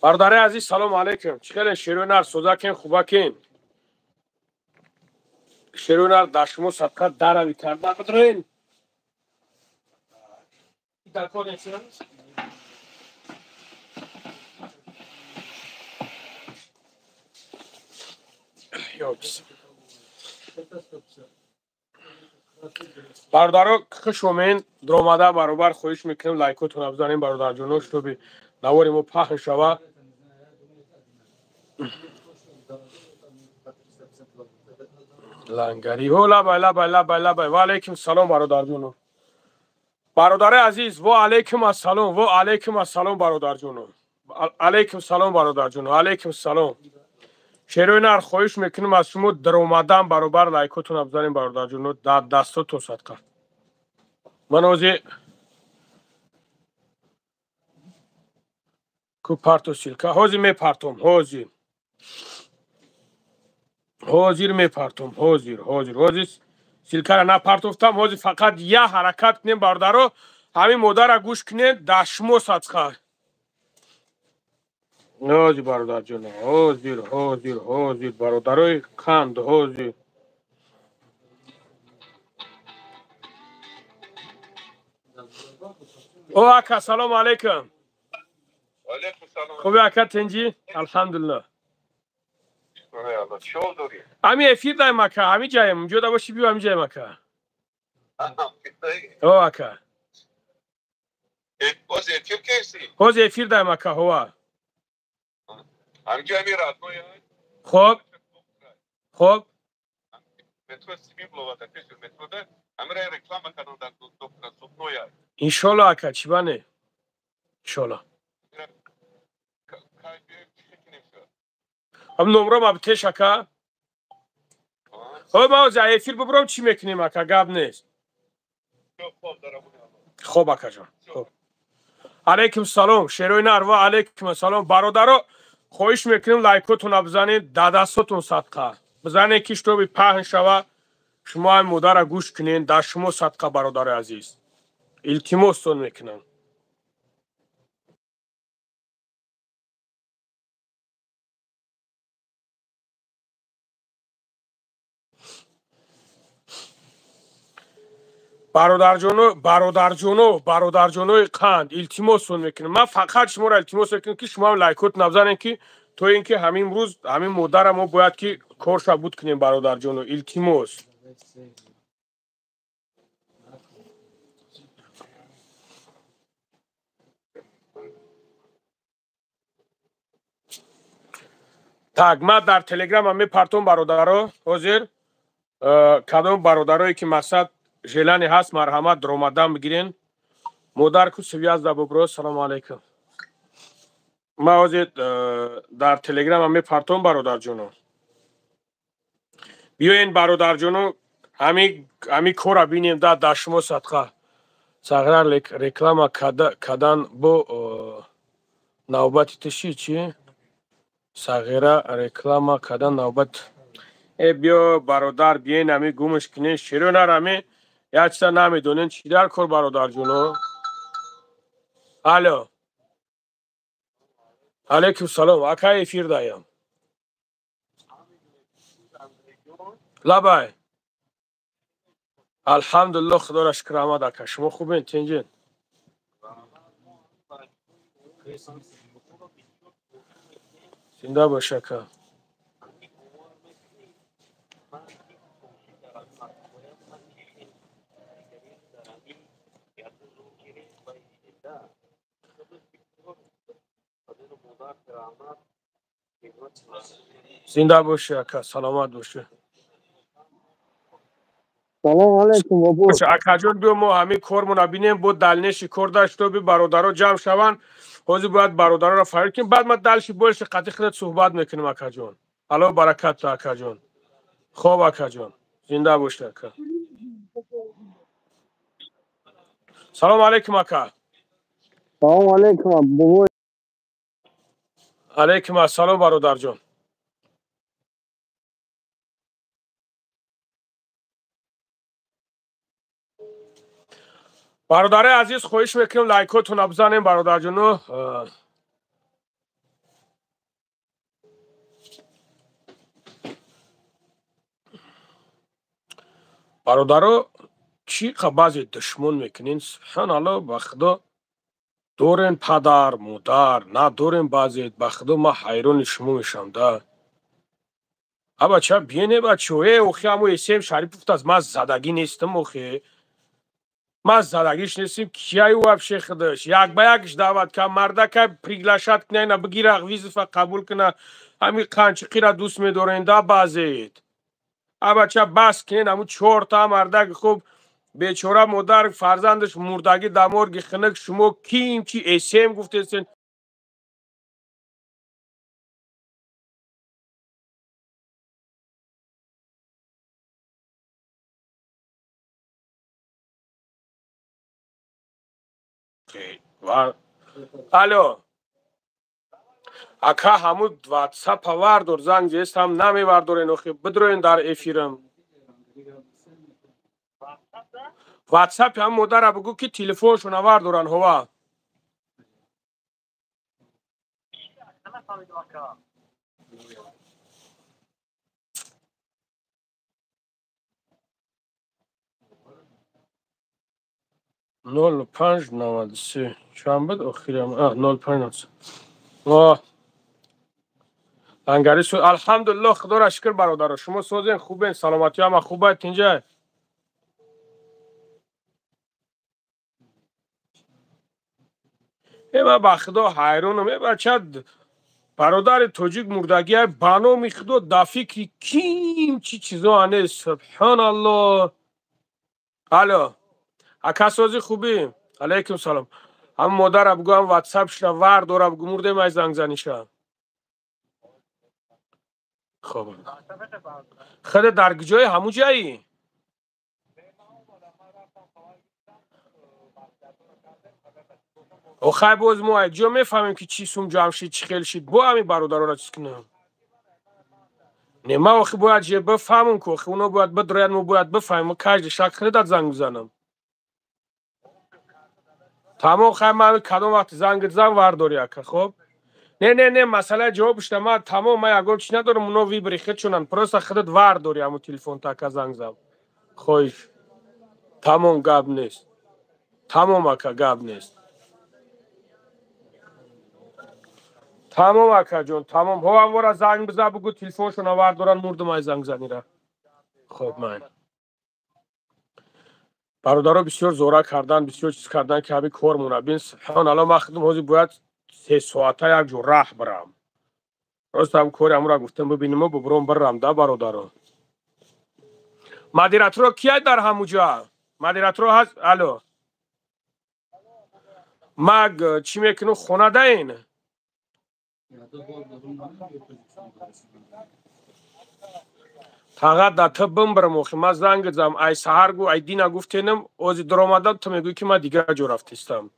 Бародари азиз, салому алайкум. Чӣ хеле шерои нар, созакин, хубакин? Шерои нар, дар шумо садқа дарави карда бидроен. Бародаро, хуш омед, даромада баробар хоҳиш мекунем лайкотонро бизанем, бародарҷоно, шуби навори мо паҳн шава. Лангариҳо, лабай, лабай, лабай, лабай. Ва алайкум салом, бародарҷоно. Бародари азиз, ва алайкум ассалом, ва алайкум ассалом, бародарҷоно. Алайкум салом, бародарҷоно, алайкум салом. Шерои нар, хоҳиш мекунем аз шумо даромадан баробар лайкотонро бизанем, бародарҷоно, дар дастотон садқа. Ман ҳозир ку парту ссылка, ҳозир мепартом, ҳозир. Ҳозир мепартом, ҳозир, ҳозир, ҳозир ссылка ра напартофтам, ҳозир фақат я ҳаракат кунем, бародаро, ҳамин модара гӯш кунем, дар шумо садқа. Ҳозир, бародарҷоно, ҳозир, ҳозир, ҳозир, бародарои қанд, ҳозир. О, ака, салому алайкум. Хуби, ака, тинҷӣ? Алҳамдулиллоҳ. Ҳами эфир даем, ака, ҳами ҷаем, унҷо да боши, биё ҳами ҷаем, ака. О, ака. Ҳозир эфир даем, ака, ҳова. Хоб, хоб. Иншолло, ака, чӣ ба не? Иншолло. Ҳам номром абтеш, ака. Ҳо, ман ҳозир эфир бубурам, чӣ мекунем, ака, гап нест. Хоб, акаҷон. Хоб. Алайкум салом, шерои нар, ва алайкум ассалом. Бародаро, хоҳиш мекунем лайкотонро бизанед, дар дастотон садқа. Бизанед, ки шутоби паҳн шава, шумо ҳам модара гӯш кунед, дар шумо садқа, бародари азиз. Илтимостон мекунам. Бародарҷоно, бародарҷоно, бародарҷонои қанд, илтимостон мекунам. Ман фақат шуморо илтимос мекунам, ки шумо ҳам лайкот набзанед, ки то ин ки ҳамин рӯз ҳамин модара мо бояд ки корша буд кунем, бародарҷоно, илтимос. Так, ман дар телеграмам мепартом, бародаро, ҳозир кадом бародарое ки мақсад желание ҳаст, марҳамат, даромадан бигирен. Модар ку связь да бубро, салому алайкум. Ман ҳозир дар телеграмам мепартом, бародарҷоно. Биёен, бародарҷоно, ҳами кора бинем, да дар шумо садқа. Сағра реклама кадан бо навбати тиши чи? Сағира реклама кадан навбат. Э, биё, бародар, биёен, ҳами гумш кунен, широ нарами. Як чиза намедонен, чӣ дар кор, бародарҷоно? Алло. Алайкум салом, ака, эфир даям. Лабай. Алҳамдулиллоҳ, худоро шукр, раҳмат, ака. Шумо хубен, тинҷин? Зинда бош, ака. Зинда бошӣ, ака, саломат бошӣ. Салом алейкум, бобо. Акаҷон, биё, мо ҳамин кормона бинем, бо дальнейший кор даштоби бародаро ҷамъ шаванд. Ҳозир бояд бародароро фарид кунем, баъд ман дальше больше қатъи худат суҳбат мекунем, акаҷон. Алло баракат, акаҷон. Хоб, акаҷон. Зинда бошӣ, ака. Салом алейкум, ака. Салом алейкум, бобо. Алейкум ассалом, бародарҷон. Бародари азиз, хоҳиш мекунем лайкотонро бизанем, бародарҷоно. Бародаро, чӣ қа баъзе душмон мекунен, субҳаналло, ба худо дорен падар, модар, надорен баъзе, ба худо ман ҳайрони шумо мешавам да. Абача биене бачо, охи ҳамо Эсем Шарипов аз ман задагӣ нестам охи. Ман задагиш нестим, кияю вообще худаш. Як ба якш даъват кам, мардака приглашать кина, ина бигира вызов а қабул кина. Ҳами қанчиқира дӯст медорен да баъзеет. Абача бас кунен, ҳамун чорта мардак хуб бечора модар фарзандаш мурдагӣ дар морги хинак, шумо ким чи Эсем гуфтесен. Алло, ака ҳамун ватсапа вардор, занг зестам намевардорен охи, бидроен дар эфирам. Ватсапи ҳам модара бигӯ ки телефоншона вардоран ҳова. Нол панҷ наваду се чанд буд охирам? 0593. Лангари су алҳамдулиллоҳ, худоро шукр бародаро, шумо созен, хубен, саломатӣ ҳама хуб аст инҷа? Ман ба худо ҳайронам, бача бародари тоҷик мурдагиай ба номи худо дар фикри ким чӣ чизо ане, субҳаналлоҳ. Алло, ака сози хубӣ? Алайкум салом. Ҳам модара бигӯ, ҳам ватсапшра вардора бигӯ, мурдем ай зангзаниша. Хоб. Худа дар куҷои ҳамун ҷаӣ? Охай боз мо ай ҷо мефаҳмем ки чӣ сум ҷамъ шид, чӣ хел шид, бо ҳамин бародарора чиз кунам. Не, ман охи бояд же бифаҳмам ку, охи оно бояд бидрояд, мо бояд бифаҳмем, мо каждый шак худат занг бизанам. Тамом, хай ман кадом вақти зангит зан вардори ака, хоб? Не, не, не, масъалаи ҷавобшда ман тамом, ман ягон чиз надорам, оно выбори худшонанд, просто худат вардори ҳамун телефонта ака занг зан. Хоҳиш. Тамом, гап нест. Тамом ака, гап нест. Тамом акаҷон, тамом. Ҳо ҳамвора занг биза, бугӯ телефоншона вардоран, мурдум ай зангзанира. Хоб ман. Бародаро бисёр зора кардан, бисёр чиз кардан ки ҳамин кор мона. Бин субҳаналлоҳ, ман худам ҳозир бояд 3 соата як ҷо раҳ бирам. Рост ҳам кори ҳамура гуфтам бибинимо, бубуром бирам да бародаро. Модераторо кияй дар ҳамуҷа? Модераторо ҳаст? Алло. Маг чӣ мекунам хона даин? Тағат да ту бимбирам охи, ман занг зам, ай саҳар гу, ай дина гуфтенам, ози дуромадам, ту мегӯӣ ки ман дигар ҷо рафтистам.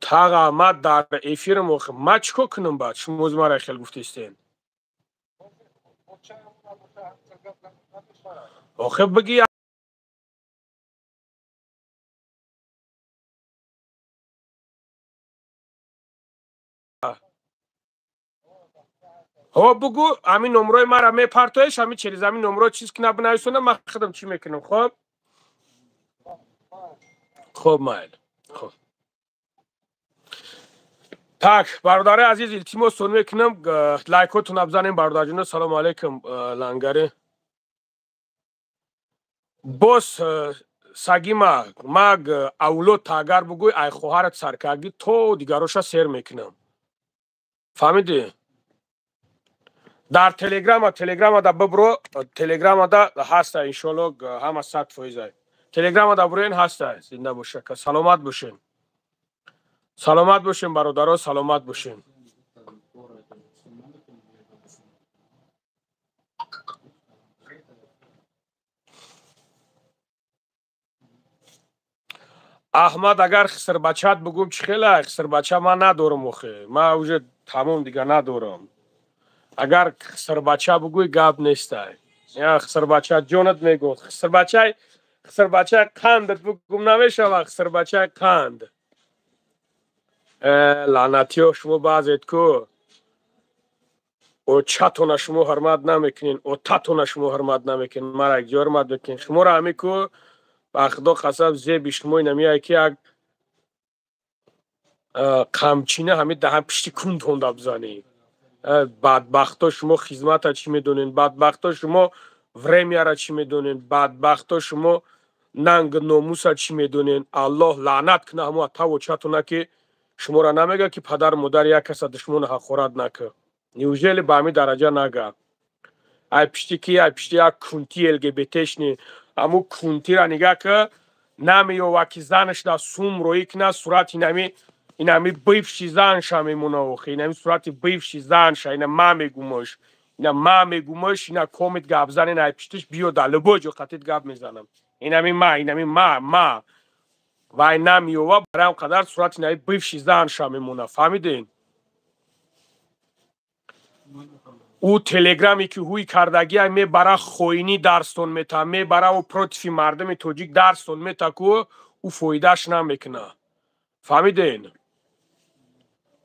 Таға, ман дар эфирам охи, ман чӣ кор кунам баъд? Шумо ози мара хел гуфтистен. Охи бигӣ ҳо бугӯ ҳамин номрои мара мепартоеш, ҳамин через ҳамин номро чиз ки набинависона, ман худам чӣ мекунам, хоб? Хоб майл. Хоб. Так, бародари азиз, илтимос мекунам, лайкотон бизанем бародарҷоно. Салому алайкум, лангари. Боз сагима, маг авлод агар бугӯй, ай хоҳарат саркаргӣ то дигароша сер мекунам. Фаҳмидӣ? Дар телеграма, телеграмада бибро, телеграмада ҳаста иншоалло, ҳама 100%. Телеграмада буроен ҳаста, зинда бошака, саломат бошен. Саломат бошен бародаро, саломат бошен. Аҳмад, агар хисрбачат бугум чӣ хела? Хисрбача ман надорам охе. Ман уже тамом дига надорам. Агар хисрбача бугӯй гап нестай. Я хисрбача ҷонат мегӯ. Хисрбачай, хисрбачай қандат бугум намешава, хисрбачай қанд. Лаънатиё шумо баъзет ку. Очатона шумо ҳурмат намекунен, отатона шумо ҳурмат намекунен, мара якҷо ҳурмат мекунен. Шуморо ҳами ку, ба худо қасам, зеби шумо инамияе ки як қамчина ҳами даҳан пишти кунтонда бизанӣ. Бадбахто, шумо хизмата чӣ медонен? Бадбахто, шумо времяра чӣ медонен? Бадбахто, шумо нанг номуса чӣ медонен? Аллоҳ лаънат куна ҳамо атаву чатона, ки шуморо намега, ки падару модари як каса душмону ҳақорат накӣ. Неужели ба ҳамин дараҷа нага? Ай пишти ки? Ай пишти як кунти ЛГБТшни. Ҳамун кунтира нигаҳ ки, намеёва ки занаш да сум роӣ куна, сурати инами бывший занша мемона. Охи, инами сурати бывший занша. Ина ма мегумаш, ина ма мегумаш, ина комит гап занен, ай пиштиш биё, да любой ҷо қатит гап мезанам. Инами ма, инами ма вай намеёва, барои қадар сурати инами бывший занша мемона. Фаҳмиден? Ӯ телеграме ки ҳуй кардагия, мебара, хоинӣ дарстон мета, мебара, ӯ против мардуми тоҷик дарстон мета ку, ӯ фоидааш намекуна. Фаҳмиден?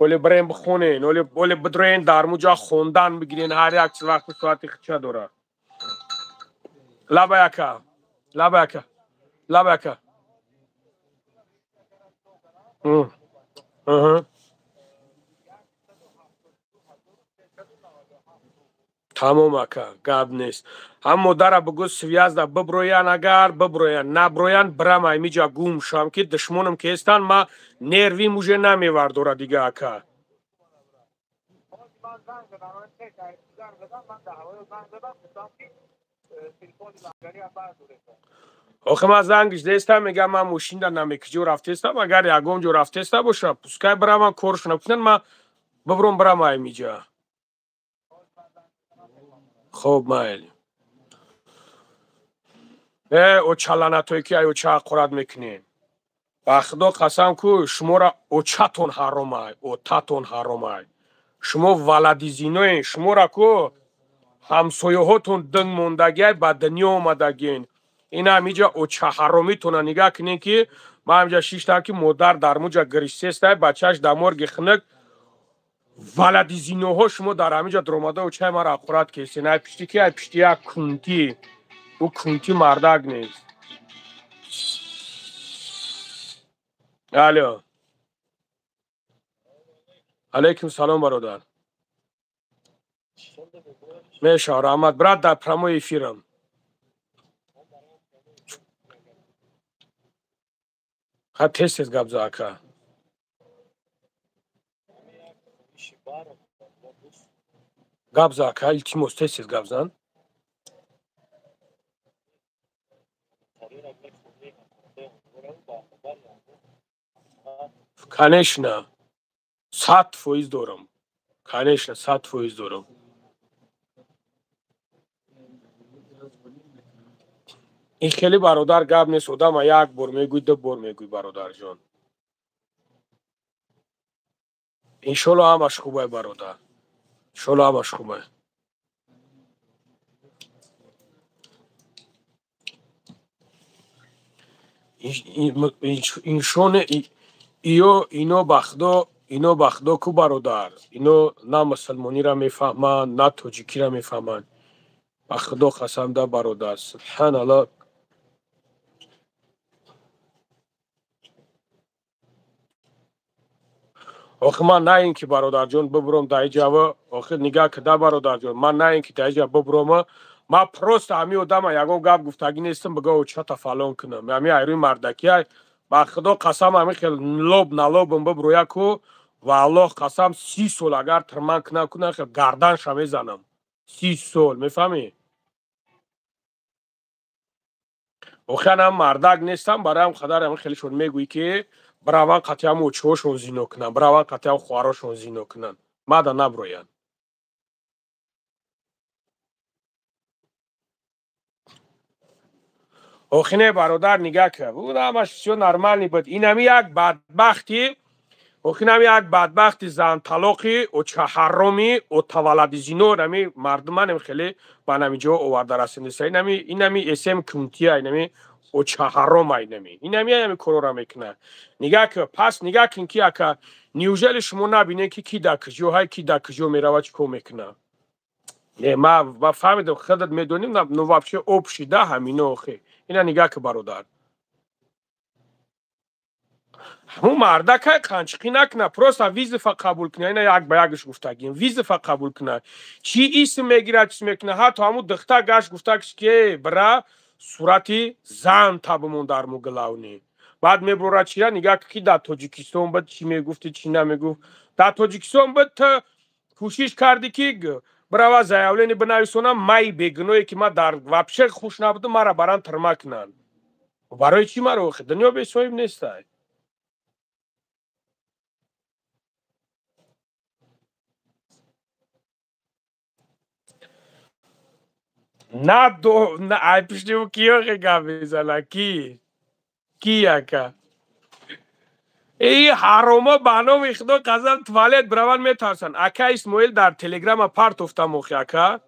Оле бирен бихонен, оле бидроен дар муҷа хондан бигирен. Ҳар як чиз вақти соати хича дора. Лаба яка, лаба яка, лаба яка. Тамом, ака, гап нест. Ҳам модара бигӯ, связда биброян, агар биброян, наброян, бирам аймиҷа гум шам, ки душмонам ки ҳестан, ма нервим уже намевардора дига, ака. من زنگ زدم، من زنگ زدم، من در هوای زنگ زدم، گفتم که تلفن لنگری هم برداره. Охи, ман зангиш дестам, мегам, ман мошинда намекиҷо рафтестам. Агар ягон ҷо рафтеста боша, пускай биравам, коршона кунан, ма бибром, бирам аймиҷа. Хоб, майли. Э, очаланатое ки ай оча ҳақорат мекунем, ба худо қасам ку, шуморо очатон ҳаромай, отатон ҳаромай. Шумо валадизиноен, шуморо ку ҳамсояҳотон динг мондагиай, ба дунё омадагиен. Ина ҳамиҷа очаҳаромитона нигаҳ кунем, ки ман ҳамиҷа шиштам, ки модар дар муҷа гириштестай, бачааш дар морги хунук. Валадизиноҳо, шумо дар ҳамиҷа дуромада очаи маро ҳақорат кестен. Ай пишти ки? Ай пишти як кунтӣ. Ӯ кунтӣ мардак нест. Алё, алайкум салом, бародар. Мешава, раҳмат, брат, дар прямой эфирам. Ха, тез тез гап за, ака. Гап за, ака, илтимос, тез тез гап зан. Конечно, 100% дорам, конечно, 100% дорам. Ин хеле, бародар, гап нест. Одама як бор мегӯй, ду бор мегӯй, бародарҷон. Иншолло, ҳамаш хубай, бародар, иншолло, ҳамаш хубай. Иншоне иё, ино ба худо, ино ба худо ку, бародар, ино на мусулмониро мефаҳманд, на тоҷикиро мефаҳманд. Ба худо қасам да, бародар, субҳаналло. Охи, ман на ин ки, бародарҷон, бибуром дар иҷава. Охи, нигаҳ кида, бародарҷон, ман на ин ки дар иҷа бибурома. Ман просто ҳами одама ягон гап гуфтагӣ нестам, бигӯ очата фалон кунам. Ҳами айрӯи мардакиай, ба худо қасам, ҳами хел лоб на лобам бибуроя ку, ва Аллоҳ қасам, 30 сол агар тирман кунам, кунам, хел гарданша мезанам. 30 сол, мефаҳмӣ? Охиан мардак нестам, барои ҳам қадар ҳами хелешон мегӯӣ, ки бираван қатъиам очиҳошон зино кунанд, бираван қатъиам хоҳарошон зино кунанд, мада наброянд. Охи не, бародар, нигаҳ кар, ҳамаш всё нормальный буд. Инами як бадбахти, охи, инами як бадбахти занталоқи очаҳароми отавалади зино, нами мардуманем хеле ба нами ҷо оварда расониста. Инами эсем кунтия, инами очаҳарома, инами корора мекунад. Нигаҳ кар, пас нигаҳ кун, ки ака, неужели шумо набинед, ки ки дар куҷо ҳай, ки дар куҷо мерава, чӣ кор мекунад? Не, ма фаҳмидам, худат медоним, ну вообще общий да ҳамино охе. Ина нигаҳ ки, бародар. Ҳамун мардакай қанчиқӣ накуна, просто вызов а қабул куна, ина як ба якш гуфтагим, вызов а қабул куна. Чӣ исм мегирад, чиз мекуна, ҳатто ҳамун духта гашт гуфтагиш ки бира сурати зан табумон дар муглавни. Баъд мебурад чира нигаҳ ки дар Тоҷикистон бад чӣ мегуфти, чӣ намегуфт. Дар Тоҷикистон бад ту кӯшиш кардӣ ки бирава заявление бинависонам, май бегуноҳе ки ман дар вообще хуш набудам, мара баран тирма кунанд. Барои чӣ маро охи? Дунё бесоҳиб нестай. На до на ай пишти ки охи гап мезана ки? Ки ака? Эй ҳаромо ба номи Худо қасам туалет бираванд метарсанд. Ака Исмоил дар телеграма партофтам охи ака.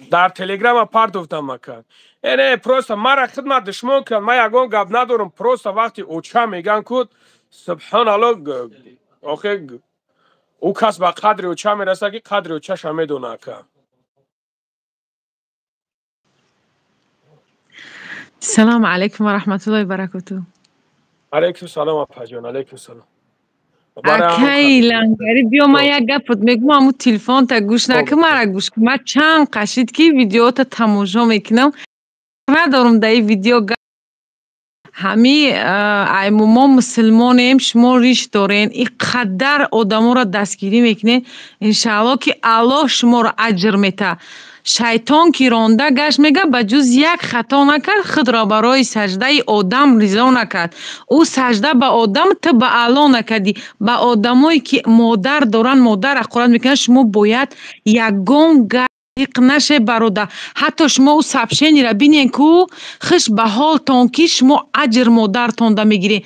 Дар телеграма партофтам ака. Э не, просто мара хидмат душмон кунанд, ман ягон гап надорам, просто вақти оча меган куд, субҳоналло, охе ӯ кас ба қадри оча мерасад ки қадри очаша медона ака. Салому алайкум ва раҳматуллоҳи баракоту. Алайкум салом апаҷон, алайкум салом. Акаи Лангари, биё ман як гапот мегӯм, ҳамун телефонта гӯш накун, мара гӯш кун. Ман чанд қашид ки видеота тамошо мекунам, надорам дар ин видео ҳами ай мо мусулмонем, шумо риш дорен, ин қадар одаморо дастгирӣ мекунед, иншаалло ки Аллоҳ шуморо аҷр метаҳад. Шайтон ки ронда гашт, мега ба ҷуз як хато накард, худро барои саждаи одам ризо накард. Ӯ сажда ба одам, ту ба Аллоҳ накардӣ. Ба одамое ки модар доранд, модар ҳақорат мекунанд, шумо бояд ягон гап наше, бародар. Ҳатто шумо ӯ сообщение ра бинен ку, хуш ба ҳолтон ки шумо аҷр модартонда мегиред.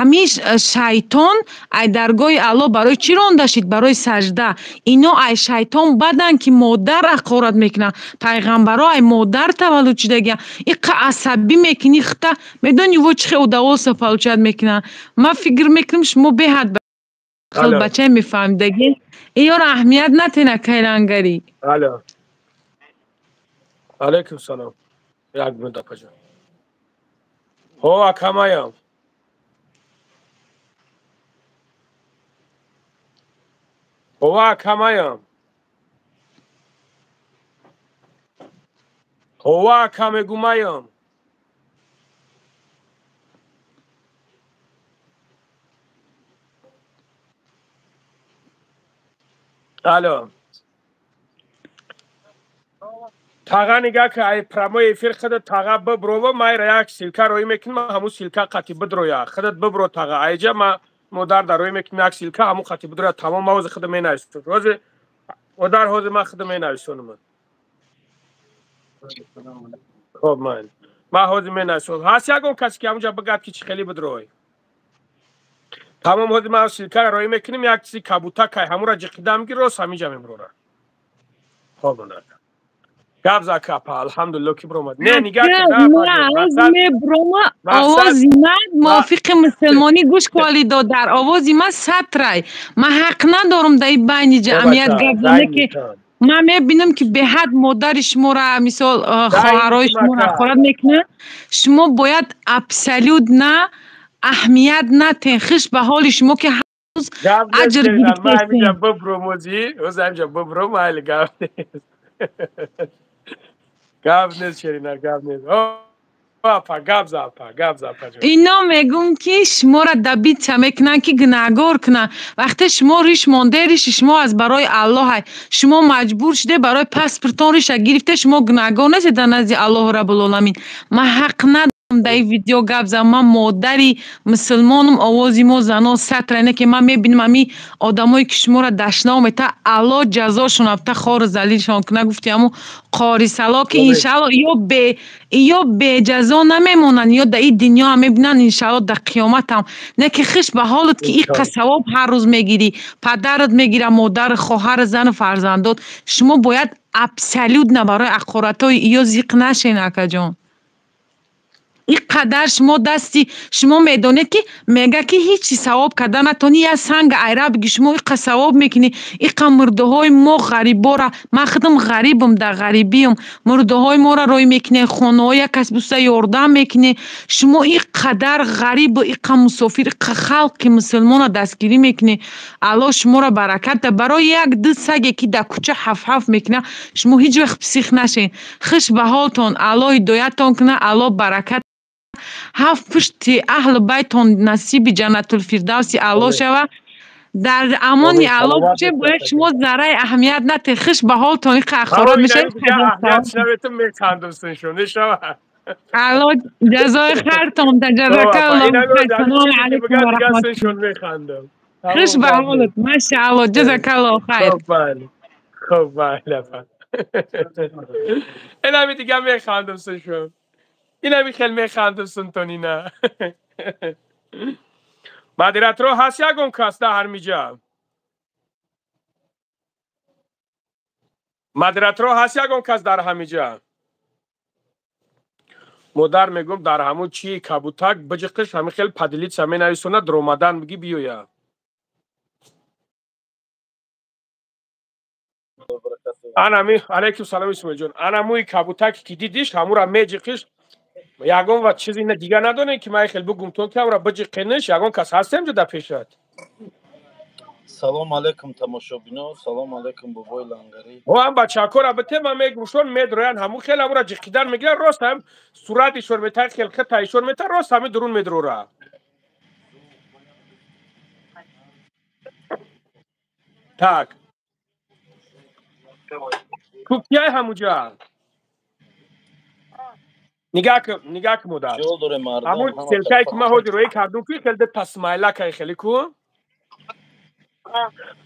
Ҳамин шайтон ай даргоҳи Аллоҳ барои чӣ ронда шид? Барои сажда. Ино ай шайтон баданд ки модар ҳақорат мекунанд. Пайғамбаро ай модар таваллуд шудагианд. Иқа асабӣ мекунӣ хита, медонӣ во чӣ хел удовольствие получать мекунанд. Ман фикр мекунам, шумо беҳад хелбачае мефаҳмидагӣ. Иёро аҳамият натен, акаи Лангарӣ. Алло. Алайкум салом. Як минут, апаҷон. Ҳо, акамаям. Ҳова, акамаям. Ҳова, ака мегумаям. Алло. Тага нигаҳ ки ай прямой эфир худат тага биброва, майра як ссылка роӣ мекунам, ҳамун ссылка қати бидроя. Худат бибро тага. Айҷа ма модар дар роӣ мекунам як ссылка, ҳамун қати бидроя, тамом, ма ҳозир худам менависам. Ҳозир модар, ҳозир ман худам менависонам. Хоб, ман. Ман ҳозир менависонам. Ҳаст ягон касе ки ҳамунҷа бигӯяд ки чӣ хеле бидрой? Тамом, ҳозир ман ссылка ра роӣ мекунем, як чизи кабутакай, ҳамура ҷиқидам ки рост ҳаминҷа меброра. Хоб, модар. Гап за капа, алҳамдулилло ки биромад. Не, нигаҳ меброма, овози ман мувофиқи мусулмонӣ гӯш куали додар, овози ман сатрай. Ман ҳақ надорам дар ин байни ҷамъият гап зане ки ман мебинам ки беҳад модари шуморо, мисол, хоҳарои шуморо ҳақорат мекунанд. Шумо бояд абсолютно аҳамият натен. Хуш ба ҳоли шумо ки ҳанӯз аҷр гирифтаед. Бибромози, ҳозир ҳаминҷа бибром, майли, гап нест. Гап нест, Шерина, гап нест. Апа, гап за, апа, гап за, апа. Ино мегӯм ки шуморо добиться мекунанд ки гунаҳгор кунанд. Вақте шумо риш монде, риши шумо аз барои Аллоҳай. Шумо маҷбур шуде барои паспортон риша гирифте, шумо гунаҳгор нестед дар назди Аллоҳу Раббулоламин. Ман ҳақ надорам дар ин видео гап занам. Ман модари мусулмонам, овози мо занон сатра не ки ман мебинам ҳамин одамое ки шуморо дашнав метаҳад, Аллоҳ ҷазошон абта хору залилшон кунад. Гуфти ҳамун қори сало ки иншаалло ё беҷазо намемонанд, ё дар ин дунё ҳам мебинанд, иншаалло дар қиёматам. Не ки хуш ба ҳолат ки иққа савоб ҳар рӯз мегирӣ, падарат мегира, модару, хоҳару, зану фарзандот. Шумо бояд абсолютно барои ҳақоратҳои иё зиқ нашен, акаҷон. Ин қадар шумо дасти шумо медонед, ки мега, ки ҳечи савоб карда натонӣ, я санг айра биги, шумо иқа савоб мекунӣ, иқа мурдаҳои мо ғарибора. Ман худам ғарибам, дар ғарибиам, мурдаҳои моро рой мекунед, хонаҳо як кас буста ёрдам мекунед. Шумо ин қадар ғарибу иқа мусофир, иқа халқи мусулмонро дастгирӣ мекунед. Аллоҳ шуморо баракат да. Барои як ду саге, ки дар кӯча ҳаф-ҳаф мекунад, шумо ҳеҷ вақт псих нашед. Хуш ба ҳолтон, Аллоҳ ҳидояттон кунад, Аллоҳ баракат, ҳафт пушти аҳлу байтон насиби ҷаннатулфирдавси Аллоҳ шава. Дар амони Аллоҳ бошед. Бояд шумо зарраи аҳамият натед. Хуш ба ҳолтон, иқа ахорот мешавед. Аллоҳ ҷазои хайртон да. Ҷазакаллоҳ. Салому алайкум ва раҳматуллоҳ. Хуш ба ҳолат, машааллоҳ, ҷазакаллоҳ хайр. Хуб, бале, инами дига механдам сушон, инами хел механдам сунтон. Ина модераторо ҳаст, ягон кас да ҳармиҷа модераторо ҳаст, ягон кас дар ҳамиҷа? Модар, мегӯм, дар ҳамун чи кабутак биҷиқиш, ҳамин хел поделиться менависона, дромадан миги, биёя. Анами, алайкум салом, Исмоилҷон. Ана мӯи кабутаке, ки дидиш, ҳамура меҷиқиш. Ягон ва чизи дига надонем, ки ман хел бугум тон, ки ҳамура биҷиқениш. Ягон кас ҳастем ҷо дар пешат? Салом алейкум, тамошобино, салом алейкум, бобои Лангарӣ. О, ҳам бачакора бите, ман мегӯшон, медроян, ҳамун хел ҳамура ҷиқидан мегиран, рост ҳам суратишон мета, хел хитаишон мета, рост ҳами дурун медрора. Так, ку кияй ҳамуҷа? Нигаҳ, нигаҳ ку, модар, ҳамун ссылка е, ки ман ҳозир роӣ кардум, ку хел пасмайлакай хеле ку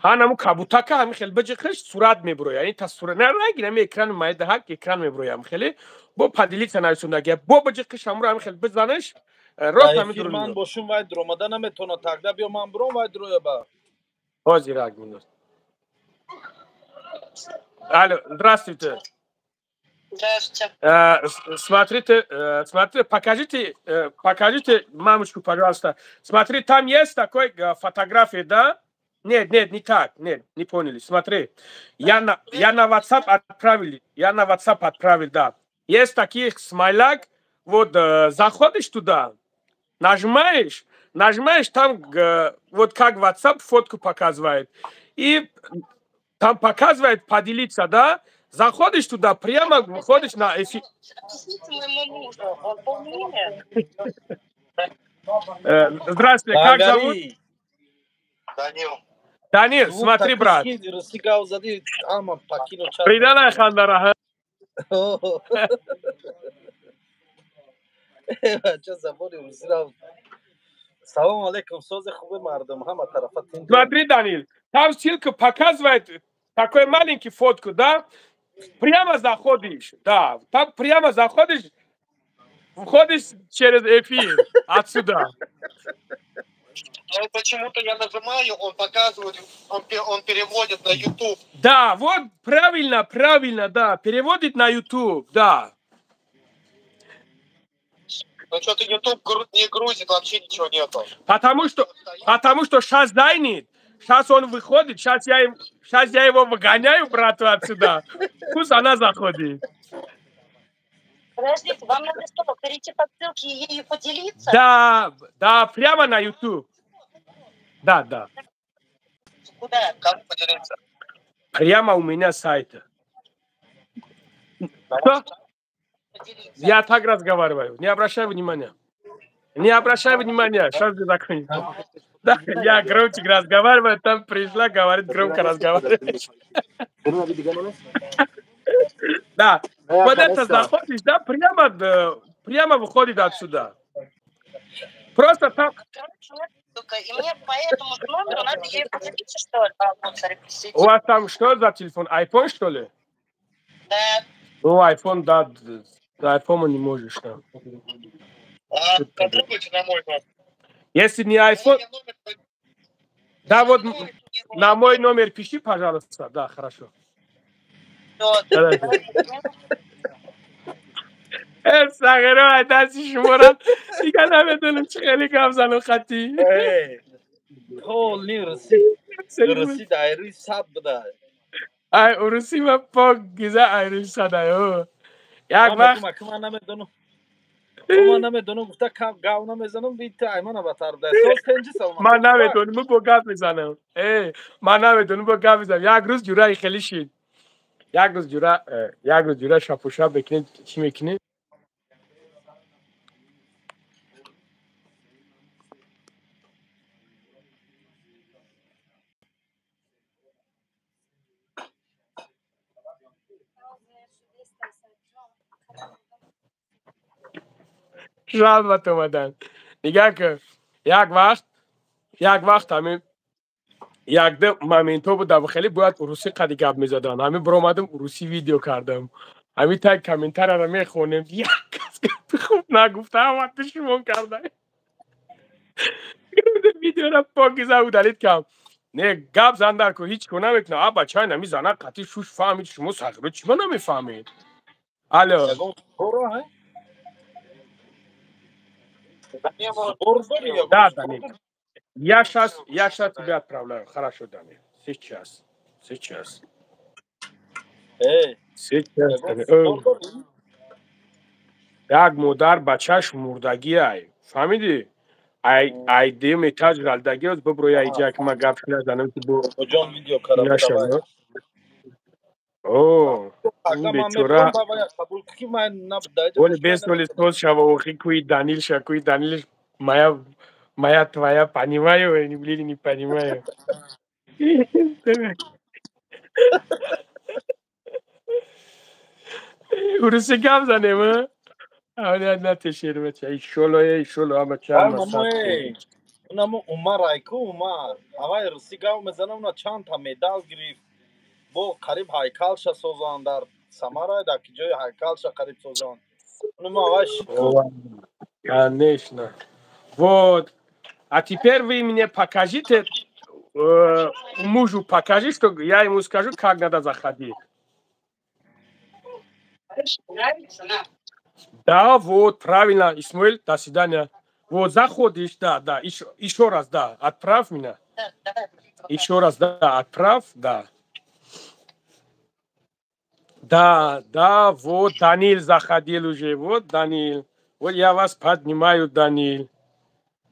ҳан ҳамун кабутака ҳамин хел биҷиқиш, сурат мебуроя. Ин та сурат на ранги нами экран майдаҳак экран мебуроям, хеле бо поделиться нависондагия, бо биҷиқиш, ҳамуро ҳамин хел бизаниш, рост ҳамин дурун. Ман бошум, вай дуромада наметавонад. Тогда биё, ман буром, вай дуроя ба. Ҳозир, як минут. Алло, здравствуйте. Здравствуйте. Смотрите, смотрите, покажите, покажите мамочку, пожалуйста. Смотри, там есть такой фотография, да? Нет, нет, не так, нет, не поняли. Смотри, я на WhatsApp отправили, я на WhatsApp отправил, да. Есть такие смайлак, вот заходишь туда, нажимаешь, нажимаешь там, вот как WhatsApp фотку показывает. И там показывает поделиться, да? Заходишь туда, прямо выходишь на эфир. Объясните моему мужу, он полмиля. Здравствуйте, как зовут? Данил. Данил, смотри, брат. Придала хандара. Бача, забони русиро. Салом алейкум, сози хуби, мардум ҳама тарафа. Смотри, Данил, там ссылка показывает такой маленький фотку, да? Прямо заходишь, да, там прямо заходишь, входишь через эфир отсюда. Ну, почему-то я нажимаю, он показывает, он переводит на YouTube. Да, вот правильно, правильно, да, переводит на YouTube, да. Но что-то YouTube не грузит, вообще ничего нету. Потому что сейчас занят, сейчас он выходит, сейчас я его выгоняю, брату, отсюда. Пусть она заходит. Подождите, вам надо что, перейти по ссылке и ею поделиться? Да, прямо на YouTube. Да. Куда? Как поделиться? Прямо у меня сайта. Что? Я так разговариваю. Не обращай внимания. Не обращай внимания. Сейчас я закончу. Да, я громче разговариваю, там пришла, говорит, громко разговариваешь. Да, вот это заходишь, да, прямо, прямо выходит отсюда. Просто там. И мне по этому же номеру надо ей поделиться, что ли? А, вот, смотри, У вас там что за телефон? iPhone, что ли? Да. Ну, iPhone, да, да, iPhone не можешь, да. А, попробуйте на мой номер. Если не iPhone. Да, вот на мой номер пиши, пожалуйста. Да, хорошо. Сағиро дасти шуморо дига намедонам чӣ хеле гап занам хати. Полни руси. Руси дар рӯи сад буда. Ай уруси ма пок гиза ай рӯи сад ай. Як вақт ман намедонам. Ман намедонам гуфта гав намезанам, бита аймана батар буда. Соз тенҷи саломат. Ман намедонам бо гап мезанам. Ман намедонам бо гап мезанам. Як рӯз ҷураи хеле шид. Як рӯз ҷура, як рӯз ҷура шапушап мекунем, чӣ мекунем? Жалбат омадан. Нигоҳ кун, як вақт ҳамин якда моментҳо буда, хеле бояд урусӣ қади гап мезадан. Ҳамин биромадам урусӣ видео кардам. Ҳамин тай комментарияро мехонем, як кас гапи хуб нагуфта, ҳама душмон карда. Видеоро покиза удалить кардам. Не, гап зан дар ку ҳеҷ ко намекунам. А бачаи нами зана қатъи шуш фаҳмид, шумо сағиро чима намефаҳмед? Алло. Да, Данил. Я сейчас тебя отправляю. Хорошо, Данил. Сейчас. Сейчас. Сейчас. Як модар бачаш мурдагӣ ай. Фаҳмидӣ? Ай ай дем этаж ғалдагӣ аст, бибро я иҷа ки ма гап назанам ки бо ҷон видео кардам. О, бечора. Оли бесноли соз шава, охи куи Данил ша, куи Данил моя твоя, понимаю, или не понимаю. Уруси гап занем, а? Натешер бача, ишоло, ишоло, ама чанд Унамо Умар айку Умар. Авай руси гап мезанам, уна чанд та медал гирифт. Бо қариб ҳайкалша созанд дар Самара, дар ки ҷои ҳайкалша қариб созанд. Унамо авай шид. Конечно. Вот. А теперь вы мне покажите, мужу покажи, что я ему скажу, как надо заходить. Да, вот, правильно, Исмаил, до свидания. Вот, заходишь, да, да, еще раз, да, отправь меня. Еще раз, да, отправь, да. Да, да, вот, Данил заходил уже, вот, Данил. Вот я вас поднимаю, Данил.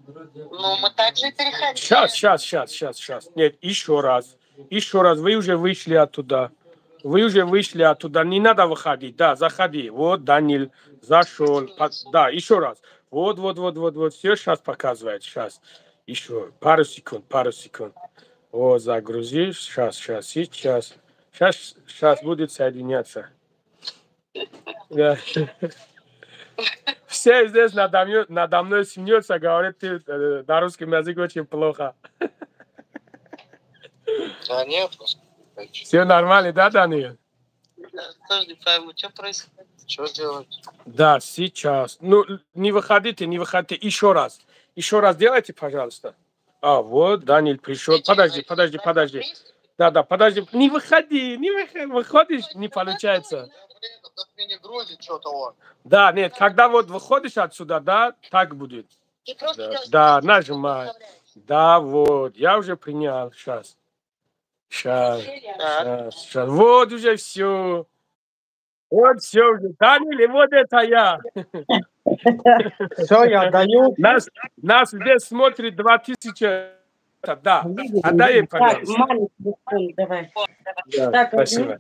Ну, мы также переходили. Сейчас. Нет, еще раз. Еще раз, вы уже вышли оттуда. Вы уже вышли оттуда, не надо выходить. Да, заходи. Вот, Данил зашел. Да, еще раз. Вот, все сейчас показывает. Сейчас. Еще пару секунд. О, загрузи. Сейчас. Сейчас будет соединяться. Да. Все здесь надо мной смеются, говорят, ты на русском языке очень плохо. Да нет. Все нормально, да, Данил? Я тоже не пойму, что происходит, что делать? Да, сейчас. Ну, не выходите, еще раз. Еще раз делайте, пожалуйста. А, вот, Данил пришел. Подожди. Да, подожди. Не выходи, выходишь, не получается. Да, нет, когда вот выходишь отсюда, да, так будет. Да, нажимай. Да, вот, я уже принял, сейчас. Сейчас. Вот уже все. Вот все уже. Данил, вот это я. Все, я даю. Нас здесь смотрит 2000. Да, отдай ей, пожалуйста. Давай. Да, так, спасибо.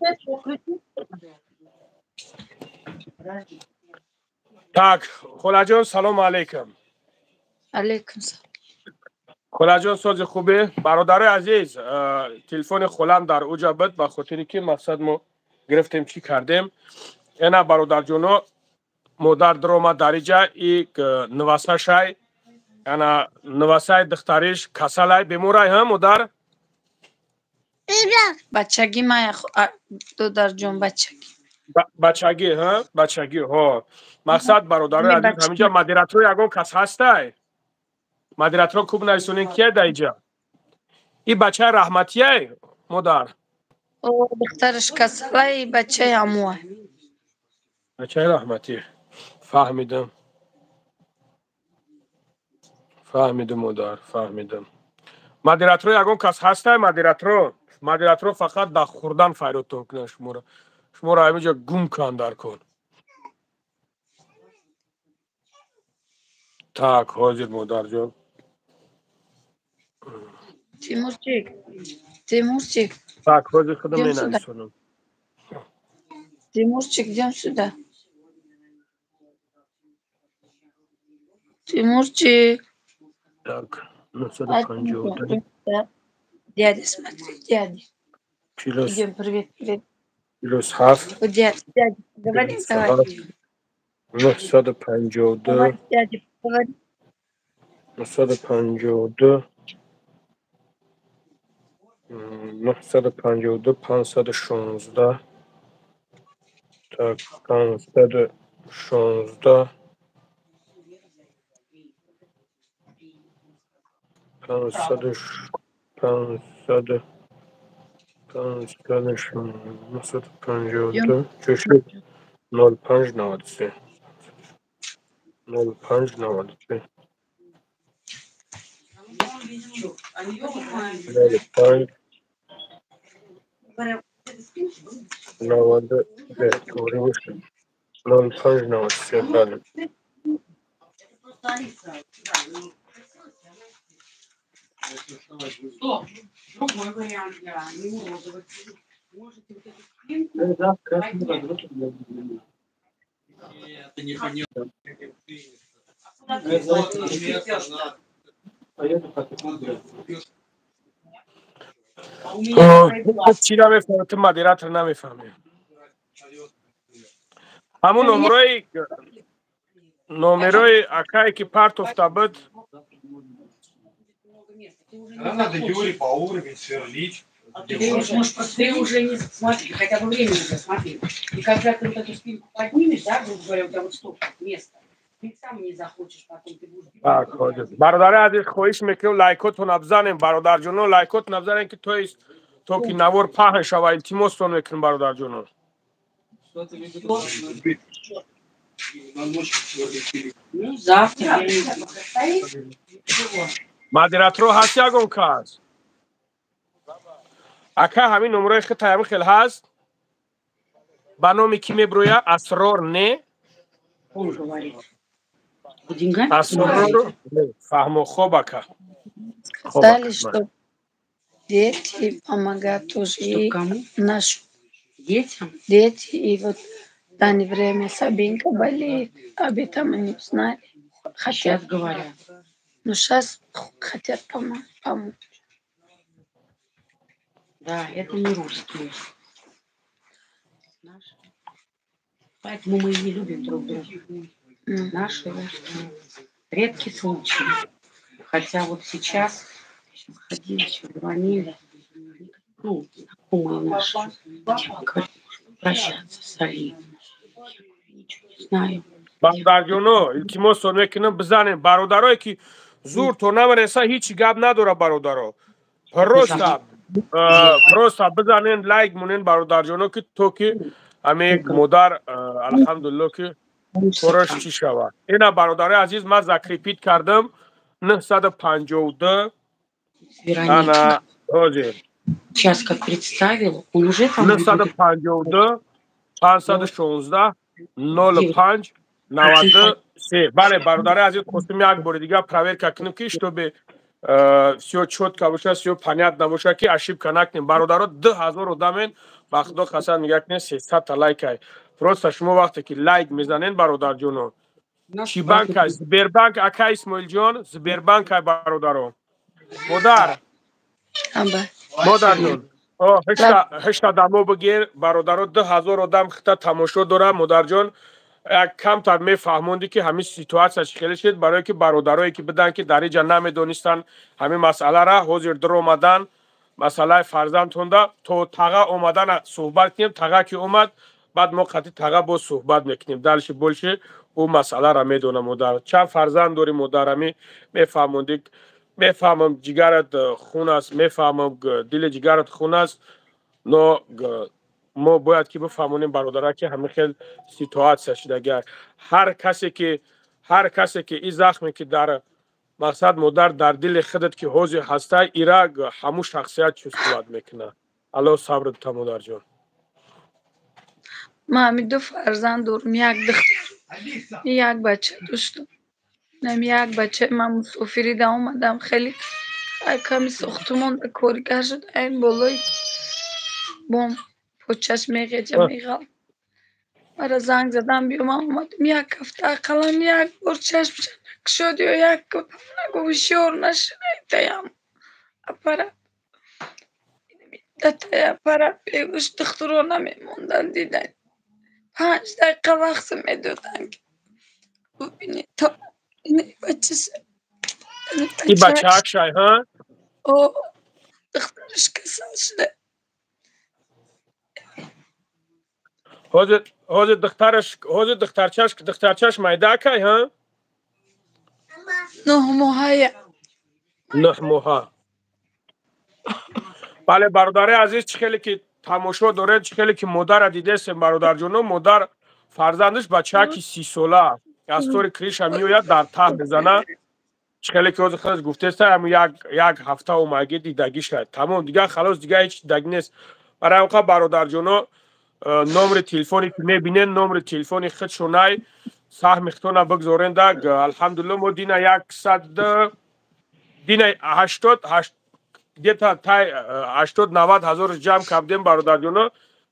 Так, холаҷон, салом алейкум. Алейкум салом. Холаҷон, сози хубе? Бародарои азиз, телефони холам дар уҷа буд, ба хотире ки мақсад мо гирифтем, чӣ кардем. Ена бародарҷоно, модар даромад дар иҷа и нувасашай, ана нувасаи духтариш касалай, беморай, ҳа модар? Бачагӣ мая, додарҷон, бачагӣ. Бачагӣ, ҳа? Бачагӣ, ҳо. Мақсад бародарои азиз, ҳаминҷа модератор ягон кас ҳастай? Модератор куб нависонен, кия дар иҷа? И бачаи раҳматияй, модар? О, духтараш касалай, бачаи амуай. Бачаи раҳматӣ. Фаҳмидам, фаҳмидам, модар, фаҳмидам. Модераторо ягон кас ҳастай? Модераторо фақат дар хӯрдан файротон кунанд шуморо. Шуморо ҳаминҷо гум кунанд дар кор. Так, ҳозир, модарҷон. Тимурчик, Тимурчик. Так, ҳозир худам менависонам. Тимурчик, идем сюда. Тимурчик. Так, 952. Дядя, смотри, дядя. Плюс. Идем, привет, привет. Плюс 7. Вот дядя, дядя, говори, давай. 952. Давай, дядя, говори. 952. 952, 516. Так, 516. 552, чӯшид 05 93, 05 93, 05 93, to'g'ri bo'lsin. 05 93, бале. Стоп, другой вариант для не уродовать. Можете вот эту спинку поднять. Это не понятно. Чӣ намефаҳмӣ? Ту модератор намефаҳмӣ. Ҳамун номерои акае ки партофта буд. Надо Юрий по уровень сверлить. Ты уже не смотри, хотя бы время уже смотри. И когда ты вот эту спинку поднимешь, да, грубо говоря, у тебя вот столько места, ты сам не захочешь, потом ты будешь... Так, бародари азиз, хоҳиш мекунем, лайкотон бизанем, бародарҷоно, лайкотон бизанем, ки то ки навор паҳн шава, илтимостон мекунем, бародарҷоно. Ну, завтра. Модераторо ҳаст ягон кас? Ака, ҳамин номерои хита ҳамин хел ҳаст? Ба номи кӣ меброя? Асрор не? Асрор фаҳмо. Хоб, ака. Сказали, что дети помогают тоже. И наш детям? Дети, и вот в данное время Сабинка болеет, об этом они узнали. Хотят, говорят. Но сейчас хотят помочь. Да, это не русские. Наши. Поэтому мы и не любим друг друга. Наши русские. Редкий случай. Хотя вот сейчас ходили, еще звонили. Ну, знакомые наши. Типа говорят, можно прощаться с Али. Я говорю, ничего не знаю. Бародарҷоно, илтимос мекунам, бизанем. Бародарое ки зур то намереса, ҳеҷ гап надора, бародаро. Просто бизанен, лайк монен, бародарҷоно, ки то ки ҳамин модар, алҳамдулилло, ки кораш чӣ шавад. Ина, бародарои азиз, ман закрепить кардам 952 ана ҳозир. Сейчас как представил, он уже там 952 516 05 93. Бале, бародари азиз, хостем як бори дигар проверка кунем, ки чтобы всё чётко боша, всё понятно боша, ки ошибка накунем. Бародаро, 2000 одамен, ба худо қасам, нигоҳ кунед, 300 та лайкай. Просто шумо вақте ки лайк мезанен, бародарҷоно, чӣ банк? Сбербанк, ака Исмоилҷон, Сбербанк ай, бародаро. Модар, модарҷон, ҳашта дамо бигир, бародаро, 2000 одам хита тамошо дора. Модарҷон, як камтар мефаҳмондӣ, ки ҳамин ситуация чӣ хеле шуд, барое ки бародарое ки биданд, ки дар иҷа намедонистанд ҳамин масъалара, ҳозир дур омадан масъалаи фарзандтонда. То таға омадана суҳбат кунем. Таға ки омад, баъд мо қатъи таға боз суҳбат мекунем, дальше больше ӯ масъалара медонам. Модар, чанд фарзанд дорӣ, модар? Ҳамин мефаҳмондӣ. Мефаҳмам, ҷигарат хун аст, мефаҳмам, дили ҷигарат хун аст, но Мо бояд ки бифаҳмонем, бародара, ки ҳамин хел ситуация шудагиа. Ҳар касе ки ин захме ки дар мақсад, модар, дар дили худат ки ҳозир ҳастай, ира ҳамун шахсият чувствовать мекунад. Аллоҳ сабр дита, модарҷон. Ман ҳами ду фарзанд дорам, як духтар, як бача доштам. Ҳами як бача ман мусофирида омадам, хеле ками сохтумонда коргар шуд, айн болои бом почаш меғеҷа, меғал. Мара занг задан, биё, ман омадам. Як ҳафта ақаллан як бор чашмша накушод ё як нагу, ҳушёр нашудаям. Аппарат датаи аппарат беҳуш, духтуро намемондан дидан. 5 дақиқа вақт медоданд, ки бубинед то ини бачаша. И бачаакшай, ҳа? О, духтараш касал шуда. Ҳозир духтараш, ҳозир духтарчаш майдаакай, ҳа? 9 моҳая. 9 моҳа, бале. Бародари азиз, чӣ хеле ки тамошо доред, чӣ хеле ки модарра дидесем, бародарҷоно, модар фарзандаш бачаки 30-сола аз тори крыша меояд, дар таҳ мезана. Чӣ хеле ки ҳозир худаш гуфтеста, ҳамн як ҳафта омагӣ дидагиша, тамом, дигар халос, дигар ҳеҷ дидагӣ нест. Барои ҳамқа, бародарҷоно, номери телефоне ки мебинен, номери телефони худшонай, саҳми худтона бигзорен. Даг алҳамдулилло, мо дина яксад, дина 80, где-то тай 80-90 ҳазор ҷамъ кардем, бародарҷоно.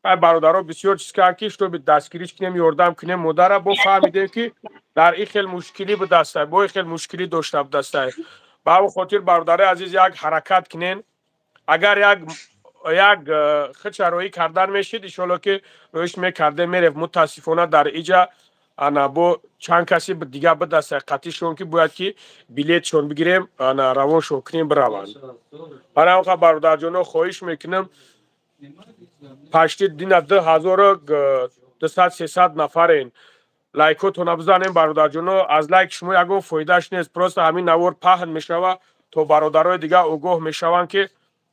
Ай бародаро бисёр чиз кард, ки чтобы дастгириш кунем, ёрдам кунем модара. Бо фаҳмидем, ки дар ин хел мушкилӣ будастай, бо ин хел мушкилӣ дошта будастай. Ба ҳамн хотир, бародари азиз, як ҳаракат кунен. Агар як хича роҳӣ кардан мешид, иншоалло ки роҳиш мекардем, мерефт. Мутаассифона, дар иҷа ана бо чанд каси дига бидастай қатишон, ки бояд ки билетшон бигирем, ана равоншон кунем, бираванд. Барои ҳамқа, бародарҷоно, хоҳиш мекунам, почти дина 2200-300 нафарен, лайкотона бизанем, бародарҷоно. Аз лайк шумо ягон фоидааш нест, просто ҳамин навор паҳн мешава, то бародарои дигар огоҳ мешаванд, ки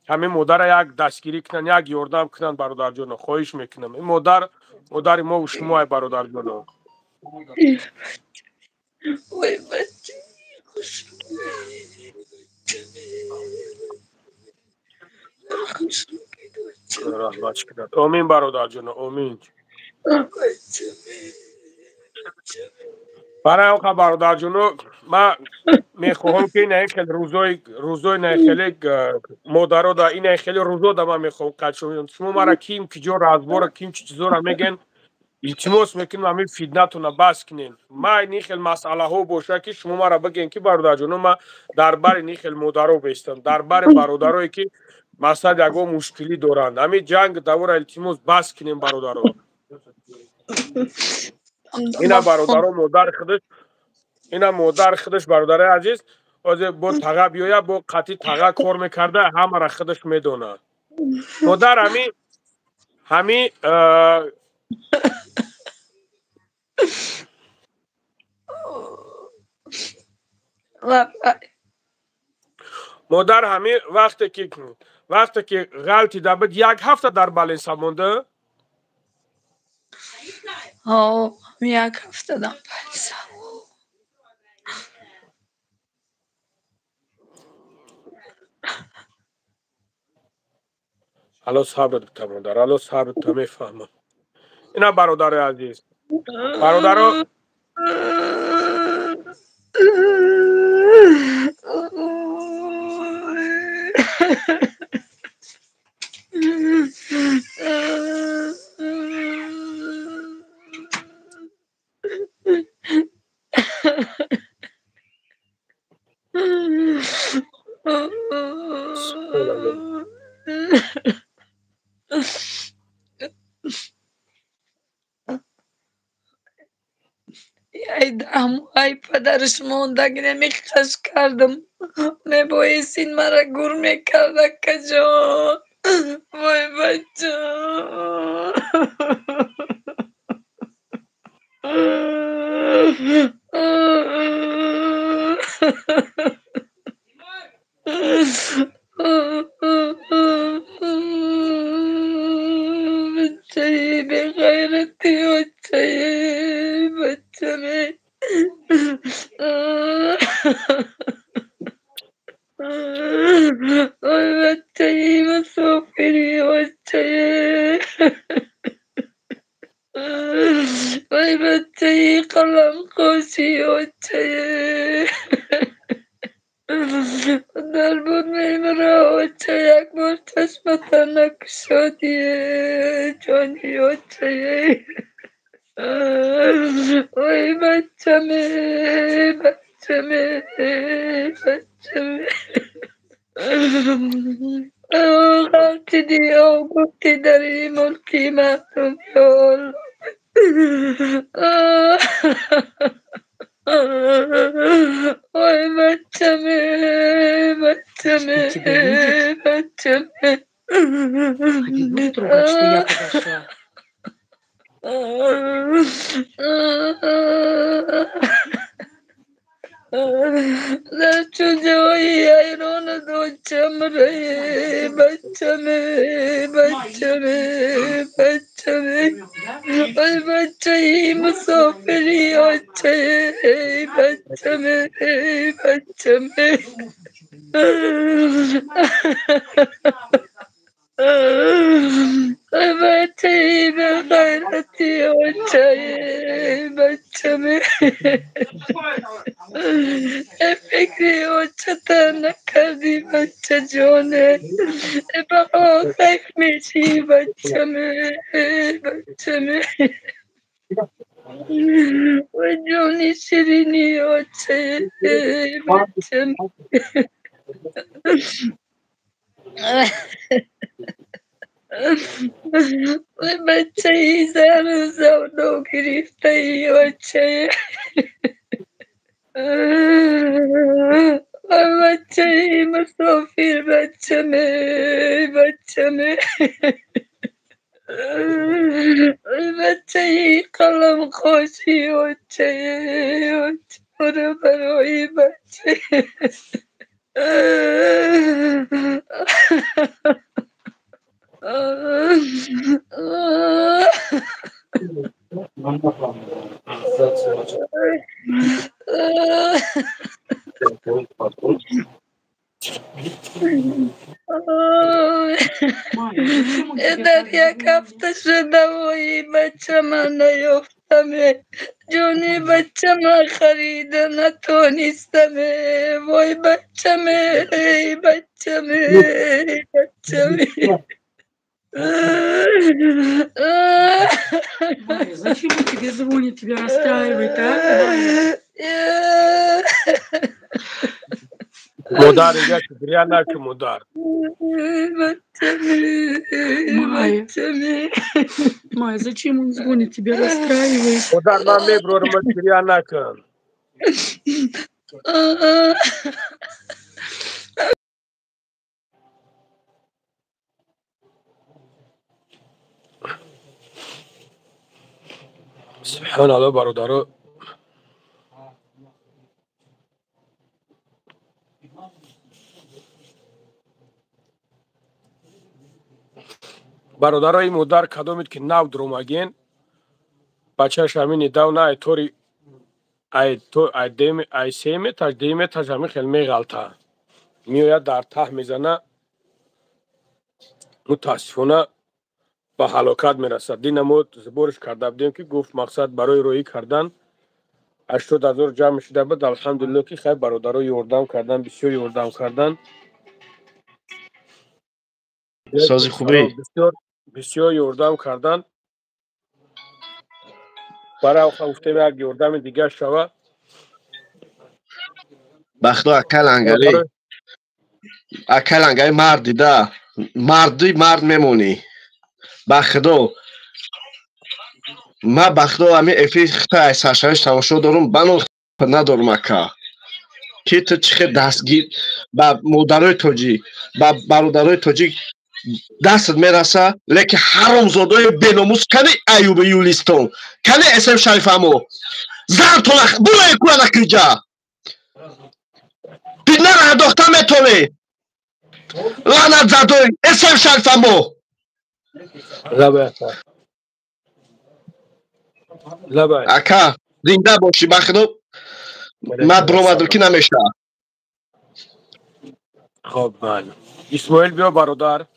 ҳамин модарра як дастгирӣ кунанд, як ёрдам кунанд. Бародарҷоно, хоҳиш мекунам, ин модар модари мову шумо ай, бародарҷоно. Ой, бача, хуш хуш. Раҳмат кунад, омин, бародарҷоно, омин. Барои ҳамқа, бародарҷоно, ман мехоҳам, ки ина хел рӯзои ина хеле модаро да, ина хеле рӯзо да ман мехоҳам қадшо шумо мара ким киҷо разбора, ким чи чизора мегӯен, илтимос мекунем, ҳамин фитнатона бас кунем. Ма ини хел масъалаҳо боша, ки шумо мара бигӯен, ки бародарҷоно, ман дар бари ини хел модаро бестам, дар бари бародарое ки мақсад ягон мушкилӣ доранд. Ҳамин ҷанг давора илтимос бас кунем, бародаро. Ина бародаро, модар худаш, ина модар худаш, бародари азиз, ҳозир бо таға биёя, бо қатъи таға кор мекарда, ҳамара худаш медонад. Модар, ҳами модар, ҳами вақте ки ғалтида буд, як ҳафта дар больница монда? Як ҳафта дар больница. Алло сабр бита, модар, алло сабр бита, мефаҳмам. Ина, бародари азиз, бародаро. Ай даҳмоҳаи падараш мондагӣ намехаш кардам. Мебоист ин мара гур мекард, акаҷон. Вой, бача. Ой, бачаи мусофири очае. Ой, бачаи қаламқоши очае. Дар буд мемира оча, як бор чашмата накушодие, ҷони очае. Ой, бачаме, бачаме, бачаме. Ғалтиди, гуфти дар ин мулки мардум ёл. Ой, бачаме, бачаме, бачаме. Они будут ругать, что я подошла. Дар чуҷои ҳайрону дочамрае, бачаме, бачаме, бачаме. Ой, бачаи мусофири очае, бачаме, бачаме. Ой, бачаи беғайрати очае, бачаме. Фикри очата накарди, бачаҷоне. Баҳо хайф мешӣ, бачаме, бачаме. Ой, ҷони ширини очае, бачаме. Ой, бачаи зару савдо гирифтаи очае. Ой, бачаи мусофир, бачаме, бачаме. Ой, бачаи қаламқоши очае, очаро барои бачае. Дар як ҳафта шудавои бачама наёфтаме, ҷони бачама харида натонистаме. Вой, бачаме, бачаме, бачаме. Майя, зачем он тебе звонит, тебя расстраивает, а? Майя? Модар, гиря накун, модар. Майя, Майя, зачем он звонит, тебя расстраивает? Модар, ман меброрам, гиря накун. Субҳоналло, бародаро. Бародарои модар, кадомед ки нав дуромаген, бачааш ҳамин недавно ай тори ай се метр, ду метр ҳамин хел меғалта, меояд дар таҳ мезана, мутаассифона ба ҳалокат мерасад. Дина мо сбориш карда будем, ки гуфт мақсад барои роҳӣ кардан 80 000 ҷамъ шуда буд. Алҳамдулилло, ки хай бародаро ёрдам кардан, бисёр ёрдам кардан. Сози хубӣ. Бисёр бисёр ёрдам кардан. Барои гуфтем, як ёрдами дигар шава. Бахто, ака Лангалӣ, ака Лангалӣ, марди да марди мард мемонӣ. Ба худо, ман ба худо ҳамин эфир хита саршавиш тамошо дорум, бано надорум, ака, ки ту чӣ хел дастгир ба модарои тоҷик, ба бародарои тоҷик дастат мераса, лекин ҳаромзодаи беномус, кани Аюби Юлистон, кани СМ Шарифамо, зантона булае куяна киҷа фитнара андохта метонӣ, лаънатзадои СМ Шарифамо. Лабай, лабай. Ака, зинда бошӣ. Ба худо, ман биромадам, ки намешавад. Хоб, майли. Исмоил биё бародар.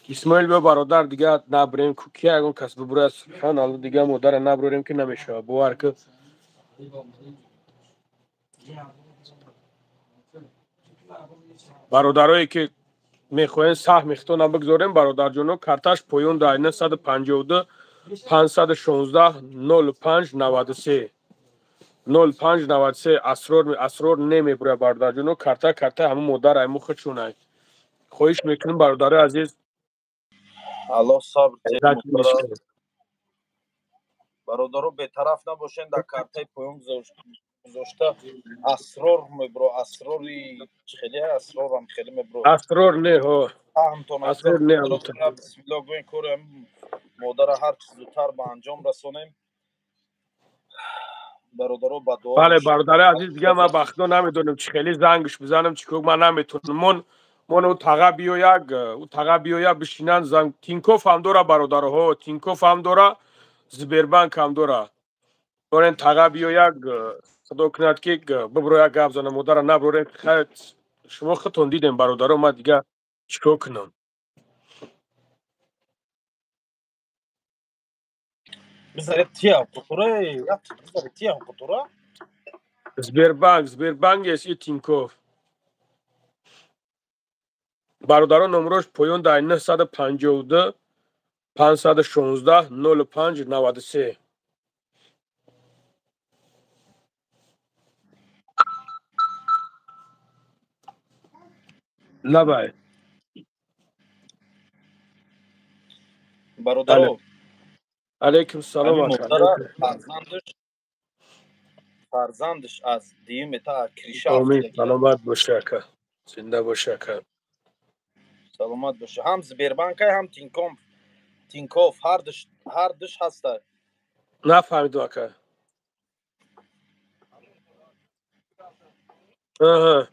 Исмоил биё бародар, дига набурем ку ки ягон кас бубурад, субҳаналло, дига модара набурем ки намешавад. Бовар ки бародарое ки мехоҳем саҳми худтона бигзорем, бародарҷоно, карташ поён дар 952 516 05 93 05 93 асрор асрор намебурад бародарҷоно, карта карта ҳамун модар айму худшонай. Хоҳиш мекунем бародари азиз. Аллоҳ сабр диҳад. Бародаро, бетараф набошен, дар картаи поён гузошта асрор мебро, асрори хеле асрорам хеле мебро. Асрор не, ҳо. Асрор не. Бисмиллоҳ гӯем, кори модара ҳар чиз зудтар ба анҷом расонем. Бародаро, ба дуо. Бале, бародари азиз, дига ман ба худо намедонам чӣ хеле зангш бизанам, чӣ кор ман наметонам. Мон мон ӯ таға биёяг, ӯ таға биёя бишинан занг. Тинкоф ҳам дора бародаро, Тинкоф ҳам дора, Сбербанк ҳам дора. Дорен таға биёяг, худо кунад ки биброяг гап зана, модара наброрем. Хайр, шумо худтон дидем бародаро, ман дига чӣ кор кунам? Бизаре тия қутура, бизаре тия қутура. Сбербанк, Сбербанк есть и Тинькофф. Бародарон, номрош поён дар 952 516 05 93. Лабай. Бародаро. Алейкум салом. Фарзандаш аз дуюм та криша. Омин, саломат боши ака. Зинда боши ака. Саломат боши. Ҳам Сбербанкай, ҳам Тинькофф. Тинькофф ҳар душ ҳаста. Нафаҳмидам ака. Аҳа.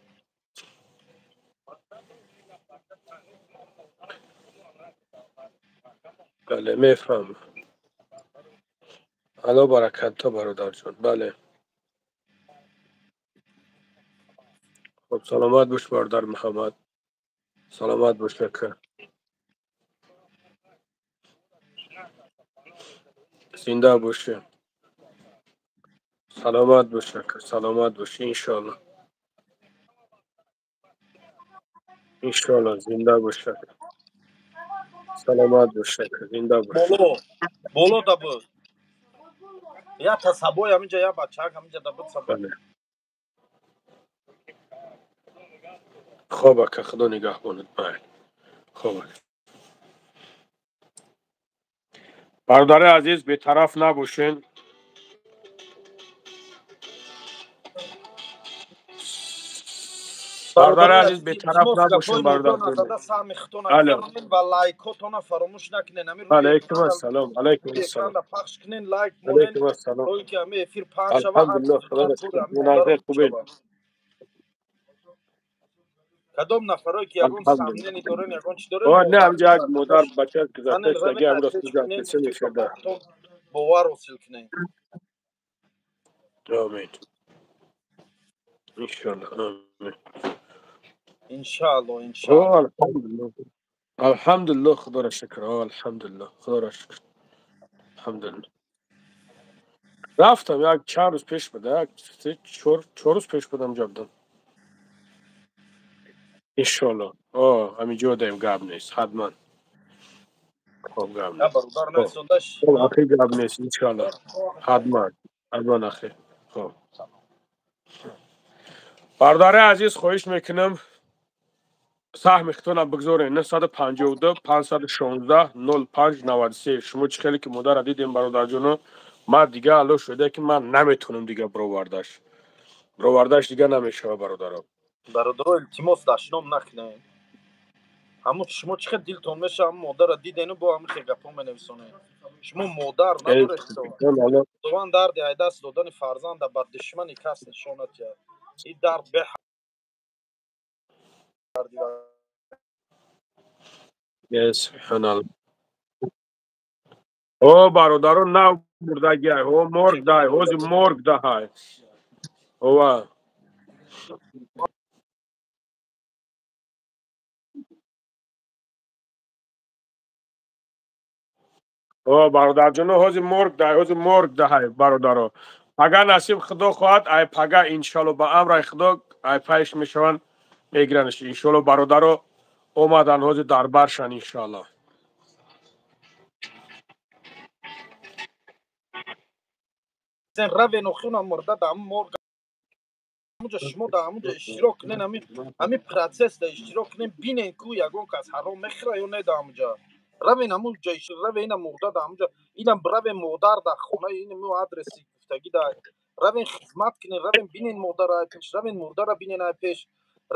Бале, мефаҳмам. Алло баракат то бародарҷон. Бале. Хуб, саломат бош бародар Муҳаммад. Саломат бош ака. Зинда бошӣ. Саломат бош ака, саломат бошӣ иншоалло. Иншоалло зинда бош ака. Саломат бош ака, зинда бош. Боло, боло да буд. Я та сабой ҳаминҷа, я бачаак ҳаминҷа да буд сабой. Хоб ака, худо нигаҳбонат. Майли. Хоб ака. Бародари азиз, бетараф набошен. Бародари азиз, бетараф набошен, бародар. Саҳми худтона ва лайкотона фаромӯш накунен. Ҳамин алейкум ассалом, алейкум ассалом. Пахш кунен, лайк монен. Алейкум ассалом. То ки ҳамин эфир пахш шава. Алҳамдулиллоҳ, худо муназзир хубед. Кадом нафарое ки ягон сомнение дорен, ягон чи дорен? О, не, ҳамҷа як модар бача гузашта шудаги, ҳамро суҷа мешуда. Бовар ҳосил кунем. Омин. Иншоалло, омин. Иншоалло, иншоалло. Алҳамдулиллоҳ. Алҳамдулиллоҳ, худоро шукр. Алҳамдулиллоҳ, худоро шукр. Алҳамдулиллоҳ. Рафтам як чанд рӯз пеш буда, як се чор рӯз пеш будам ҷо будам. Иншоалло. О, ҳамин ҷо даем, гап нест, ҳатман. Хоб, гап нест. Хоб, ахи, гап нест, иншоалло. Ҳатман, ҳатман ахи. Хоб. Бародари азиз, хоҳиш мекунам саҳми худтона бигзорен 952 516 05 93. Шумо чӣ хеле ки модара дидем бародарҷоно, ман дига алло шуда ки ман наметонам дига бировардаш. Бировардаш дига намешава бародаро. Бародаро, илтимос, дашном накунед. Ҳамун шумо чӣ хел дилтон меша, ҳамун модарро дидену бо ҳамин хел гапҳо менависонед. Шумо модар надоред. Худованд дарди ай даст додани фарзанда бар душмани кас нишон надиҳад. Ин дард бе Субҳаналлоҳ. О, бародаро, нав мурдагиай, о, морг дай, ҳози морг даҳай. Ова. О бародарҷоно, ҳозир морг дай, ҳозир морг даҳай бародаро. Пага насиб худо хоҳад, ай пага иншалло ба амраи худо ай пайш мешаванд, мегиранш иншалло. Бародаро омадан, ҳозир дар баршан иншалло. Равен охирона мурда дар морг, ҳамунҷо шумо дар ҳамунҷо иштирок кунен, ҳамин процесс да иштирок кунен, бинен ку ягон кас ҳаром мехӯра ё не. Дар ҳамунҷо равен, ҳамунҷо равен, ина мурда дар ҳамунҷо, инам равен модар дар хонаи ин адреси гуфтагӣ да равен, хизмат кунен, равен бинен модара ай пеш, равен мурдара бинен ай пеш,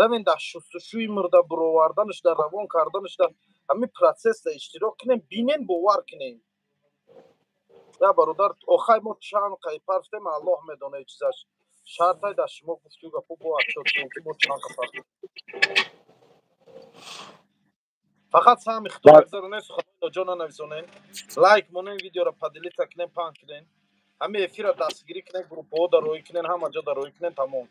равен дар шустушӯи мурда буроварданаш, дар равон карданаш, дар ҳамин процесс да иштирок кунен, бинен, бовар кунен. Я бародар, охай мо чанд қайпар фтем, Аллоҳ медонад чизаш. Шартай дар шумо гуфту гапо бо отчёт ки мо чанд қапар. Фақат сами худо гузаронед, суханои ноҷо нанависонед, лайк монен, видеоро поделиться кунен, паҳн кунен, ҳамин эфирро дастгирӣ кунен, группаҳо дароӣ кунен, ҳама ҷо дароӣ кунен, тамом.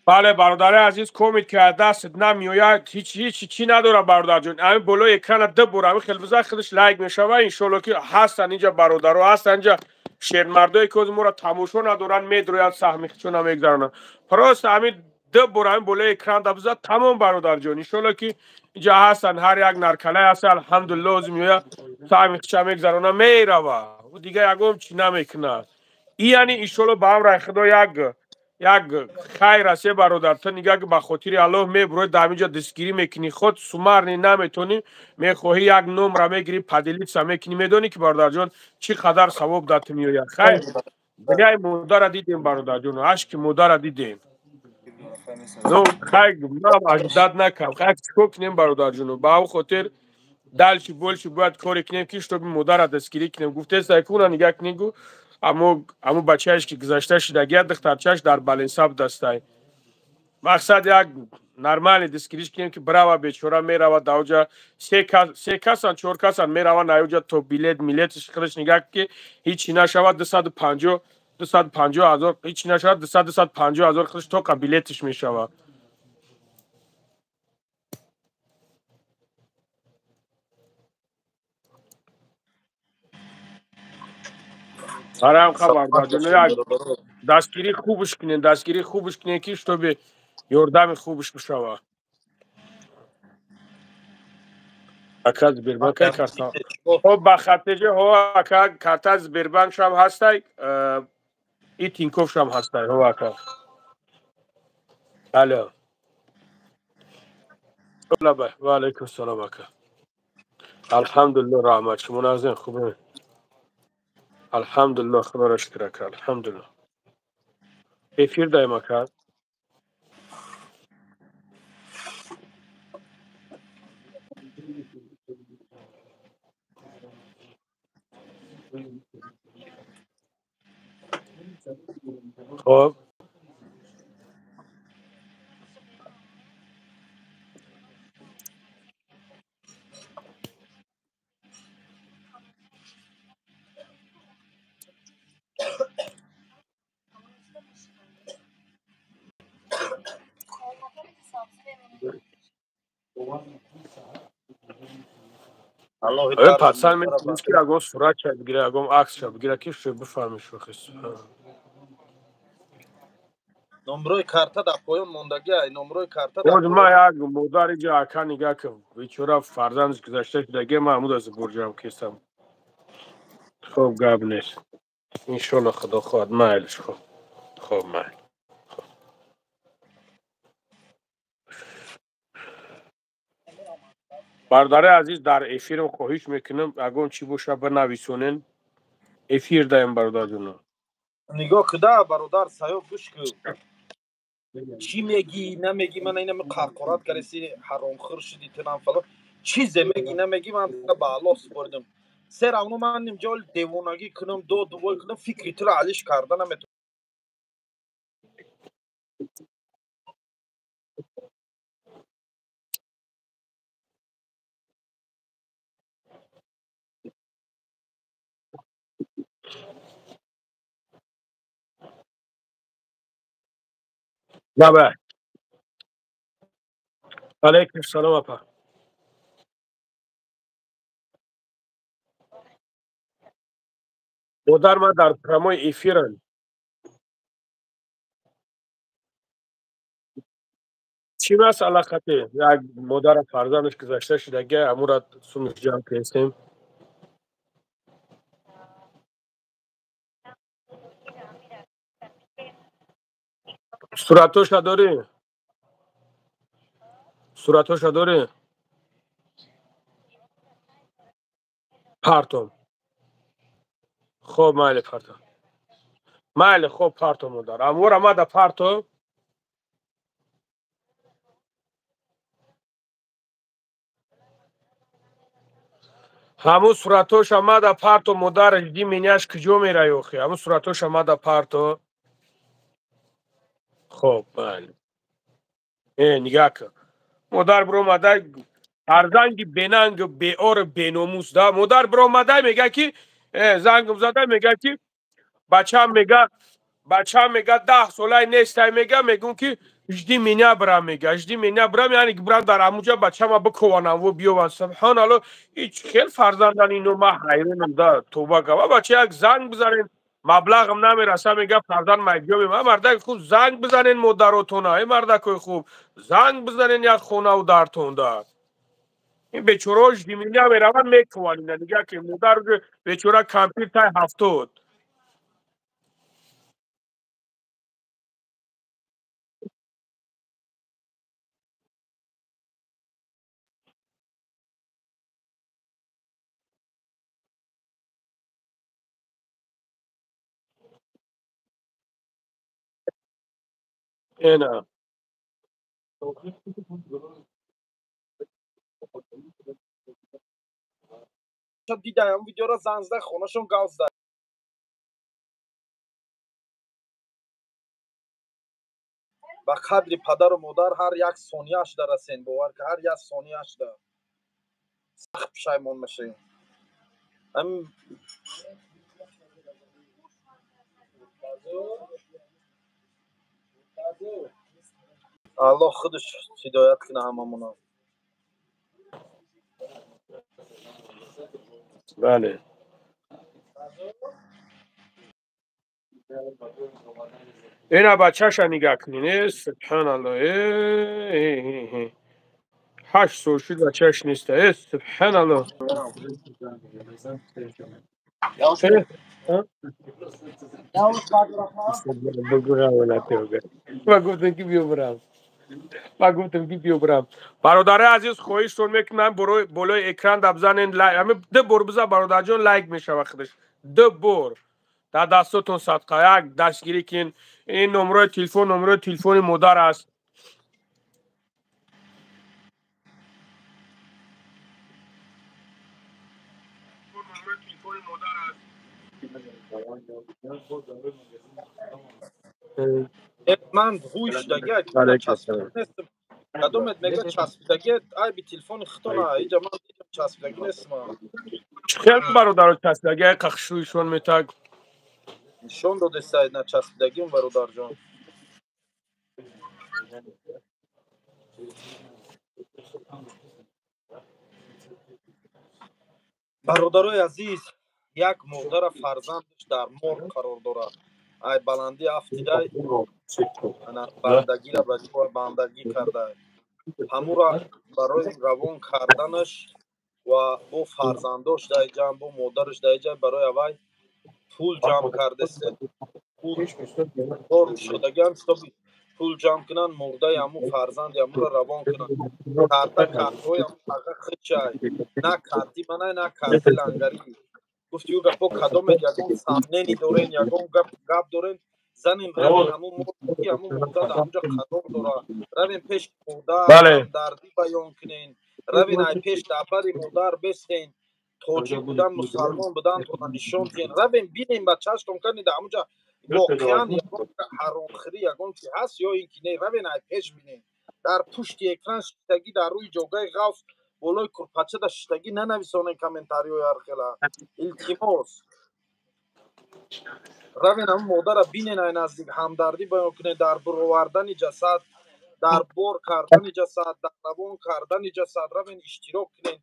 Бале, бародари азиз, комит ки аз дастат намеояд, ҳеҷ ҳеҷ чӣ надорад бародарҷон. Ҳамин болои экрана ду бор ҳамин хел бизан, худаш лайк мешавад. Иншоалло ки ҳастанд инҷа бародаро, ҳастанд инҷа шермардое ки ҳозир моро тамошо надоранд, медроянд, саҳми худшона мегузаронанд. Просто ҳамин ду бор ҳамин болои экран да бизан, тамом бародарҷон. Иншоалло ки инҷа ҳастанд, ҳар як наркалай ҳаст, алҳамдулилло, ҳозир меояд, саҳми худша мегузаронад, мерава. Ӯ дига ягон чӣ намекунад. И яъне иншоалло ба амраи худо як хайр аст, е бародар. Ту нигаҳ ки ба хотири Аллоҳ мебурои, дар ҳаминҷо дастгирӣ мекунӣ, худ сумарни наметонӣ, мехоҳӣ як номра мегирӣ, поделиться мекунӣ. Медонӣ ки бародарҷон чӣ қадар савоб дар ту меояд. Хайр, дигаи модара дидем бародарҷон, ашки модара дидем. Ну хайр, ман аждад накам. Хайр, чикор кунем бародарҷоно? Ба ҳамн хотир дальше больше бояд коре кунем ки чтобы модара дастгирӣ кунем. Гуфтеста ки уна нигаҳ кунем гу аммо бачаеш ки гузашта шидагия, духтарчааш дар баленсаб дастай. Мақсад як нормальный дастгириш кунем ки брава, бечора мерава даоҷа, се касан, чор касан мераванд аёҷа то билет милетиш худаш нигаҳ ки ҳичи нашавад, 250, 250 ҳазор, ҳичи нашавад, 200, 250 ҳазор худаш тоқа билетиш мешавад. Барам бародарҷон, як дастгирӣ хубш кунен, дастгирӣ хубш кунен ки чтобы ёрдами хубш бишавад. Ака Сбербанк карта. Хоб ба хатеҷа ҳо ака, карта Сбербанк шам ҳастай, и Тинькофф шам ҳастай, ҳо ака. Алло. Ва алайкум салом ака. Алҳамдулилло, раҳмат. Шумо нағзен, хубе? Алҳамдулилло, худоро шукр ака, алҳамдулилло. Эфир даем ака. Хоб. Пацан метавонист ки ягон суратша бигира, ягон аксша бигира ки шо бифаҳми шӯхи. Номрои карта дар поён мондагӣ, номрои карта. Ма як модар иҷа ака нигаҳ ки бечора фарзандаш гузашта шудагӣ, ман ҳамуд аз бурҷам кестам. Хоб, гап нест. Иншолло худо хоҳад, майлиш. Хоб, хоб, майл. Бародари азиз, дар эфирам хоҳиш мекунам, ягон чӣ боша бинависонен. Эфир даем бародарҷоно. Нигоҳ куда бародар Саёб, гӯш кун. Чӣ мегӣ, намегӣ, ман инами қарқорат кареси, ҳаромхӯр шуди тунам фалон. Чизе мегӣ, намегӣ, ман ба Аллоҳ супоридам. Се равно ман нимҷо девонагӣ кунам, до дувой кунам, фикри туро алиш карда наметавонам. Лабай. Алейкум салом апа. Модар, ман дар прямой эфирам. Чӣ масъала хате? Як модара фарзандаш гузашта шудаги, амура сумш ҷамъ кардем. Суратоша дорӣ? Суратоша дорӣ? Партом. Хоб, майли, парто. Майли, хоб, парто, модар. Амура мада парто. Ҳамун суратоша мада парто, модар, жди меня-ш куҷо мераи охи? Ҳамун суратоша мада парто. Хоб, майли. Нигаҳ кун. Модар биромада фарзанди бенанг, беор, беномус да. Модар биромада мега ки зангм зада мега ки бачам мега, бачам мега 10 солай нестай мега, мегум ки жди меня брам мега, жди меня брам, яъне ки брам дар амуҷа бачама бикованам во биёван. Субҳоналло, ҳеҷ хел фарзандан ино, ман ҳайронам да, тоба кава. Бача як занг бизанен, маблағам намераса, мега фарзанд майҷоме. Ма мардаки хуб, занг бизанен модаротона, эй мардакои хуб, занг бизанен як хонаву дартонда. Ин бечораҳо жди меня мераванд, мекуванд ина. Нигаҳ ки модар бечора кампир тай 70. Ина. Дидаям видеора, занг зада, хонашон гав зада. Ба қадри падару модар ҳар як сонияш дарасен, бовар ки ҳар як сонияш да сахт пушаймон мешавем. Аллоҳ худаш ҳидоят кунад ҳамамона. Бале. Ина бачаша нигаҳ кунед, э субҳоналло, э 8 сол шуд бачаш неста, э субҳоналло. Ма гуфтам ки биё бирам. Ма гуфтам ки биё бирам. Бародари азиз, хоҳиштон мекунам болои экран да бизанен лайк. Ҳамин 2 бор биза бародарҷон, лайк мешава худаш. 2 бор. Дар дастотон садқа, як дастгирӣ кин. Ин номрои телефон, номрои телефони модар аст. Ман ҳуй шудаги часпида нестам. Кадомет мега часпидаги, айби телефони хитона, иҷа ман часпидаги нестам. Хел бародаро часпидаги, ай қахшӯишон метаг. Нишон додесай на часпидагим, бародарҷон. Бародарои азиз, як модара фарзандаш дар морг қарор дорад. Ай баландӣ афтидай, бандагира ба бандагӣ кардай. Ҳамура барои равон карданаш ва бо фарзандош дар ҷамъ, бо модараш дар ҷамъ барои авай пул ҷамъ кардесе. Пул кор шудагиам, чтобы пул ҷамъ кунанд, мурдаи ҳамун фарзанди ҳамура равон кунанд. Карта картҳои ҳамун аға хичай, на карти манай, на карти лангарӣ. Гуфти ӯ гапо кадомед ягон сомнение дорен, ягон гап дорен, занем равен ҳамун мурда, ҳамун мурда дар ҳамунҷа қарор дорад. Равен пеш модар, ҳамдардӣ баён кунен, равен ай пеш дафтари модар бестен, тоҷик будан, мусалмон будан тона нишон диҳен. Равен бинем, ба чашмтон кардем дар ҳамунҷа воқеан ягон ҳаромхӯрӣ, ягон чи ҳаст ё ин ки не, равен ай пеш бинем. Дар пушти экран шиштагӣ, дар рӯи ҷогаи ғафс болои курпачада шиштагӣ нанависонен комментариҳои ҳархела. Илтимос. Равен ҳамун модара бинен ай наздик, ҳамдардӣ баён кунед дар буровардани ҷасад, дар бор кардани ҷасад, дар равон кардани ҷасад, равен иштирок кунед,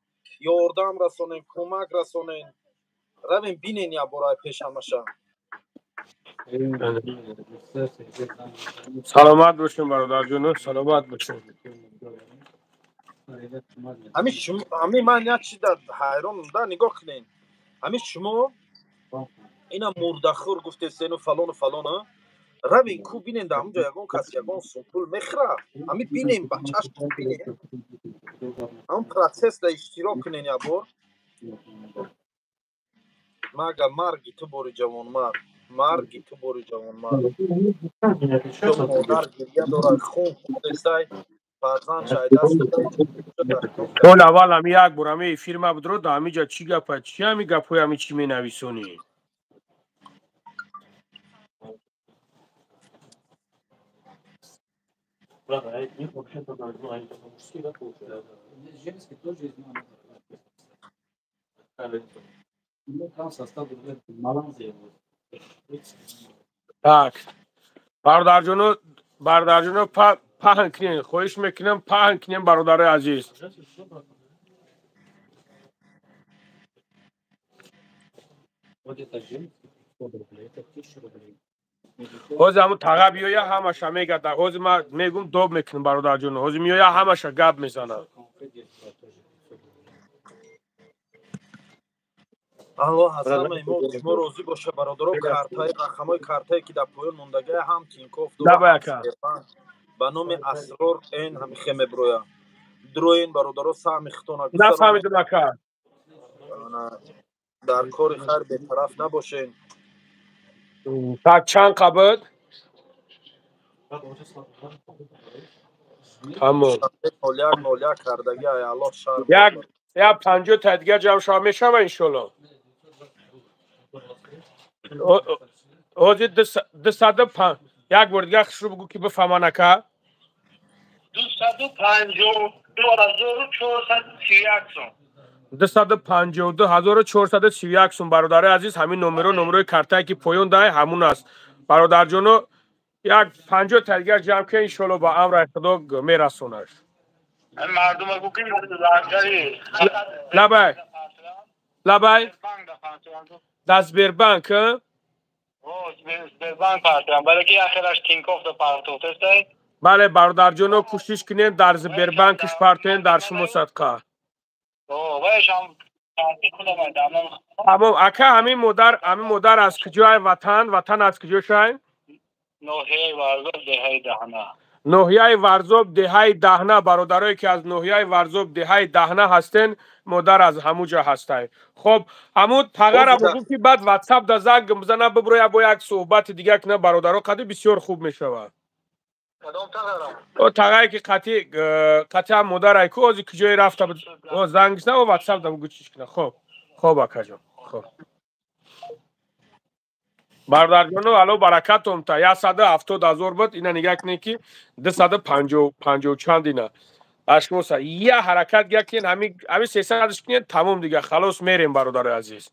ёрдам расонен, кӯмак расонен. Равем бинен я бораи пешамаша. Саломат бошем, бародарҷоно, саломат бошем. Ҳами шумо, ҳами ман як чиз дар ҳайронам да, нигоҳ кунед. Ҳами шумо ина мурдахӯр гуфтесену фалону фалона. Равен ку бинен дар ҳамунҷо ягон кас ягон сум пул мехӯра. Ҳами бинен, ба чашм бинен. Ҳамун процесс да иштирок кунен як бор. Мага марги ту бори ҷавонмард. Марги ту бори ҷавонмард. Модар гирья дорад, хун хӯрдесай, фарзанд шайдаст. Ҳол аввал ҳами як бор ҳами эфир ма будро, да ҳамиҷа чӣ гапа, чӣ ҳами гапҳои ҳами чӣ менависонӣ? Так, бародарҷоно, бародарҷоно, паҳн кунед, хоҳиш мекунам, паҳн кунем, бародарои азиз. Ҳозир ҳамун таға биёя, ҳамаша мегада. Ҳозир ман мегум, доб мекунам, бародарҷоно. Ҳозир меоя, ҳамаша гап мезанам. Аллоҳ аз ҳамаи мо шумо розӣ боша, бародаро. Картаи, рақамҳои картае ки дар поён мондагия, ҳам Тинькофф Давай, ака. ба номи Асрор Н ҳамихе меброя. Дроен, бародаро, саҳми хитона. Нафаҳмидам, ака. Дар кори хайр бетараф набошен. Так, чанд қабд? Тамом. 01 01 кардагия, Аллоҳ шарм. Як 50 та дигар ҷамъ шава, мешава, иншолло. Ҳозир дусаду як бор дигар хушрӯ бугӯ, ки бифаҳман, ака. 252 431 сум. 252 431 сум, бародарои азиз. Ҳамин номеро, номерои картае ки поён даҳ, ҳамун аст, бародарҷоно. Як 50 та дигар ҷамъ ки, иншолло, ба амраи Худо мерасонаш. Мардума гӯ ки лангари. Лабай, лабай, дар Сбербанк? Сбербанк партиям, бале, ки ахираш Тинькофф да партохтестай. Бале, бародарҷоно, кӯшиш кунем, дар Сбербанкш партоем, дар шумо садқа. Тамом, ака. Ҳамин модар, ҳамин модар аз куҷои ватан, ватан аз куҷо шай? Ноҳияи Варзоб, деҳаи Даҳна. Ноҳияи Варзоб, деҳаи Даҳна. Бародарое ки аз ноҳияи Варзоб, деҳаи Даҳна ҳастен, модар аз ҳамун ҷо ҳастай. Хоб, ҳамун тағара бугӯ, ки баъд Ватсап да занг бизана, биброя, бо як суҳбати дига кина, бародаро қади бисёр хуб мешавад. О тағае ки қати қати ҳам модарай ку, ҳозир куҷое рафта буд, о занг зна, о Ватсап да бугӯ, чиш кина. Хоб, хоб, акаҷон, хоб, бародарҷоно, ало баракатом та. 170 000 буд, ина нигаҳ кунед, ки дусаду панҷоҳу чанд. Ина ашмоса я ҳаракат гия кунед, ҳами 300-ш кунед, тамом, дига халос, мерем, бародарои азиз.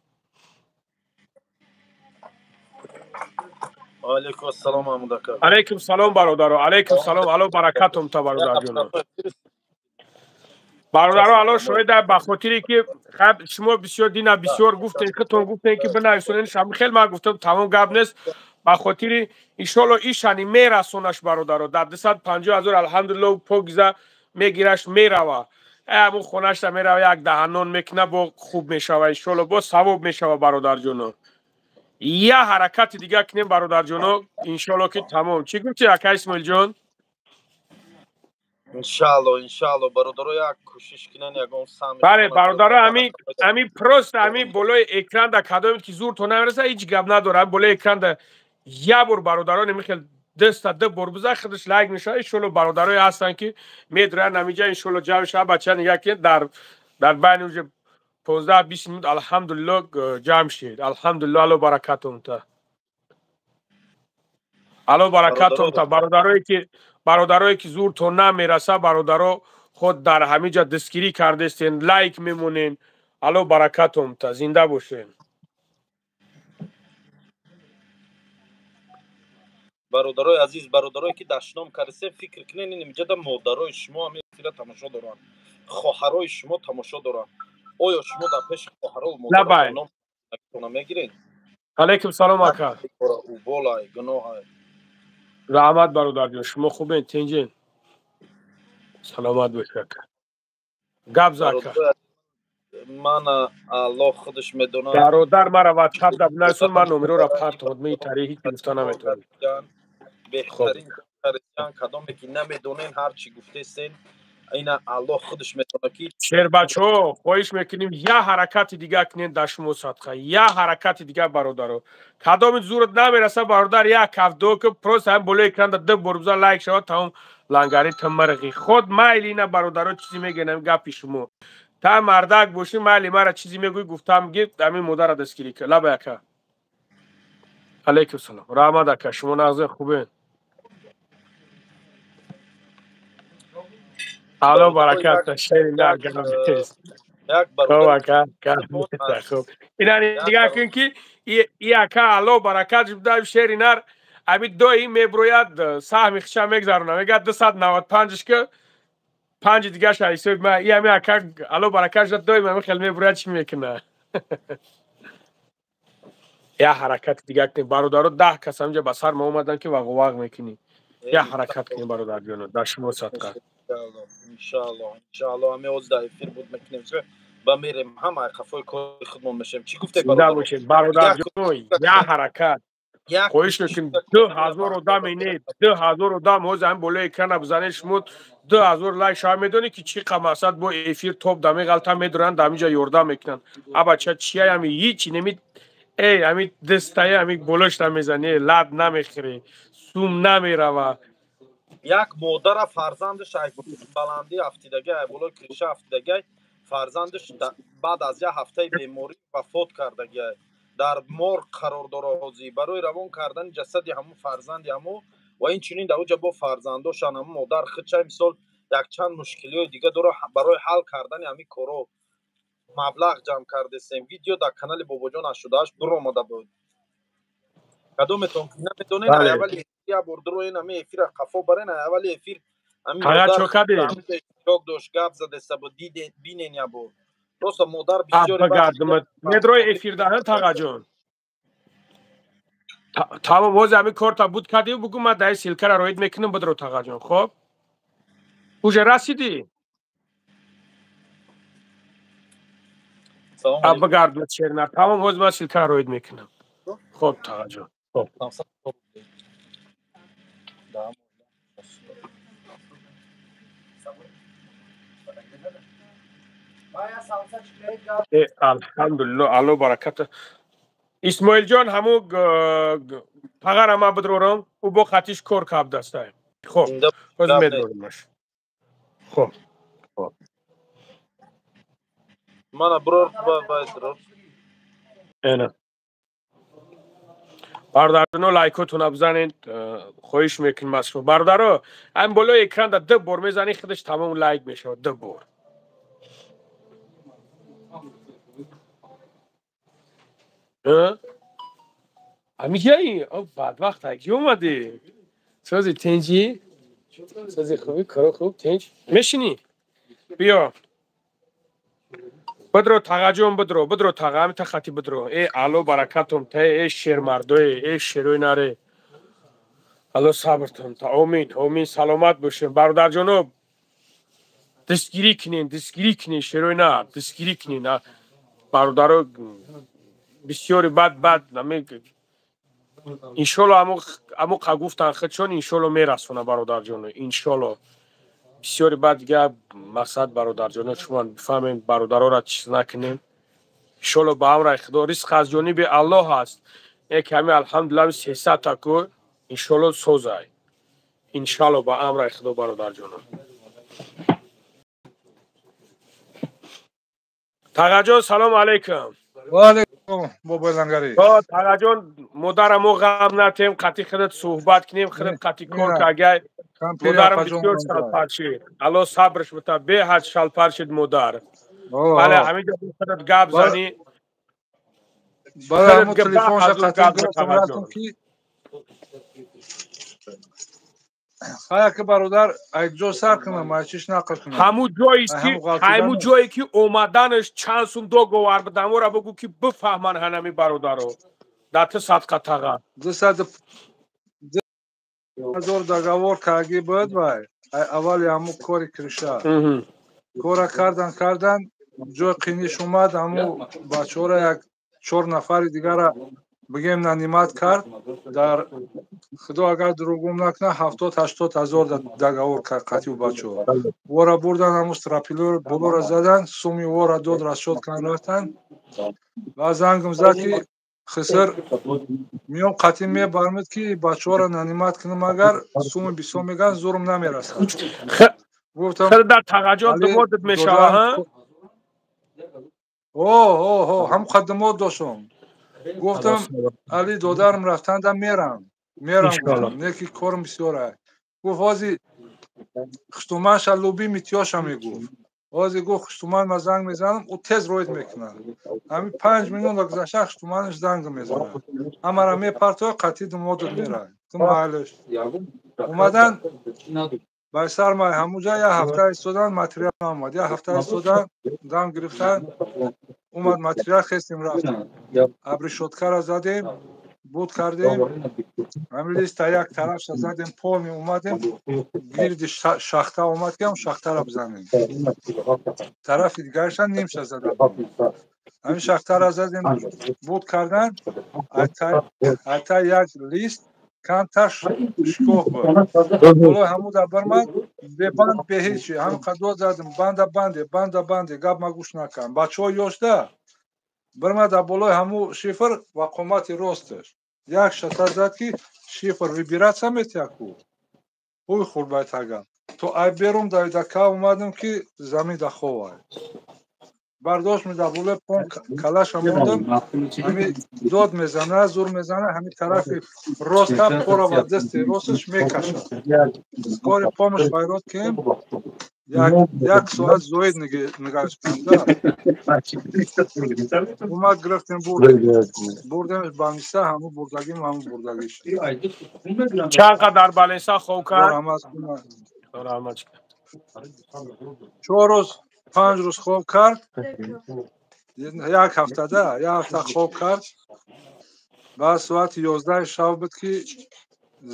Алейкум ассалом, Маҳмуд ака. Алейкум салом, бародаро, алейкум салом, ало баракатом та, бародарҷоно. Бародаро, ало шоҳида, ба хотире ки шумо бисёр дина бисёр гуфтем, худтон гуфтем, ки бинависонен, хел ман гуфтам, тамом, гап нест. Ба хотири иншолло ишани мерасонаш, бародаро, дар 250 000, алҳамдулилло, покиза мегираш, мерава, ҳамун хонашта мерава, як даҳанон мекуна, бо хуб мешава, иншолло, бо савоб мешава, бародарҷоно. Я ҳаракати дига кунем, бародарҷоно, иншолло, ки тамом. Чӣ гуфти, ака Исмоилҷон? Иншалло, иншалло, бародаро, як кӯшиш кунен, ягон сами. Бале, бародаро, ами просто ами болои экран да кадоме ки зур то намереса, ҳеҷ гап надора. Болои экран да як бор, бародаро, немихел даста ду бор биза, худаш лайк мешава, иншолло. Бародарое ҳастанд, ки медуранд ҳамиҷа, иншолло, ҷамъ шава. Бача, нигаҳ кунед, дар байни уже 15-20 минут, алҳамдулилло, ҷамъ шид, алҳамдулилло. Алло баракатум та, алло баракатум та. Бародарое ки зур то намераса, бародаро, худ дар ҳамиҷа дастгирӣ кардестен, лайк мемонен, алло баракатум та, зинда бошен. Бародарои азиз, бародарое ки дашном кардесен, фикр кунен, ин инҷада модарои шумо ҳами эфира тамошо доранд, хоҳарои шумо тамошо доранд. Оё шумо дар пеши хоҳаро модаротон хонагитона мегиред. Алейкум салом, ака. Уболай, гуноҳай. Раҳмат, бародарҷон, шумо хубен, тинҷен? Саломат бошед, ака. Гап за, ака. Ман Аллоҳ худаш медонад. Бародар, мара ватсап да бинависон, ман номероро партовад, ми тари ҳеҷ гуфта наметавонам. Беҳтарин кадоме ки намедонен, ҳар чӣ гуфтесен, ина Аллоҳ худаш медонад ки. Шербачаҳо, хоҳиш мекунем, я ҳаракати дига кунен, дар шумо садқа, я ҳаракати дига, бародаро. Кадоми зурат намераса, бародар, як каф ду ки просто ҳам болои экран ду бор бизан, лайк шавад, тамом. Лангари тимирғи худ майли ина, бародаро, чизе мегӯям, гапи шумо та мардак бошӣ, майли мара чизе мегӯӣ, гуфтам ги ҳамин модара дастгирӣ кар. Лаба, ака. Алейкум салом, раҳмат, ака, шумо нағзе, хубен? Алло баракат, шери нар гап. Хоб, ака, хуб. Ина нигоҳ кун ки и ака, алло баракат, шери нар ами доим меброяд, саҳми хиша мегзарона, мегӯяд 295-ш ки панҷи дигаша ҳисоби ма. И ами ака, алло баракат, доим ами хел меброяд, чӣ мекуна? Я ҳаракати дига кунем, бародаро, 10 кас ҳамҷа ба сар ма омадан ки вағувағ мекунӣ. Я ҳаракат кунем, бародарҷоно, дар шумо садқа. Иншаалло, иншаалло, ҳами ҳозир дар эфир буд мекунем, ба мерем, ҳама қафои кори худмон мешем. Чӣ гуфте? Бошед, бародарҷоно, я ҳаракат хоҳиш мекунем. 2000 одам не, 2000 одам ҳозир ҳам болои экрана бизанед, шумо 2000 лайк шава, медонӣ ки чӣ қа мақсад бо эфир топ да меғалта, медоранд, дар ҳаминҷа ёрдам мекунанд. Абача, чия ами ҳичи неми, эй, ами дастаи ами болошта мезани, лаб намехӯрӣ, сум намерава. Як модара фарзандаш ай баландӣ афтидагай, ай болои крыша афтидагай, фарзандаш баъд аз як ҳафтаи беморӣ вафот кардагай, дар морг қарор дора. Ҳозир барои равон кардани ҷасади ҳамун фарзанди ҳамун ва инчунин дар оҷа бо фарзандошан, ҳамун модар худша мисол якчанд мушкилиҳои дига дора, барои ҳал кардани ҳамин коро маблағ ҷамъ кардесем. Видео дар канали Бобоҷон 88 биромада буд. Кадометон ки намедонед, аввали як бор дуроен, ҳамин эфира қафо барен, аввали эфир ҳамин модар дошт, гап задеса буд, бинен як бор. Просто модар бисёр. Медрои эфир даҳан, тағаҷон, тамом, ҳозир ҳамин корта буд кардӣ, бугӯ, ман даи ссылка ра роид мекунам, бидро, тағаҷон. Хоб, уже расидӣ? Бигард, шернар, тамом, ҳозир ман ссылка ра роид мекунам. Хоб, тағаҷон, хоб. Алҳамдулилло, алло бараката. Исмоилҷон, ҳамун пағара ма бидрорам, ӯ бо хатиш кор кабдастай. Хоб, ҳозир медроримаш. Хоб. Мана брор, бай дрор. Эна. Бародароно, лайкотона бизанед, хоҳиш мекунем аз шумо. Бародаро, ҳамин болои экран да ду бор мезанӣ, худаш тамом лайк мешавад, ду бор. Ҳамиҷаи бадвақт ки омадӣ? Сози, тинҷӣ? Сози, хуби, коро хуб, тинҷ? Мешинӣ? Биё. Бидро, тағаҷон, бидро, бидро, таға, ҳамита хати бидро. Э, алло баракатум та, э шермардое, э шерои наре. Алло сабртон та. Омин, омин, саломат бошем. Бародарҷоно, дастгирӣ кунен, дастгирӣ кунен, шерои нар, дастгирӣ кунен. Бародаро, бисёри бад бад иншолло ҳамон қа гуфтан худшон, иншолло мерасона, бародарҷоно, иншолло. Бисёри бад дига мақсад, бародарҷоно, шумо бифаҳмем, бародароро чиз накунем. Иншолло, ба амраи худо, ризқ аз ҷониби Аллоҳ аст. Яке ҳами алҳамдулилла 300 та ку, иншолло, созай, иншалло, ба амраи худо, бародарҷоно. Тағаҷон, салому алайкум. Ваалайкум, бобои Лангарӣ. Тағаҷон, модарам мо ғам натем, қатъи худат суҳбат кунем, худат қатъи кор кагай. Модарам бисёр шалпар шид, алло сабрш бита, беҳад шалпар шид модар. Бале, ҳаминҷо худат гап занӣ. Барои ҳамон телефонша қатъи гуфтам, рафтам ки Хая ки бародар, айҷо сар кунам, айчиш нақл кунам? Ҳамун ҷоест ки ҳамун ҷое ки омаданаш чанд сум договор будам, ора бугӯ ки бифаҳманд ҳанами бародаро. Дар ту садқа таға. 200,000 договор карги буд вай. Аввали ҳамун кори криша. Кора кардан, ҷои қиниш омад, ҳамун бачаҳоро як чор нафари дигара бигем нанимать кард. Дар худо агар дурӯғгум накунад, 70-80 ҳазор договор кард қатъи бачаҳо. Вора бурдан, ҳамун стропило болора задан, суми вора дод, расчёт кардан, рафтан. Ва зангам зад ки хиср миём қатъи мебармед ки бачаҳоро нанимать кунам, агар суми бисёр меган, зурм намерасад. Гуфтам дар тағаҷон думодат мешава, ҳа? О, ҳам қадамот доштам. Гуфтам али додарам рафтанда мерам. Мерам гуфтам, не ки корм бисёр ай. Гуфт ҳози хуштуманша луби митёша мегуфт. Ҳози гуфт хуштуман ма занг мезанам, ӯ тез роид мекунад. Ҳами 5 минута гузашта хуштуманаш занг мезанад. Ҳамара мепартоя, қатъи думодат мерай. Ту майлаш. Омадан байсар май ҳамуҷа як ҳафта истодан, материал наомад. Як ҳафта истодан, дам гирифтан, омад материал, хестем рафтем. Обрешёткара задем, буд кардем, ҳамин листа як тарафша задем, полный омадем, гирди шахта омад ки ҳам шахтара бизанем. Тарафи дигарша нимша задем. Ҳамин шахтара задем, буд кардан, айта як лист камтар шикоф буд. Болои ҳамуда бармад, бебанд беҳечи, ҳамин қадо задем, банда банде, банда банде, гап ма гӯш накардам. Бачаҳо ёшда бармад дар болои ҳаму шифр ва қомати росташ. Як шата зад ки шифр вибратсия метиҳад ку. Ҳуй хурд байтага. То ай берум давидака омадем ки замин да ховай. Бардошт дар болои пон калаша мондам, ҳами дод мезана, зур мезана, ҳами тарафи роста пора ва дасти росташ мекашад. Скорый помощь файрод кем, як соат зоид нигаҳш кардам. Омад гирифтем бурдем. Бурдемш больница, ҳамун бурдагим, ҳамун бурдагиш. Чанд қадар больница хоб кард? Раҳмат. 4 рӯз, 5 рӯз хоб кард. Як ҳафтада, як ҳафта хоб кард. Баъд соати 11 шаб буд ки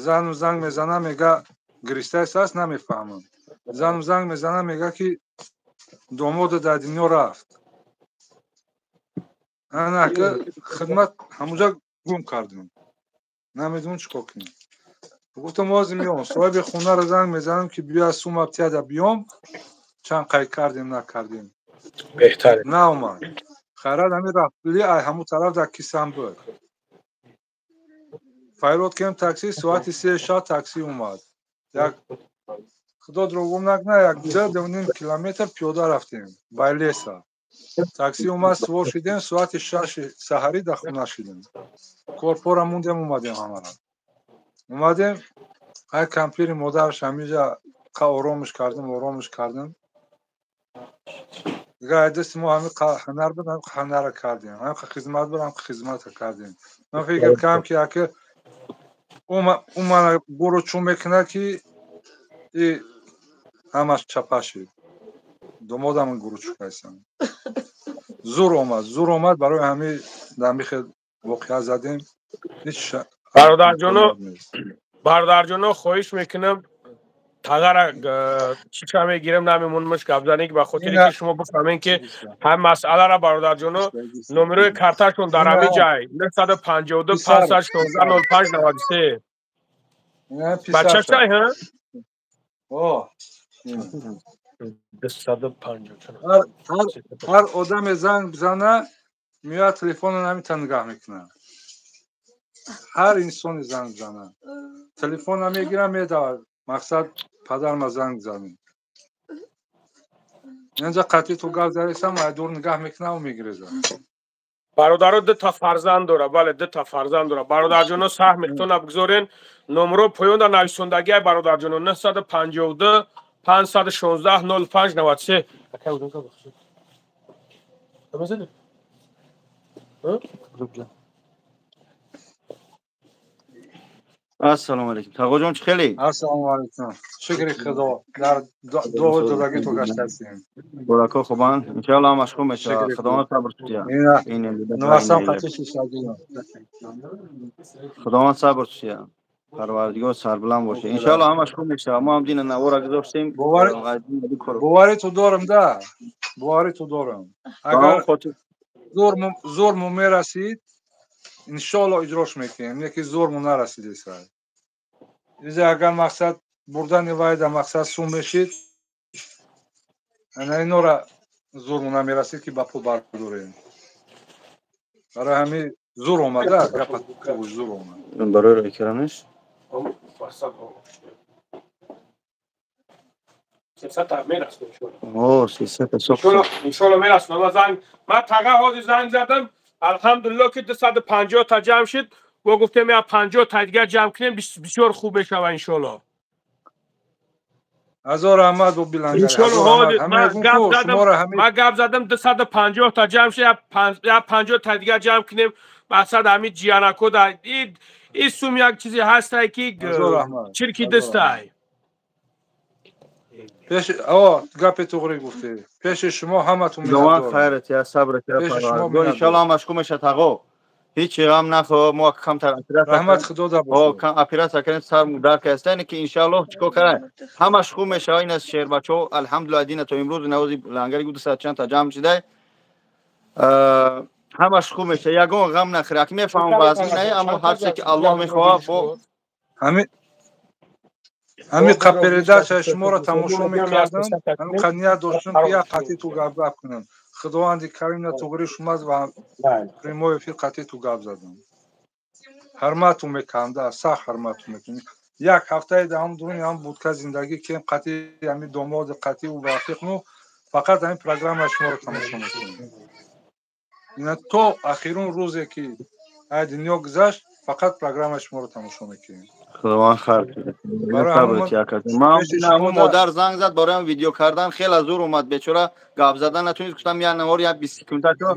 занум занг мезана, мега гиристаест аст, намефаҳмам. Занум занг мезана, мега ки домода дар дунё рафт. Ана ки хидмат ҳамуҷа гум кардем. Намедонам чӣ кор кунем. Гуфтам ҳозир меом. Соҳиби хонаро занг мезанам ки биё аз сум абтияда биём. Чанд қайд кардем, накардем. Беҳтар. Наомад. Хайрат ҳамин рафтли ай ҳамун тараф дар кисам буд. Файрод кем такси, соати 3 шаб такси омад. Як худо дурӯғгум накунад, як 2.5 километр пиёда рафтем бай леса. Такси омад, сувор шидем, соати 6 саҳарӣ дар хона шидем. Корпора мондем, омадем ҳамара. Омадем, ай кампири модараш ҳамиҷа қа оромиш кардем, оромиш кардем. Дигар ай дасти мо ҳамин ҳунар буд, ҳамин ҳунара кардем. Ҳамин хизмат буд, ҳамин хизмата кардем. Ман фикр кардам ки ака ӯ мана гуру чун мекунад ки и ҳамаш чапа шид. Домодам гуру чукайсам. Зур омад, зур омад, барои ҳамин дар михе воқеа задем. Ҳеч Бародарҷоно, бародарҷоно, хоҳиш мекунам тағара чиша мегирам, намемонмаш гапзанӣ, ба хотире ки шумо бифаҳмед ки ҳам масъалара. Бародарҷоно, номерои карташон дар ҳамин ҷай 952 516 05 93. Бачашай, ҳа? Ҳар одаме занг бизана, меояд, телефонро намита нигаҳ мекунад. Ҳар инсоне занг бизана, телефонро мегирам, медавад. Мақсад падарма занг занем. Инҷа қатъи ту гап заресам, ай дур нигаҳ мекунаму мегирезам. Бародаро, дута фарзанд дора, бале, дута фарзанд дора. Бародарҷоно, саҳми худтона бигзорен. Номро поёнда нависондагиай, бародарҷоно, 952 516 05 93. Ассалому алайкум. Тағоҷон, чӣ хеле? Ассалому алайкум. Шукри Худо, дар дуо додагӣ ту гаштастем. Борако хубанд. Иншоаллоҳ ҳамаш хуб мешавад. Худованд сабр тутия. Нувасам қатӣ шишагӣ. Худованд сабр тутия. Парвардигор сарбаланд боша. Иншоаллоҳ ҳамаш хуб мешавад. Мо ҳам дина навора гузоштем. Бовари ту дорам да. Бовари ту дорам. Агар зӯрму мерасид, иншоаллоҳ иҷрош мекунем. Не ки зӯрму нарасидеса. Изе агар мақсад бурдани вайда мақсад сум мешид, ана инора зӯрму намерасид ки ба пул бардорем. Барои ҳамин зур омада, гапа зур омад. Барои рои киранаш? Иншоалло мерасонам. Ман таға ҳозир занг задам. Алҳамдулилло ки 250 та ҷамъ шид. Мо гуфтем я 50 та дигар ҷамъ кунем, бисёр хуб мешавад иншоалло. Ҳазор раҳмат бо билангари. Ман гап задам 250 та ҷамъ шид, я 50 та дигар ҷамъ кунем. Мақсад ҳамин ҷиянако да ин сум як чизе ҳастай ки чирки дастай. Пеш о гапи туғри гуфтӣ. Пеши шумо ҳаматон миннатдорам. Хайрат я сабр я парвардигор. Иншоаллоҳ ҳамаш хуб мешавад тағо. Ҳеҷ ғам нахо, мо камтар оператсия раҳмат Худо да бошад. Кам оператсия кардем, сар дард кард, ки иншоаллоҳ чикор кард. Ҳамаш хуб мешавад. Ин аз шербачаҳо алҳамдулиллоҳ дина то имрӯз навози лангари гуд 200 чанд та ҷамъ шидай. Ҳамаш хуб мешавад. Ягон ғам нахӯр. Ак мефаҳмам вазни не, аммо ҳар чизе ки Аллоҳ мехоҳад бо ҳамин қа передачаи шуморо тамошо мекардам, ҳамин қа ният доштам ки як қатъи ту гап гап кунам. Худованди карим на туғри шумаст ва прямой эфир қатъи ту гап задам. Ҳурмату меканда, сахт ҳурмату мекунем. Як ҳафтаи даҳум дуруни ҳам будка зиндагӣ кем қатъи ҳамин домоди қатъи ӯ рафиқну фақат ҳамин программаи шуморо тамошо мекунем. Ина то ахирун рӯзе ки ай дунё гузашт, фақат программаи шуморо тамошо мекунем. Худованд хайр кунад. Ман модар занг зад бароям видео кардан, хеле зур омад бечора, гап задан натунист, гуфтам як навор як 20 секунда шо.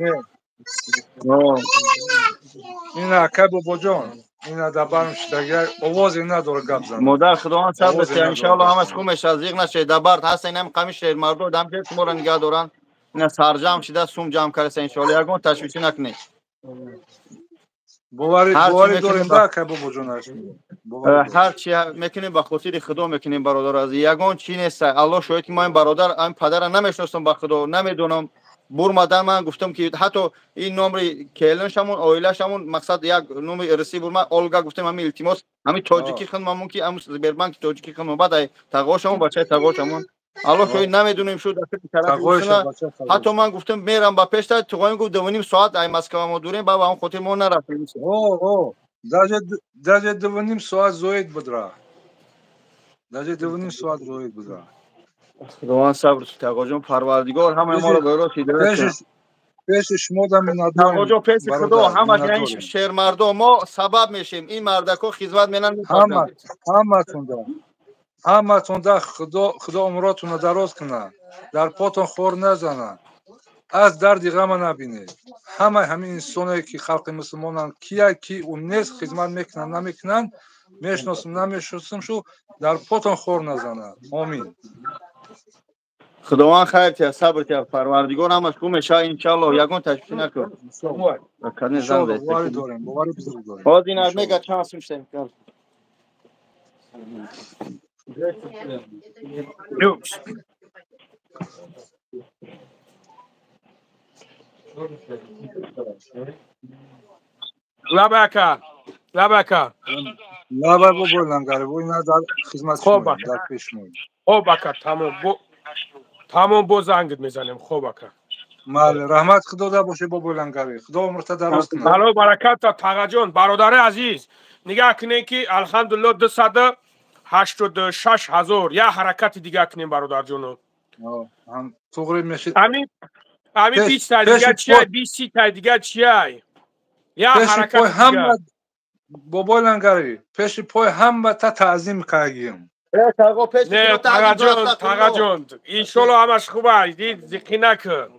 Ина ака бобоҷон, ина дар барм шидагӣ овозе надора гап зан. Модар худованд сабр диҳад, иншоаллоҳ ҳамаш хуб мешавад, зиқ нашавед. Дар бард ҳаст ин ҳам қами шермардо дам ки шуморо нигаҳ доранд. Ина сарҷамъ шида сум ҷамъ карда иншоаллоҳ, ягон ташвишӣ накунед. Боварӣ дорем да ака бобоҷон, ҳар чи мекунем ба хотири Худо мекунем бародар азиз, ягон чи нест. Аллоҳ шоҳид ки ман ин бародар, ин падара намешиносам, ба Худо намедонам. Бурмадан ман гуфтам ки ҳатто ин номри келиншамон, оилашамон мақсад як номи ирсӣ бурма Олга гуфтем, ҳамин илтимос, ҳамин тоҷикӣ худмамон ки ҳамин Сбербанки тоҷикӣ худмон, баъд ай тағошамон, бачаи тағошамон. Аллоҳ шоҳид намедонем шуд ҳатто ман гуфтам мерам ба пешта, туғоим гуфт 2.5 соат ай Москва мо дурем, ба он хотир мо нарафтем. Даже 2.5 соат зоид будра. Даже 2.5 соат зоид будра. Худованд сабр диҳад тағоҷон, парвардигор ҳамаи моро ба роҳи ҳидоят кунад. Пеши шумо да миннатдорем. Тағоҷон, пеши Худо ҳамаш ин шермардо мо сабаб мешем, ин мардако хизмат менанд. Ҳаматон да. Ҳаматон да Худо умротонро дароз кунад, дар потон хор назанад, аз дарди ғама набинед. Ҳамаи ҳамин инсоне ки халқи мусулмонанд, кия ки ӯ нест, хизмат мекунанд, намекунанд, мешиносам, намешиносам шу, дар потон хор назанад. Омин. Худованд хайр диҳад, сабр диҳад, парвардигор ҳамаш хуб мешавад иншоаллоҳ, ягон ташвишӣ накун. Боварӣ дорем, боварӣ бузург дорем. Ҳозир ина мега чанд сум шудем. Лабака, лабака. Лаба бобо лангари, бо ина дар хизмат шумо, дар пеш шумо. Хоб ака, тамом. Тамом, бо зангит мезанем. Хоб ака. Мале, раҳмат Худо да боше бобо лангари. Худо умрта дароз кунад. Бало баракат тағаҷон, бародари азиз, нигаҳ кунед ки алҳамдулиллоҳ 286 ҳазор як ҳаракати дигар кунем бародарҷоно. Туғри мешид. Ҳамин 20 та дигар чия, 20 та дигар чия? Як ҳаракати дигар. Бобои лангари, пеши пой ҳама та таъзим кардем. Не, тағаҷон, тағаҷон, иншоаллоҳ ҳамаш хуб аст, зиқӣ накун.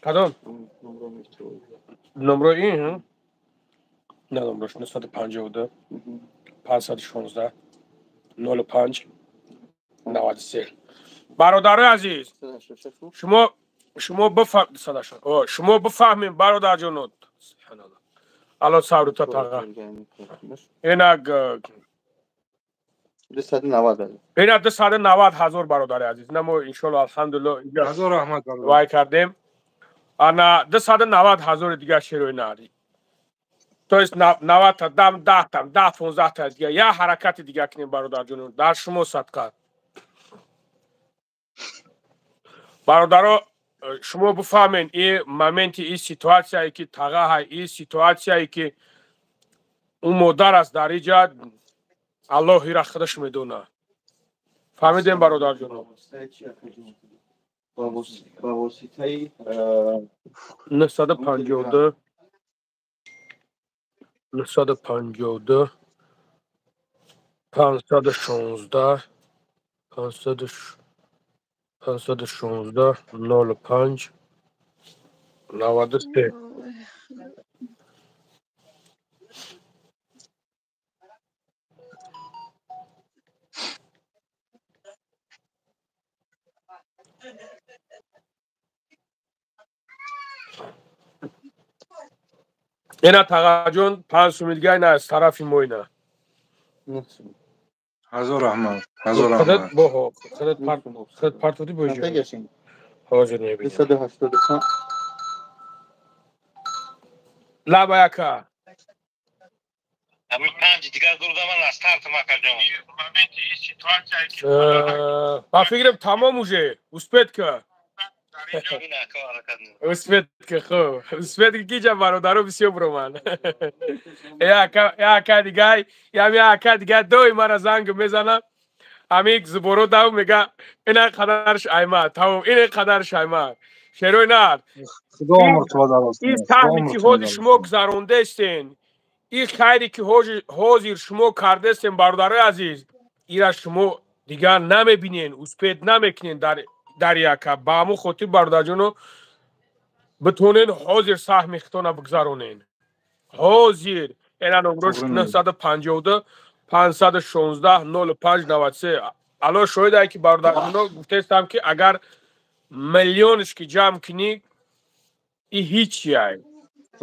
Кадом? Номро ин? На, номрош 952. 516 05 93. Бародарои азиз, шумо шумо бифаҳмем, бародарҷонот. Субҳаналлоҳ. Алло сабрута таға. Инак 290. Ина 290 ҳазор, бародари азиз. На мо иншоалло, алҳамдулилло, ҳазор раҳмат, бародар. Вай кардем. Ана 290 ҳазори дигар шерои нари. То есть 90 та, дам 10 та, 10 15 та дигар. Я ҳаракати дигар кунем, бародарҷонон. Дар шумо садқа. Бародаро, шумо бифаҳмен, и моменти, и ситуатсияе ки тағаҳай, и ситуатсияе ки ӯ модар аст дар иҷа, Аллоҳ ира худаш медона. Фаҳмидем, бародарҷонон? Ба воситаи 952 952 516 516 05 93. Ина тағаҷон, 5 суми дига, ина аз тарафи мо ина. Ҳазор раҳмат, ҳазор раҳмат. Худат партоди боҷо. Ҳозир мебинем. 285. Лаба яка. Ҳамин панҷ дигар дурда ман аз тартам, акаҷон. Ба фикрам, тамом, уже успеть ка. Успеть ка, хуб. Успеть ки киҷа бародаро бисёр буроманд. Яка дигай, ям яка дигай дои мара занг мезана. Ҳамин зуборо дав мега, ина қадарш айма, тамом, ина қадарш айма. Шерои нар. Худо умртро дароз Ин саҳме ки ҳозир шумо гузарондаистен, ин хайре ки ҳозир шумо кардаистен, бародарои азиз, ира шумо дигар намебинен, успеть намекунен дар яка. Ба ҳамон хотир, бародарҷоно, битонен ҳозир саҳми хитона бигзаронен. Ҳозир ина номрош 952 516 05 93. Алло шоҳидае ки, бародарҷоно, гуфтаистам ки агар миллионш ки ҷамъ кунӣ, и ҳичияй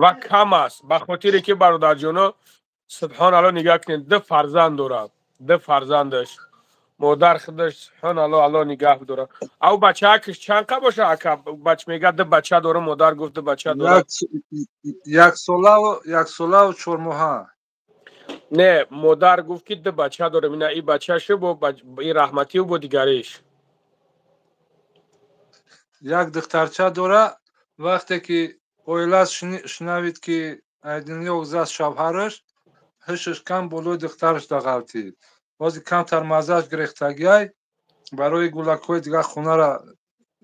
ва кам аст, ба хотире ки, бародарҷоно, субҳоналло, нигаҳ кунед, ду фарзанд дорад, ду фарзандаш, модар худаш, субҳоналло, Алло нигаҳ дорад. Ав бачаакш чанд қа боша, ака? Бач мега, ду бача дорам, модар гуфт, ду бача дорам. Яксолаву 4 моҳа. Не, модар гуфт ки ду бача дорам, ина и бачашу бо и раҳматию бо дигариш. Як духтарча дора. Вақте ки оилаш шунавид ки айдинё гузашт шавҳараш, ҳушаш кам болои духтараш дағалтид. Ҳозир камтар маззаш гирехтагиай, барои гулакҳои дигар хонара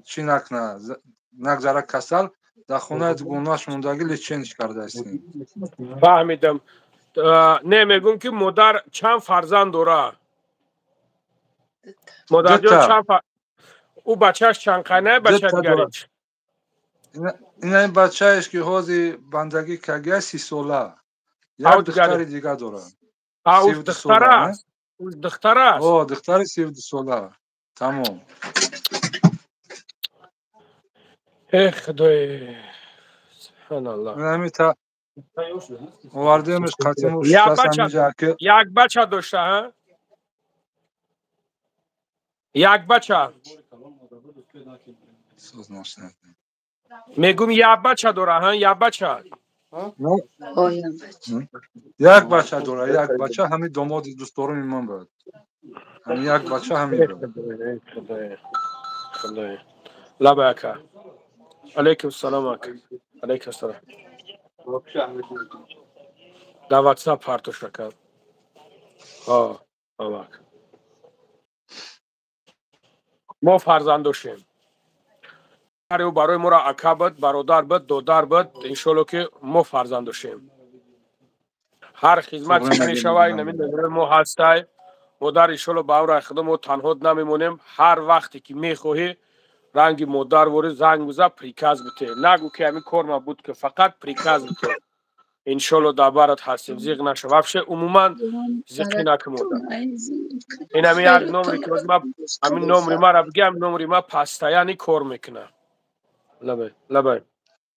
чӣ накна, нагзара, касал дар хонаи дугонаш мондагӣ, лечение ш кардаистем. Фаҳмидам. Не, мегӯм ки модар чанд фарзанд дора, модарҷон? Чанд? Ӯ бачааш чанд қайнай, бача дигарич? Ина ин бачаеш ки ҳозир бандагӣ кагия, 30 сола, як духтари дига дорад. Духтар аст, духтар аст? О, духтари 32 сола, тамом. Э, худои, субҳаналлоҳ. Ҳамита овардемш қатиму. Як бача дошта, як бача. Мегум, як бача дора, як бача. Як бача дора, як бача, ҳами домоди дӯстдороми ман буд, ҳами як бача ҳами. Лаба ака, алейкум салом, ака, алейкум салом. Дар ватсап партош, ака. Ак, мо фарзанд доштем, барои моро ака буд, бародар буд, додар буд. Иншолло ки мо фарзанд доштем, ҳар хизмат ки мешавад, инами мо ҳастай, модар. Иншолло, ба амраи худо, мо танҳо намемонем. Ҳар вақте ки мехоҳӣ, ранги модар вори занг биза, приказ бите. Нагӯ ки ҳамин кор ма буд, ки фақат приказ бите. Иншолло дар барат ҳастем, зиқ наша. Вообще умуман зиқӣ накун модар. Ин ҳамин як номре ки ҳозир ман ҳамин номри мара бигӣ, ҳамин номри ма постоянно кор мекунад. Лабай, лабай.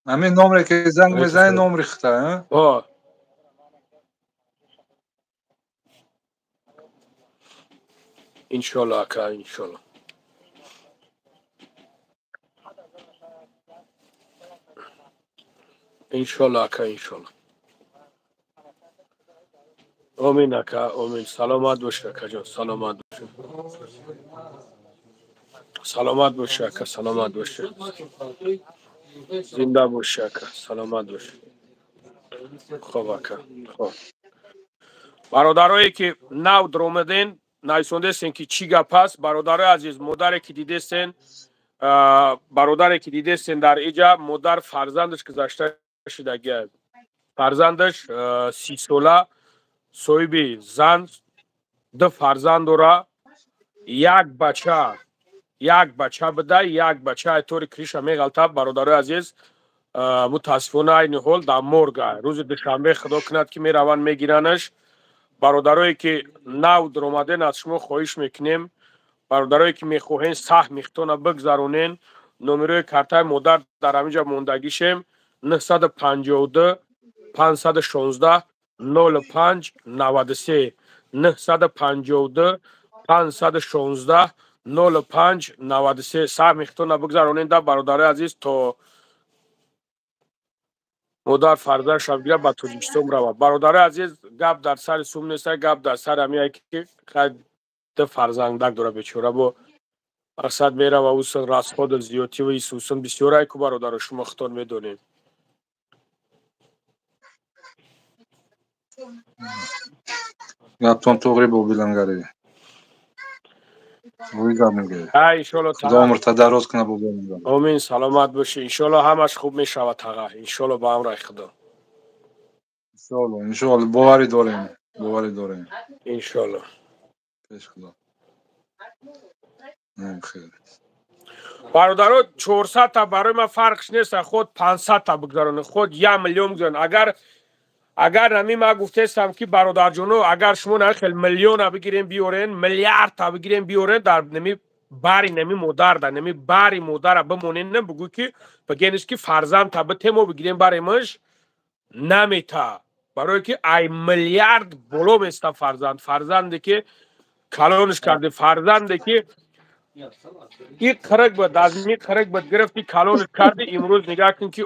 Ҳамин номре ки занг мезанӣ, номри хита, а? Иншолло ака, иншолло. Иншолло ака, иншолло. Омин ака, омин. Саломат бош акаҷон, саломат бош. Саломат бош ака, саломат бош. Зинда бош ака, саломат бош. Хоб ака, хоб. Бародарое ки нав даромаден, нависондесен ки чӣ гап аст, бародарои азиз, модаре ки дидесен, бародаре ки дидесен дар иҷа, модар фарзандаш гузашта шудагиаст. Фарзандаш 30 сола, соҳиби зан, ду фарзанд дора, як бача, як бача буда, як бача айтори криша меғалта. Бародарои азиз, мутаассифона айни ҳол дар морга. Рӯзи душанбе худо кунад ки мераванд мегиранаш. Бародарое ки нав даромаден, аз шумо хоҳиш мекунем, бародарое ки мехоҳен саҳми хитона бигзаронен, номерои картаи модар дар ҳаминҷа мондагишем: 952 516 05 93, 952 516 05 93. Саҳми хитона бигзаронен да, бародарои азиз, то модар фарзандша бигирад, ба Тоҷикистон равад. Бародарои азиз, гап дар сари сум неста, гап дар сари ҳамие ки ду фарзандак дора бечора, бо мақсад мерава, усын расходу зиёдтиву исусын бисёрае ку, бародаро, шумо хитон медонед. Гаптон туғри, бобилангари. Рӯи гап мегӯяд. А, иншолло. Худо умрта дароз кунад, бобилангари. Омин, саломат бошӣ. Иншолло ҳамаш хуб мешавад, таға. Иншолло, ба амраи Худо. Иншолло, иншолло, боварӣ дорем, боварӣ дорем. Иншолло. Пеш Худо. Хел. Бародаро, 400-та барои ман фарқш нест, худ 500-та бигзаронед, худ 1 миллион бигзаронед. Агар нами ман гуфтестам ки бародарҷоно, агар шумо на хел миллиона бигирем биёрен, миллиардта бигирем биёрен, дар нами бари нами модар, дар нами бари модара бимонен, бугӯ ки бигениш ки фарзандта битемо, бигирем баремаш, намета, барое ки ай миллиард боло места фарзанд, фарзанде ки калонш карди, фарзанде ки и қирик буд, аз ми қирик буд гирифти, калонш карди, имрӯз нигаҳ кун ки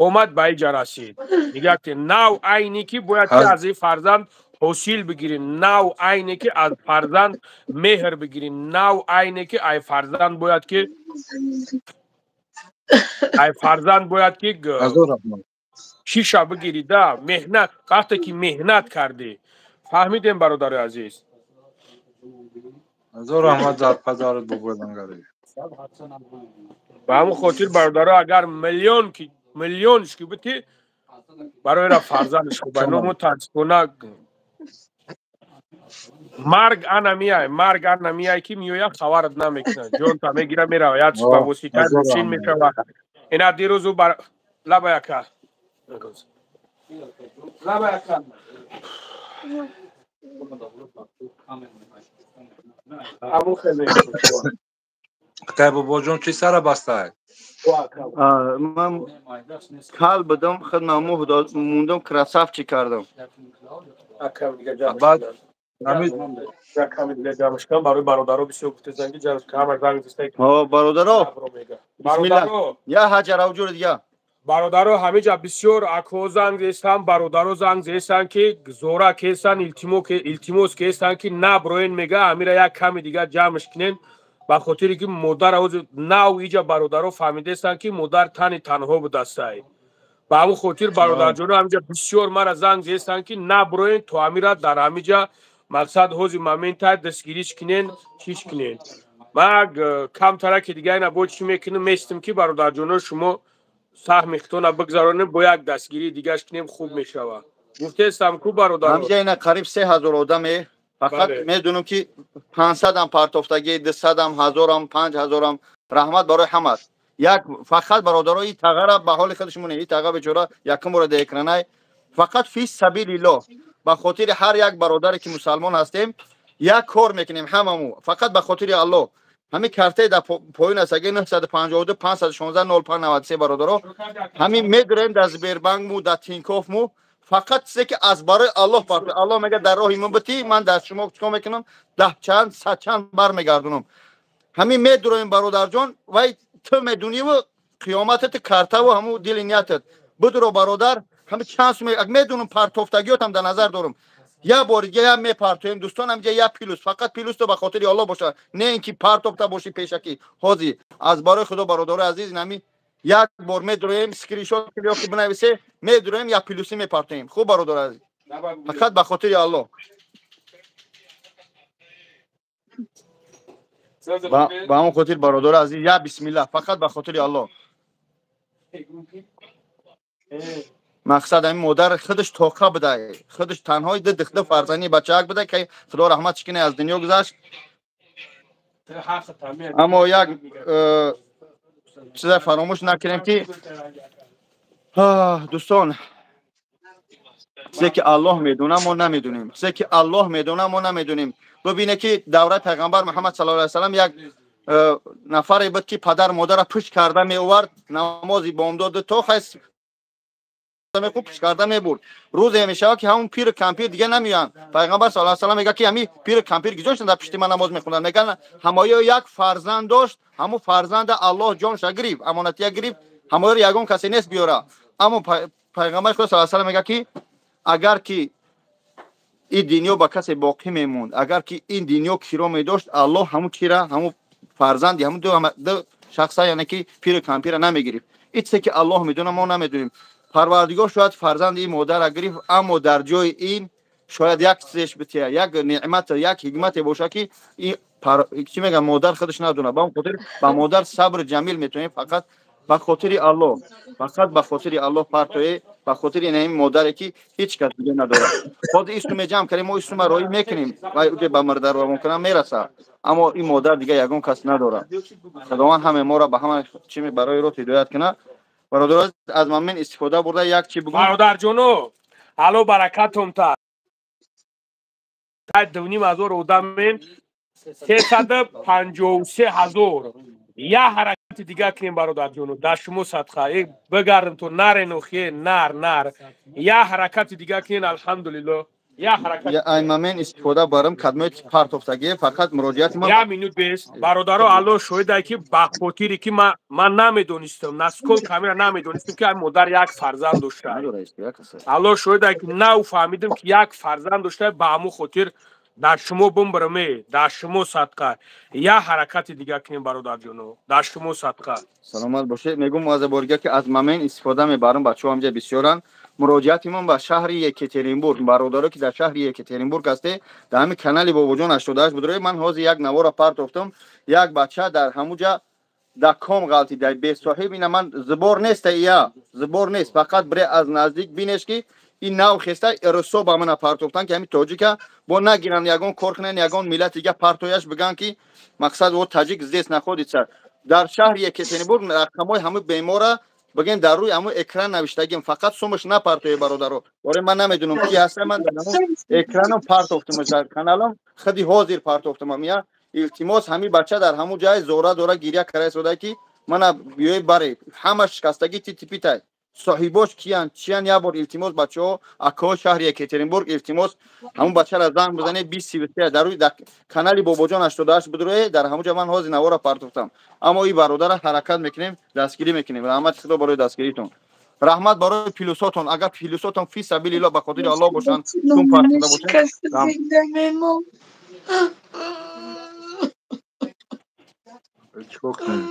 омад ба иҷа расид. Нигаҳ кун, нав айне ки бояд ки аз ин фарзанд ҳосил бигирӣ, нав айне ки аз фарзанд меҳр бигирӣ, нав айне ки ай фарзанд бояд ки ай фарзанд бояд ки чиша бигирӣ да, меҳнат, вақте ки меҳнат кардӣ. Фаҳмидем, бародари азиз? Ҳазор раҳмат дар падарат, бобойлангари. Ба ҳамон хотир, бародаро, агар миллион ки миллионш ки бити, барои ра фарзандш хуб. Ино мутаассифона марг ана меяй, марг ана меяй ки меояд, хабарат намекунад, ҷонта мегира, мерава, як ба воситаи мошин мешава. Ина дирӯзу бар лаба яка, лаба яка. Ҳамун хеле. Акай бобоҷон, чӣ сара бастай? Ман кал будам, худ намуҳ мондам, красавчик кардам. Баъд барои бародаро бисёр гуфте, занги ҳама занг. Бародаро, бисмилла, я ҳаҷар авҷур дия. Бародаро, ҳамиҷа бисёр акҳо занг зестанд, бародаро занг зестанд ки зора кестанд, илтимос кестанд ки наброен, мега, ҳамира як ками дигар ҷамъш кинен, ба хотире ки модар ҳозир нав иҷа бародаро фаҳмидестанд ки модар тани танҳо будастай. Ба ҳамон хотир, бародарҷоно, ҳамиҷа бисёр мара занг зестанд ки наброен, то ҳамира дар ҳамиҷа мақсад ҳозир момента дастгириш кинен, чиш кинен. Ман камтара ки дига ина бо чӣ мекунем, местим ки бародарҷоно, шумо саҳми хитона бигзаронем, бо як дастгирии дигаш кинем, хуб мешавад. Гуфтестам ку, бародар. Ҳамҷа ина қариб 3000 одаме, фақат медунам ки 500-ам партофтагӣ, 200-ам, 1000-ам, 5000-ам. Раҳмат барои ҳамат. Як фақат бародаро и тағара ба ҳоли худаш моне, и таға бечора якум бора дар экранай. Фақат фи сабилиллоҳ, ба хотири ҳар як бародаре ки мусалмон ҳастем, як кор мекунем ҳамаму фақат ба хотири Аллоҳ. Ҳамин картаи дар поён аст, аги 952 516 05 93, бародаро, ҳамин медурем дар Сбербанкму, дар Тинькоффму, фақат чизе ки аз барои Аллоҳ партои. Аллоҳ мега: дар роҳи ман битӣ, ман дар шумо чикор мекунам? Даҳ чанд, сад чанд бармегардонам. Ҳамин медуроем, бародарҷон, вай ту медуниву қиёматат, картаву ҳаму дили ниятат бидуро, бародар. Ҳами чанд суме медунам, партофтагиётам дар назар дорам. Я бори дига я мепартоем, дӯстон, ҳамҷа я плюс, фақат плюсто ба хотири Аллоҳ боша, не ин ки партофта бошӣ пешакӣ. Ҳозир аз барои Худо, бародарои азиз, ҳами як бор медуроем, скриншот ё ки бинависе, медуроем, я плюси мепартоем. Хуб, бародари азиз, фақат ба хотири Аллоҳ. Ба ҳамон хотир, бародари азиз, я бисмиллаҳ, фақат ба хотири Аллоҳ. Мақсад, ҳамин модар худаш тоқа будай, худаш танҳои ду дихта фарзанди бачаак будай, ки Худо раҳматш кунад, аз дунё гузашт. Аммо як чиза фаромӯш накунем ки, дӯстон, чизе ки Аллоҳ медона, мо намедонем. Чизе ки Аллоҳ медона, мо намедонем. Бибине ки давраи пайғамбар Муҳаммад саллаллоҳу алайҳи васаллам як нафаре буд, ки падар модарра пушт карда меовард, намози бомдод то хайс мехӯб пушт карда мебурд. Рӯзе мешавад ки ҳамун пиру кампир дига намеоянд. Пайғамбар саллаллоҳу алайҳи васаллам мегӯяд ки ҳамин пиру кампир киҷо шуданд, дар пушти ман намоз мехонданд? Мегӯянд, ҳамоё як фарзанд дошт, ҳамун фарзанда Аллоҳ ҷонша гирифт, амонатия гирифт, ҳамоёро ягон касе нест биёра. Аммо пайғамбари Худо саллаллоҳу алайҳи васаллам мегӯяд ки агар ки ин дунё ба касе боқӣ мемонд, агар ки ин дунё киро медошт, Аллоҳ ҳамун кира, ҳамун фарзанди ҳамун ду шахса, яъне ки пиру кампира намегирифт. Ин чизе ки Аллоҳ медона, мо намедонем. Парвардигор шояд фарзанди ин модарра гирифт, аммо дар ҷои ин шояд як чизеш бития, як неъмат, як ҳикмате бошад, ки чӣ мегӯям, модар худаш надонад. Ба он хотир ба модар сабри ҷамил метавонем. Фақат ба хотири Аллоҳ, фақат ба хотири Аллоҳ партое, ба хотири ин модаре ки ҳеҷ кас дига надорад. Ҳозир ин суме ҷамъ кардем, мо ин сума роҳӣ мекунем, вай уҷе ба мурдарравон кунам мерасад, аммо ин модар дига ягон кас надорад. Худованд ҳаме моро ба ҳама чи барои роҳ ҳидоят кунад. Бародаро, аз мамин истифода бурда як чи бигӯм. Бародарҷоно, ало баракатум та 2500 одамен, 353 000. Я ҳаракати дига кунем, бародарҷоно, дар шумо садқа бигардем, то нарен охе, нар нар, я ҳаракати дига кунем, алҳамдулилло, я ҳаракат. Ай мамин истифода барам, кадмои партофтагие, фақат муроҷиати ман. Я минут бес, бародаро, Алло шоҳиде ки ба хотире ки ман намедонистам, наскол камера намедонистам ки ай модар як фарзанд дошта. Алло шоҳиде ки нав фаҳмидам ки як фарзанд дошта. Ба ҳамун хотир дар шумо бумбараме, дар шумо садқа. Я ҳаракати дига кунем, бародарҷоно, дар шумо садқа. Саломат бошед. Мегӯм аз борга ки аз мамин истифода мебарам, бачаҳо ҳамҷа бисёранд. Муроҷиати ман ба шаҳри Екатеринбург, бародаро ки дар шаҳри Екатеринбург ҳасте, дар ҳамин канали Бобоҷон 88 будрои, ман ҳозир як навора партофтам, як бача дар ҳамуҷа дар ком ғалтида, бесоҳиб. Ина ман зибор неста, ия зибор нест, фақат бире аз наздик бинеш ки ин нав хеста русо ба мана партофтан, ки ҳамин тоҷика бо нагиранд, ягон кор кунанд, ягон миллати дига партояш, бигӯянд ки мақсад о таҷик здесь находится. Дар шаҳри Екатеринбург рақамҳои ҳамин бемора бигем дар рӯи ҳамун экран навиштагим, фақат сумаш напартое, бародаро. Оре, ман намедонам ки ҳаста, ман дар ҳамун экраном партофтамаш, дар каналам худи ҳозир партофтамам. Я илтимос, ҳамин бача дар ҳамун ҷай зора дора гиря кара истода ки мана биёй баре, ҳама шикастагӣ титипитай, соҳибош киян, чиян? Як бор илтимос, бачаҳо, акаҳо, шаҳри Екатеринбург, илтимос, ҳамун бачаро занг бизанед, 2033 дар рӯи канали Бобоҷон 88 бидурое, дар ҳамун ҷа ман ҳозир навора партофтам. Аммо ин бародара ҳаракат мекунем, дастгирӣ мекунем. Раҳмати Худо барои дастгиритон, раҳмат барои плюсотон. Агар плюсотон фи сабилиллоҳ, ба хотири Аллоҳ бошанд, чун партофта бошанд. Чикор кунем,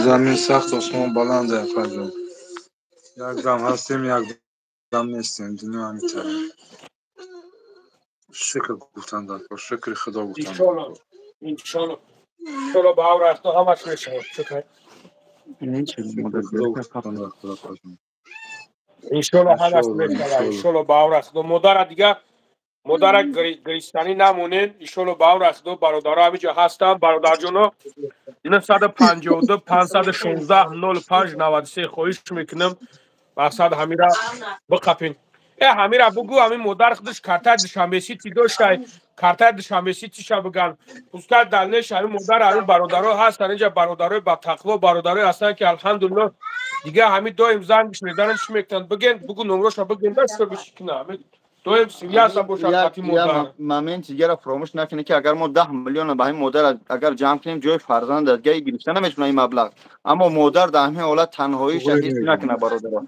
замин сахт, осмон баланд, афаҷон. Як дам ҳастем, як дам нестем, дунё ҳамин. Шукр гуфтан дар кор, шукри Худо гуфтан. Иншолло, иншолло, иншолло, ба авр рафто ҳамаш мешавад. Шукр. Худо гуфтан дар кор, афаҷон. Иншолло, ҳамаш мешавад, иншолло, ба авр рафто модара дига. Модара гиристанӣ намонен, иншолло ба амри Худо бародаро ҳамиҷо ҳастанд. Бародарҷоно, 952 516 05 93 хоҳиш мекунам, мақсад ҳамира биқапин. Ҳамира бугӯ, ҳамин модар худаш картаи Душанбе Сити доштай, картаи Душанбе Ситиша биган. Пускай далнеш ҳамин модар, ҳамин бародаро ҳастанд инҷа, бародарои батақво, бародарое ҳастанд ки алҳамдулилло дига ҳамин доим зангш мезананд, чӣ мекунанд, биген, бугӯ номроша биген, дашто бишикна. Ҳамин доим связа бошад қати модар. Момент дигара фаромӯш накунед, ки агар мо 10 миллион ба ҳамин модар агар ҷамъ кунем, ҷои фарзанд аз гаи гирифта наметавонад ин маблағ. Аммо модар дар ҳамин ҳолат танҳоиша ҳис накунад, бародаро.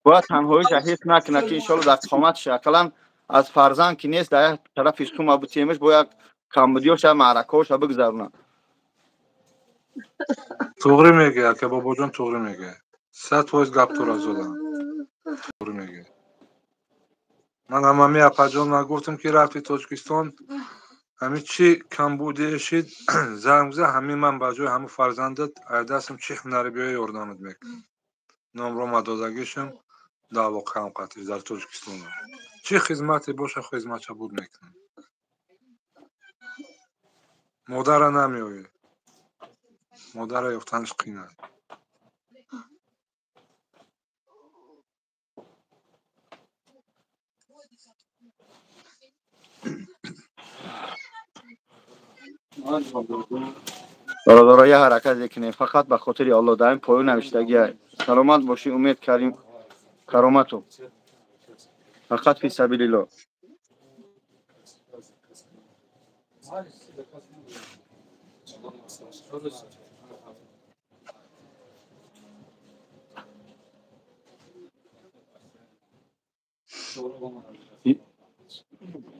Бояд танҳоиша ҳис накунад, ки иншоалло дар қоматша ақаллан аз фарзанд ки нест, дар як тарафи сума бутемеш, бо як камбудиёша, маъракаҳоша бигзаронад. Туғри мегӯяд, ака Бобоҷон, туғри мегӯяд. 100% гап тура зодам. Туғри мегӯяд. Ман ҳамами апаҷон ман гуфтам, ки рафти Тоҷикистон, ҳамин чӣ камбудие шид, занг за, ҳамин ман ба ҷои ҳамин фарзандат дастам чӣ ҳунаре биёя ёрдамат мекунам. Номро ма додагишам, даъво кам қатиш дар Тоҷикистон. Чӣ хизмате боша, хизматша буд мекунам. Модара намеояд. Модара ёфтанаш қин аст. Бародаро, я ҳаракат мекунем фақат ба хотири Аллоҳ. Дар ин поён навиштагия. Саломат бошӣ, Умед Карим Кароматов. Фақат фи сабилиллоҳ.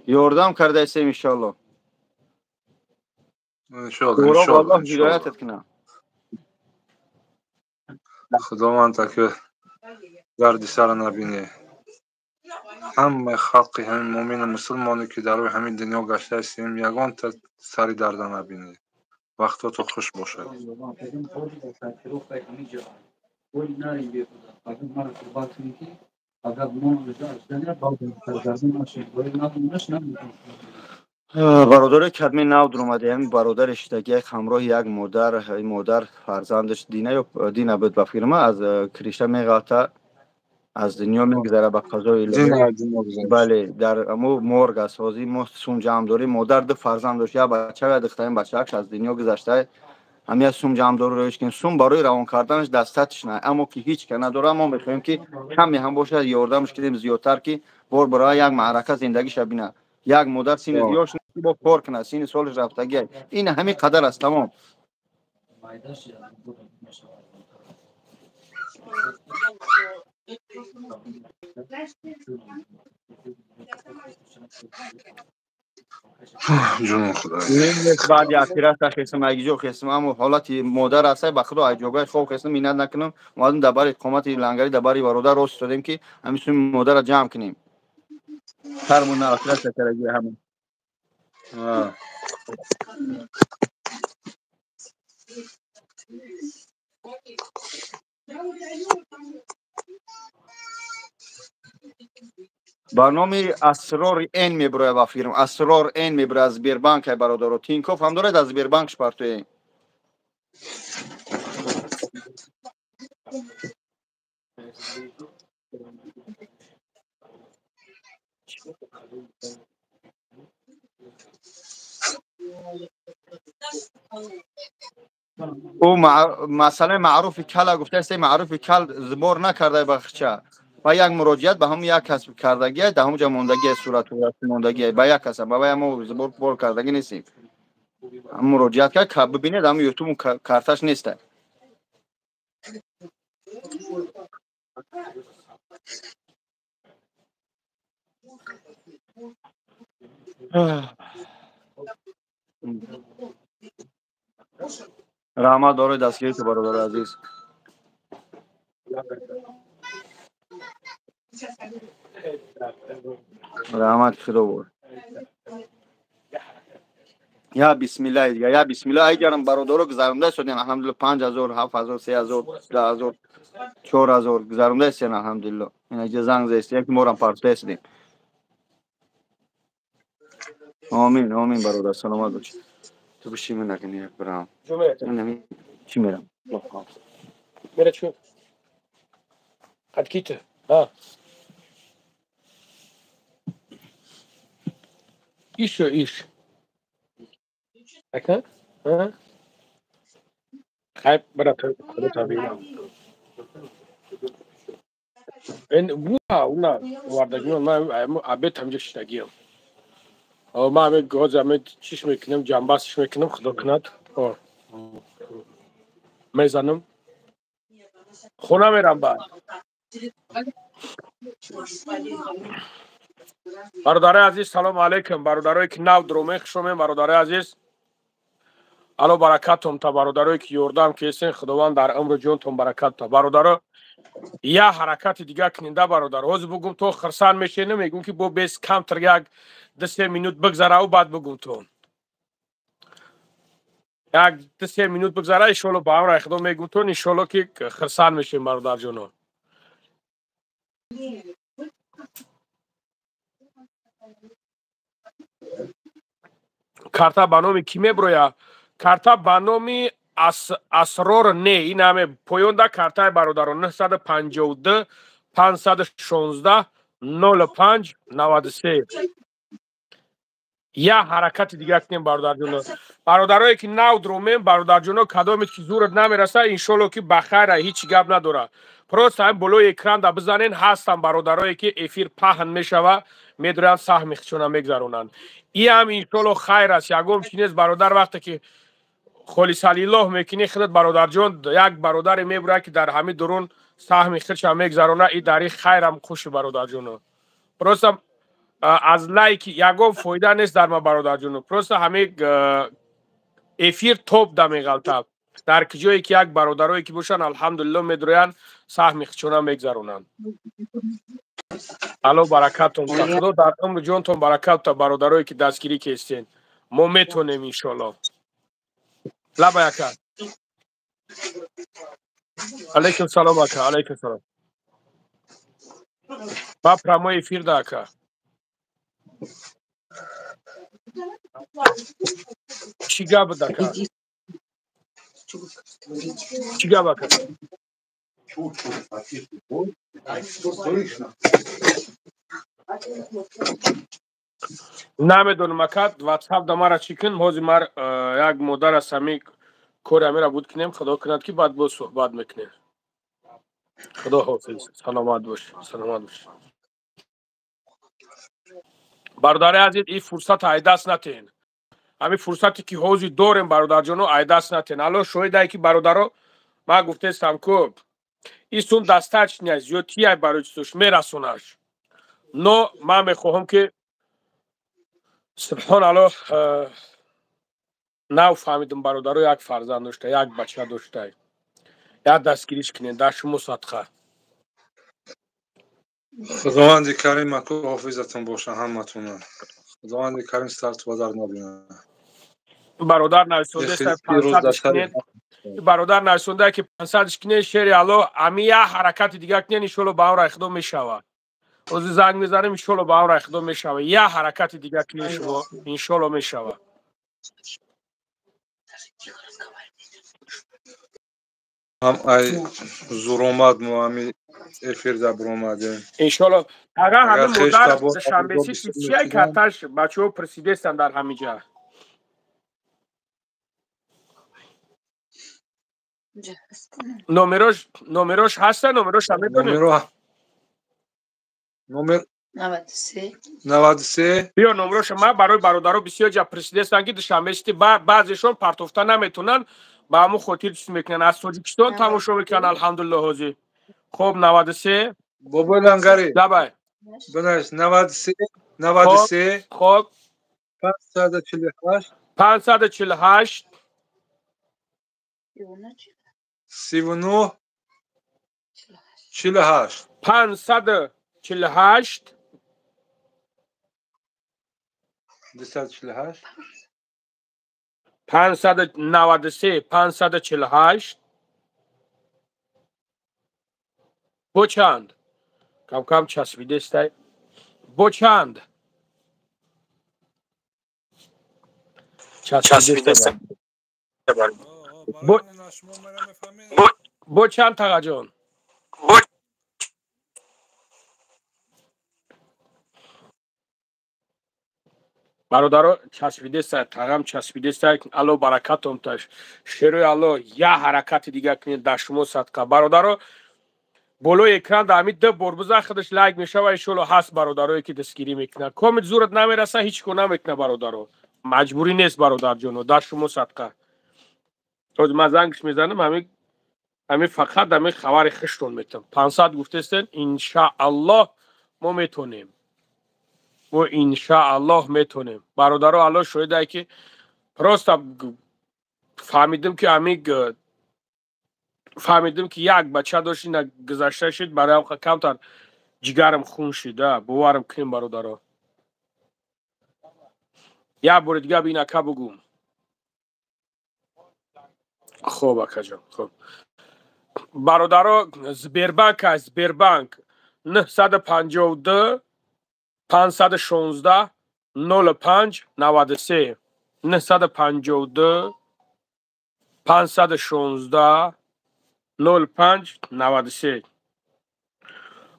Ёрдам кардаистем, иншоалло. Иншоалло, Аллоҳ иншоалло, ҳидоятат кунад. Худованд ака дарди сара набине. Ҳамаи халқи ҳамин муъмину мусулмоне ки дар рӯи ҳамин дунё гаштаистем, ягонта сари дарда набине. Вақтото хуш бошад. Бародари кадми нав дуромаде, ҳамин бародари шидаги ҳамроҳи як модар, ин модар фарзандаш Дина ё Дина буд ба фирма, аз кришта меғалта, аз дунё мегузара ба қазои илоҳӣ. Бале, дар амо морг аст. Ҳозир мо сум ҷамъ дорем. Модар ду фарзанд дошт, як бача ва духтарин бачаакш аз дунё гузашта. Ҳамин як сум ҷамъ дору роиш кунем. Сум барои равон карданаш дастатиш на, аммо ки ҳеҷ ка надора, мо мехоҳем ки каме ҳам бошад ёрдамаш кунем зиёдтар, ки бор барои як маърака зиндагиша бинад. Як модар сини ёш бо кор кунад, сини солаш рафтагӣ. Ин ҳамин қадар аст, тамом. Ҷони Худо. Баъди оператсия хестам, айгиҷо хестам, аммо ҳолати модар аст, ба Худо айҷогоҳи хоб хестам, миннат накунам. Омадам дар бари қомати лангари, дар бари бародар рост истодем, ки ҳамин суми модара ҷамъ кунем. Ҳармона оператсия кардаги ҳама. Ба номи Асрор Н мебирояд ба фирм. Асрор Н мебирояд аз Сбербанк, ай бародаро. Тинькофф ҳам доред, аз Сбербанкш партоем. Ӯ масъалаи маъруфи кала гуфтааст, маъруфи кал збор накарда ба хча. Ва як муроҷиат ба ҳамун як кас кардагия, дар ҳамун ҷо мондагия, сурату мондагия ба як каса, ба вай мо збор бор кардагӣ нестем. Муроҷиат кард, бибинед, ҳамун ютуб карташ неста. Раҳмат барои дастгириту, бародари азиз. Раҳмати Худо бор. Я бисмилла, я бисмилла. Айгарам бародаро гузаронда истодем, алҳамдулилла, 5000, 7000, 3000, 10000, 4000 гузаронда истем, алҳамдулилла. Инаҷа занг заистем, ки морам партоистем. Омин, омин бародар, саломат бош. Ту биши ман агни як брам. Чӣ мерам? Мера чӣ? Қад кита? А. Ишо иш. Ака? А? Хай бара худо бинам. Эн буа уна вардагион ман абет ҳамҷа шидагиам. Ман ҳаме ҳозир ҳаме чиш мекунам, ҷамбастш мекунам, худо кунад. Мезанам. Хона мерам баъд. Бародарои азиз, салому алайкум. Бародарое ки нав дуромем, хуш омем, бародарои азиз. Алло баракатум та бародарое ки ёрдам кесен, Худованд дар умру ҷонтон баракат та. Бародаро, я ҳаракати дига кунинда бародар. Ҳозир бугум то хирсан мешенам, мегум ки бо бес камтар як 2-3 минут бигзараву баъд бугум то. Як 2-3 минут бигзара, иншоалло ба амри Худо мегум то, иншоалло ки хирсан мешем бародарҷоно. Карта ба номи кӣ меброя? Карта ба номи Асрор не, ин ҳаме поёнда картаи бародарон 952 516 05 93. Я ҳаракати дига кунем бародарҷоно. Бародарое ки нав дромем, бародарҷоно, кадомет ки зурат намераса, иншоалло ки ба хайра, ҳеҷ гап надора. Просто ҳам болои экран да бизанен, ҳастам бародарое ки эфир паҳн мешава, медуранд саҳми худшона мегзаронанд. И ҳам иншоалло хайр аст, ягон чи нест бародар, вақте ки холисалиллоҳ мекунӣ худат бародарҷон, як бародаре мебурад ки дар ҳамин дурун саҳми худша мегзарона, и дар ин хайрам хуши бародарҷоно. Просто аз лайки ягон фоида нест дар ма бародарҷоно. Просто ҳамин эфир топ да меғалтаб. Дар ҷое ки як бародарое ки бошанд, алҳамдулилло медуроянд, саҳми худшона мегзаронанд. Алло баракатон та. Худо дар умру ҷонтон баракат та бародарое ки дастгирӣ кестен. Мо метонем иншоалло. Лаба ака. Алейкум салом ака, алейкум салом. Ба прямой эфир да ака. Чӣ гап буд ака? Чӣ гап ака? Намедонам ака, WhatsApp да мара чӣ кун, ҳозир мар як модар аст, ҳами кори ҳамира буд кунем, худо кунад ки баъд боз суҳбат мекунем. Худо ҳофиз, саломат бош, саломат бош. Бародари азиз, ин фурсат айдаст натиҳен. Ҳамин фурсате ки ҳозир дорем бародарҷоно, айдаст натиҳен. Алло шоҳидае ки бародаро, ман гуфтестам ку ин сум дастачния зиёдтияй барои чизош мерасонаш. Но ман мехоҳам ки субҳоналлоҳ нав фаҳмидам бародаро, як фарзанд дошта, як бача дошта. Як дастгириш кунед, дар шумо садқа. Худованди карим аку ҳофизатон боша ҳаматона. Худованди карим сарту ба дар набинад. Бародар нависонда 500 кунед. Бародар нависонда ки 500 кунед, шери Аллоҳ, ами як ҳаракати дига кунед, иншоалло ба амри Худо мешавад. Ҳозир занг мезанем, иншоалло ба амри Худо мешавад. Як ҳаракати дига кунед шумо, иншоалло мешавад. Ҳам ай зуромад мо ҳами эфир да биромадем. Иншоалло. Агар ҳамин модар душанбеси чия карташ бачаҳо пурсидестанд дар ҳамин ҷа. Номерош ҳаста, номерош ҳам медонед? Номер 93 93. Биё номероша ман барои бародаро бисёр ҷа пурсидестанд ки душанбесити баъзешон партофта наметонанд, ба ҳамон хотир чиз мекунанд. Аз Тоҷикистон тамошо мекунанд, алҳамдулилло ҳозир. Хоб 93. Бобои Лангари. Давай. Бинаш 93 93. Хоб 548 548 39 48 548 248 593 548 бо чанд? Кам кам часпидестай. Бо чанд? Часпидеста. Бо чанд тағаҷон? Бародаро, часпидеста, тағам часпидеста, Алло баракатом таш. Шерои Алло, я ҳаракати дига кунед, дар шумо садқа. Бародаро, болои экран дар ҳамин ду бор бизан, худаш лайк мешава, иншоалло ҳаст бародарое ки дастгирӣ мекунад. Комит зурат намераса, ҳеҷ кор намекунад бародаро. Маҷбурӣ нест бародарҷоно, дар шумо садқа. Ҳозир ман зангш мезанам, ҳамин фақат ҳамин хабари хуштон метам. 500 гуфтестен, иншааллоҳ мо метонем. Мо иншааллоҳ метонем. Бародаро, Аллоҳ шоҳидае ки просто фаҳмидим ки ҳамин фаҳмидим ки як бача дошт, ина гузашта шид, барои камтар ҷигарам хун шид, боварам кунем бародаро. Як бори дига бин ака бугум. Хоб акаҷон, хоб. Бародаро, Сбербанк аст, Сбербанк 952 516 05 93 952 516 05 93.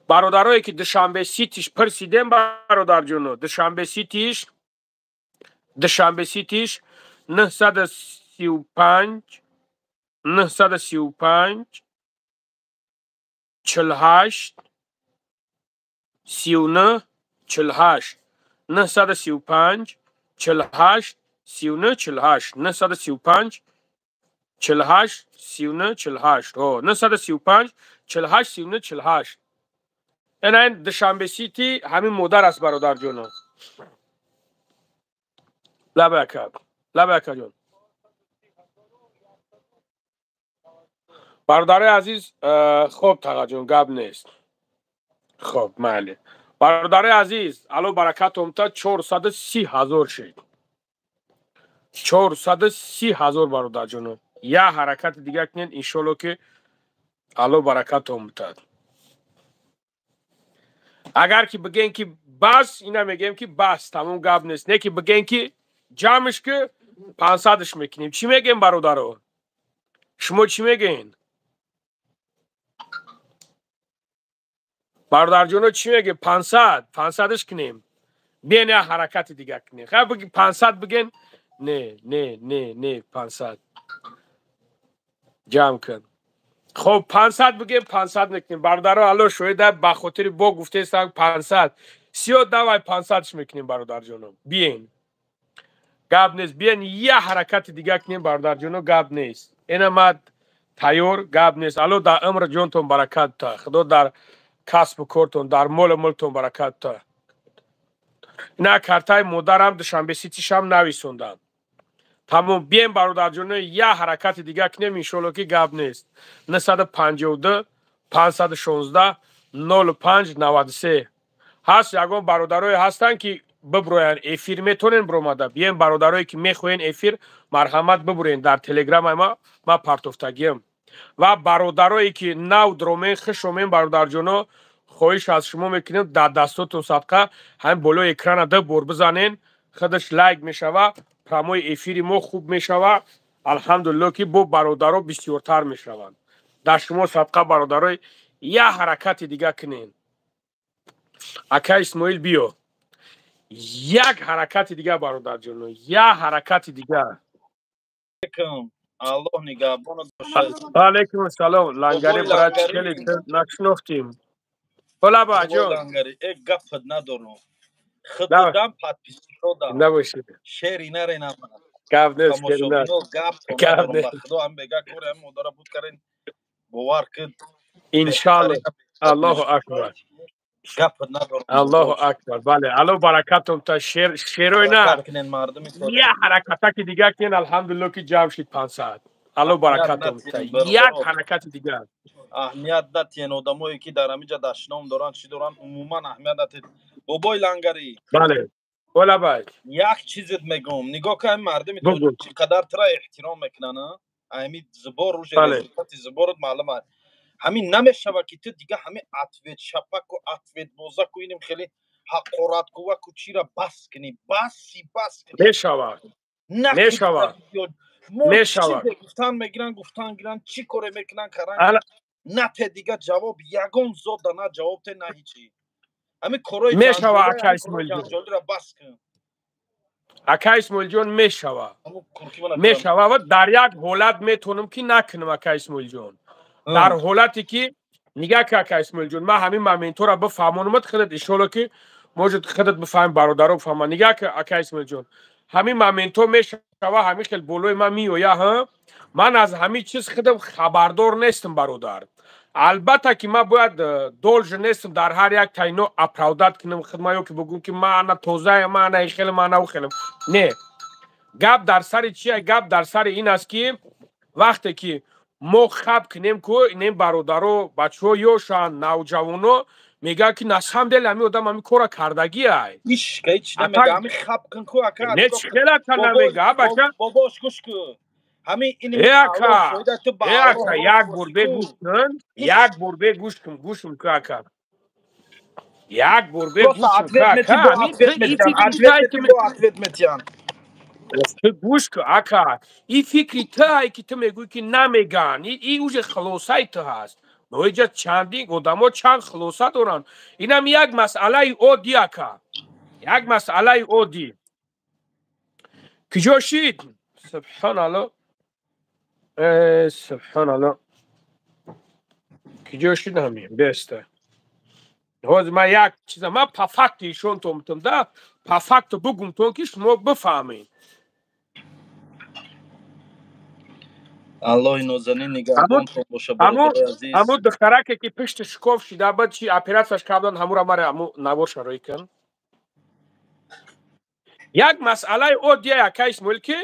Бародарое ки Душанбе Ситиш пурсидем, бародарҷоно, Душанбе Ситиш, Душанбе Ситиш 935 935 48 39 48 935 48 39 48 935 48 39 48 935 48 39 48. Ин Душанбе Сити ҳамин модар аст бародарҷоно. Лаба ака, лаба акаҷон. Бародарои азиз, хоб тағаҷон, гап нест. Хоб, майли. Бародарои азиз, Алло баракатом та 430 ҳазор шид. 430 ҳазор бародарҷоно. Я ҳаракати дига кунед, иншоалло ки Алло баракатом битад. Агар ки бигӯем ки бас, ина мегӯем ки бас, тамом гап нест. Не ки бигӯем ки ҷамъш ки 500-ш мекунем. Чӣ мегӯем бародаро? Шумо чӣ мегӯед? Бародарҷоно чӣ мегӯед? 500, 500-ш кунем. Биён як ҳаракати дига кунем. Хай бигӣ 500 бигӯен? Не, не, не, не, 500. Ҷамъ кун. Хоб 500 бигӯем, 500 мекунем. Бародаро, Алло шоҳида, ба хотири бо гуфтаестам 500. Сиё давай 500-ш мекунем бародарҷоно. Биён. Гап нест. Биён як ҳаракати дига кунем бародарҷоно, гап нест. Ина мад тайёр, гап нест. Алло дар умр ҷонтон баракат та. Худо дар касбу кортон, дар молу мулктон баракат та. Ина картаи модарам Душанбе Ситишам нависондам. Тамом, бием бародарҷоно, як ҳаракати дига кунем, иншоалло ки гап нест. 952 516 05 93. Ҳаст ягон бародарое ҳастанд ки биброянд эфир, метонен биромада. Бием бародарое ки мехоҳен эфир, марҳамат бибурен дар телеграмаи ма, ма партофтагиам. Ва бародарое ки нав дромен, хушомен бародарҷоно, хоҳиш аз шумо мекунем, дар дастотон садқа ҳамин болои экрана ду бор бизанен, худаш лайк мешава, прямой эфири мо хуб мешава. Алҳамдулилло ки бо бародаро бисёртар мешаванд. Дар шумо садқа бародарои, як ҳаракати дига кунен. Ака Исмоил биё. Як ҳаракати дига бародарҷоно, як ҳаракати дига. Аллоҳ нигаҳбонат бошад. Алайкум ассалом. Лангари брат, хеле нашинохтим. Ҳола баҷон. Лангари, э гапат надорам. Худам подписчикодам. Набошед. Шери наренам. Гап нест, шери на. Гап гап нест. Худо ҳам бега кори ҳам модара буд карен. Бовар кун. Иншааллоҳ. Аллоҳу акбар. Гап надорам. Аллоҳу акбар. Бале, Аллоҳ баракатон та шер шерой на. Як ҳаракатаки дига кунен, алҳамдулилло ки ҷамъ шид 500. Аллоҳ баракатон та. Як ҳаракати дига. Аҳамият натиҳен одамое ки дар ҳамин ҷа дашном доранд, чӣ доранд, умуман аҳамият натиҳед. Бобои Лангарӣ. Бале. Ола бай. Як чизет мегӯм. Нигоҳ кун, ҳамин мардуми тоҷик чӣ қадар тра эҳтиром мекунанд, ҳамин зибор рӯже результати зиборот маълум аст. Ҳамин намешавад ки ту дига ҳамин ответ шапаку ответ бозаку иним хеле ҳақораткуваку чира бас кунӣ, баси бас кунӣ. Мешавад. Мешава. Мешава. Гуфтан мегиран, гуфтан гиран, чӣ коре мекунан, каран. На те дига ҷавоб ягон зода на ҷавоб те на ҳичи. Ҳамин корои мешава ака Исмоилҷон. Ҷанҷолиро бас кун. Ака Исмоилҷон мешава. Мешава ва дар як ҳолат метавонам ки накунам ака Исмоилҷон. Дар ҳолате ки нигаҳ ки ака Исмоилҷон, ман ҳамин моментҳоро бифаҳмонамад худат иншоалло ки может худат бифаҳми бародаро бифаҳманд. Нигаҳ ки ака Исмоилҷон, ҳамин моментҳо мешава ҳамин хел болои ман меоя, ҳа? Ман аз ҳамин чиз худам хабардор нестам бародар. Албатта ки ман бояд должен нестам дар ҳар як тайно оправдать кунам худма ё ки бигӯм ки ман ана тозаям, ман ана хелам, ман ана ӯ хелам. Не. Гап дар сари чия? Гап дар сари ин аст ки вақте ки мо хаб кунем ку инем бародаро, бачаҳо ёшанд, навҷавоно мегӯянд ки на самом деле ҳамин одам ҳамин кора кардагиай. Ишка ҳеч намега, ҳамин хаб кун ку ака. Не чӣ хела та намега, бача? Бобош гӯш кун. Ҳамин ин ака, ака, як бор бегӯш кун, як бор бегӯш кун, гӯшм ку ака. Як бор бегӯш кун ака. Ответ метиҳанд. Ту гӯш кун ака. И фикри ту ай ки ту мегӯӣ ки намеган. И уже хулосаи ту ҳаст. Но иҷа чандин одамо чанд хулоса доранд. Инам як масъалаи оддӣ ака. Як масъалаи оддӣ. Киҷо шид? Субҳоналло. Субҳоналло. Киҷо шид ҳамин? Беста. Ҳозир ман як чиза ман по факту ишонтон бутам да, по факту бугумтон ки шумо бифаҳмед. Аллоҳи нозанин нигаҳбонтон боша бародари азиз. Ҳамун духтараке ки пишти шикоф шида бад чи оператсияш кардан, ҳамура мара ҳаму навор шароӣ кун. Як масъалаи оддия ака Исмоил ки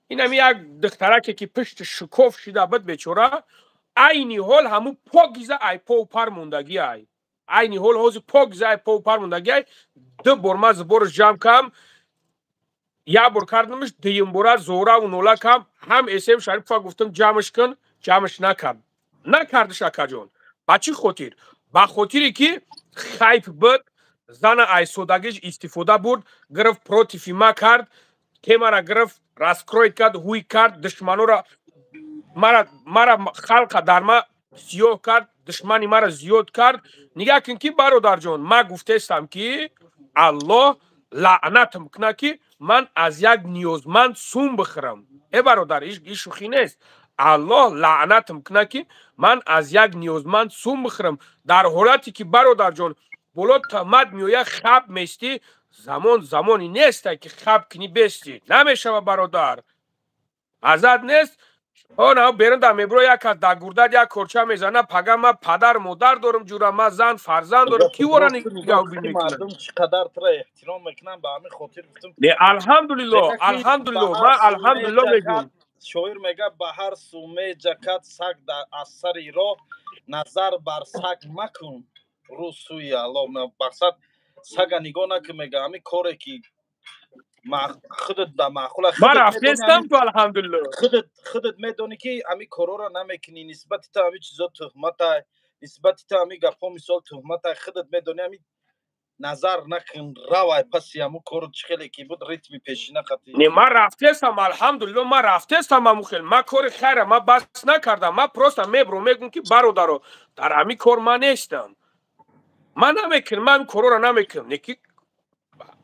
инами як духтараке ки пишти шикоф шида бад бечора, айни ҳол ҳаму покиза ай пову пар мондагӣ ай. Айни ҳол ҳозир покиза ай пову пар мондагӣ ай. Ду бор ман зубораш ҷамъ кам, як бор кардамаш, дуюм бора зораву нола кам, ҳам эсем Шарипова гуфтам ҷамъш кун, ҷамъш накард. Накардиш акаҷон. Ба чӣ хотир? Ба хотире ки хайп буд, зана айсодагиш истифода бурд, гирифт против ма кард, темара гирифт, раскроить кард, ҳуй кард, душманора мара халқа дар ма сиёҳ кард, душмани мара зиёд кард. Нигаҳ кун ки бародарҷон, ман гуфтестам ки Аллоҳ лаънатам кунад ки ман аз як ниёзманд сум бихӯрам. Э бародар, ин шӯхӣ нест. Аллоҳ лаънатам кунад ки ман аз як ниёзманд сум бихӯрам. Дар ҳолате ки бародарҷон боло тамад меояд хаб местӣ, замон замоне нест ки хаб кунӣ бестӣ. Намешава бародар. Азад нест. Она берун да мебро як кас да гурдад як корча мезана, пага ма падар модар дорам ҷура, ма зан фарзанд дорам, ки ора нигаҳбонӣ мекунад? Мардум чӣ қадар тура эҳтиром мекунанд, ба ҳамин хотир гуфтам. Не, алҳамдулилло, алҳамдулилло, ман алҳамдулилло мегӯям. Шоир мега ба ҳар су меҷакад саг аз сари роҳ, назар бар саг макун, рӯ сӯи Аллоҳ. Мақсад сага нигоҳ накун, мега ҳамин коре ки худат ба маъқула ман рафтестам ту алҳамдулилло. Худат медонӣ ки ҳамин корҳоро намекунӣ, нисбати ту ҳамин чизо туҳмата, нисбати ту ҳамин гапҳо мисол туҳмата, худат медонӣ ҳамин назар накун, равай паси ҳамун кору чӣ хеле ки буд ритми пешина қатӣ. Не, ман рафтестам алҳамдулилло, ман рафтестам ҳамун хел, ман кори хайра ман бас накардам, ман просто мебром мегӯм ки бародаро дар ҳамин кор ман нестам, ман намекунам, ман ҳамин корҳоро намекунам, не ки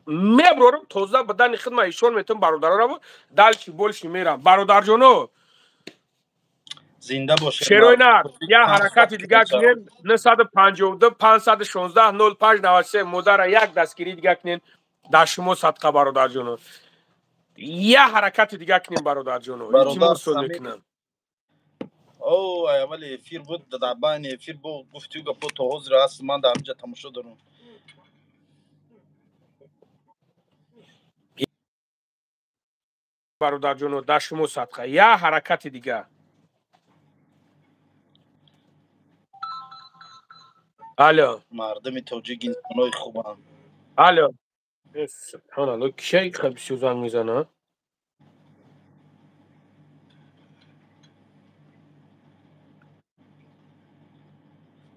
меброрам тоза ба дани хидма ишон метам бародароро дальше больше мерам. Бародарҷоно зинда бошед. Шерои нар як ҳаракати дига кунем. 952 516 05 93 модара як дастгирӣ дига кунем дар шумо садқа бародарҷоно. Як ҳаракати дига кунем бародарҷоно. Илтимос мекунам. О, аввали эфир буд, дар байни эфир бу гуфтию гапо то ҳозир ҳаст, ман дар ҳаминҷа тамошо дорам. Бародарҷоно дар шумо садқа як ҳаракати дига. Алло. Мардуми тоҷик инсонои хубанд. Алло. Субҳоналло, кишай бисёр занг мезана?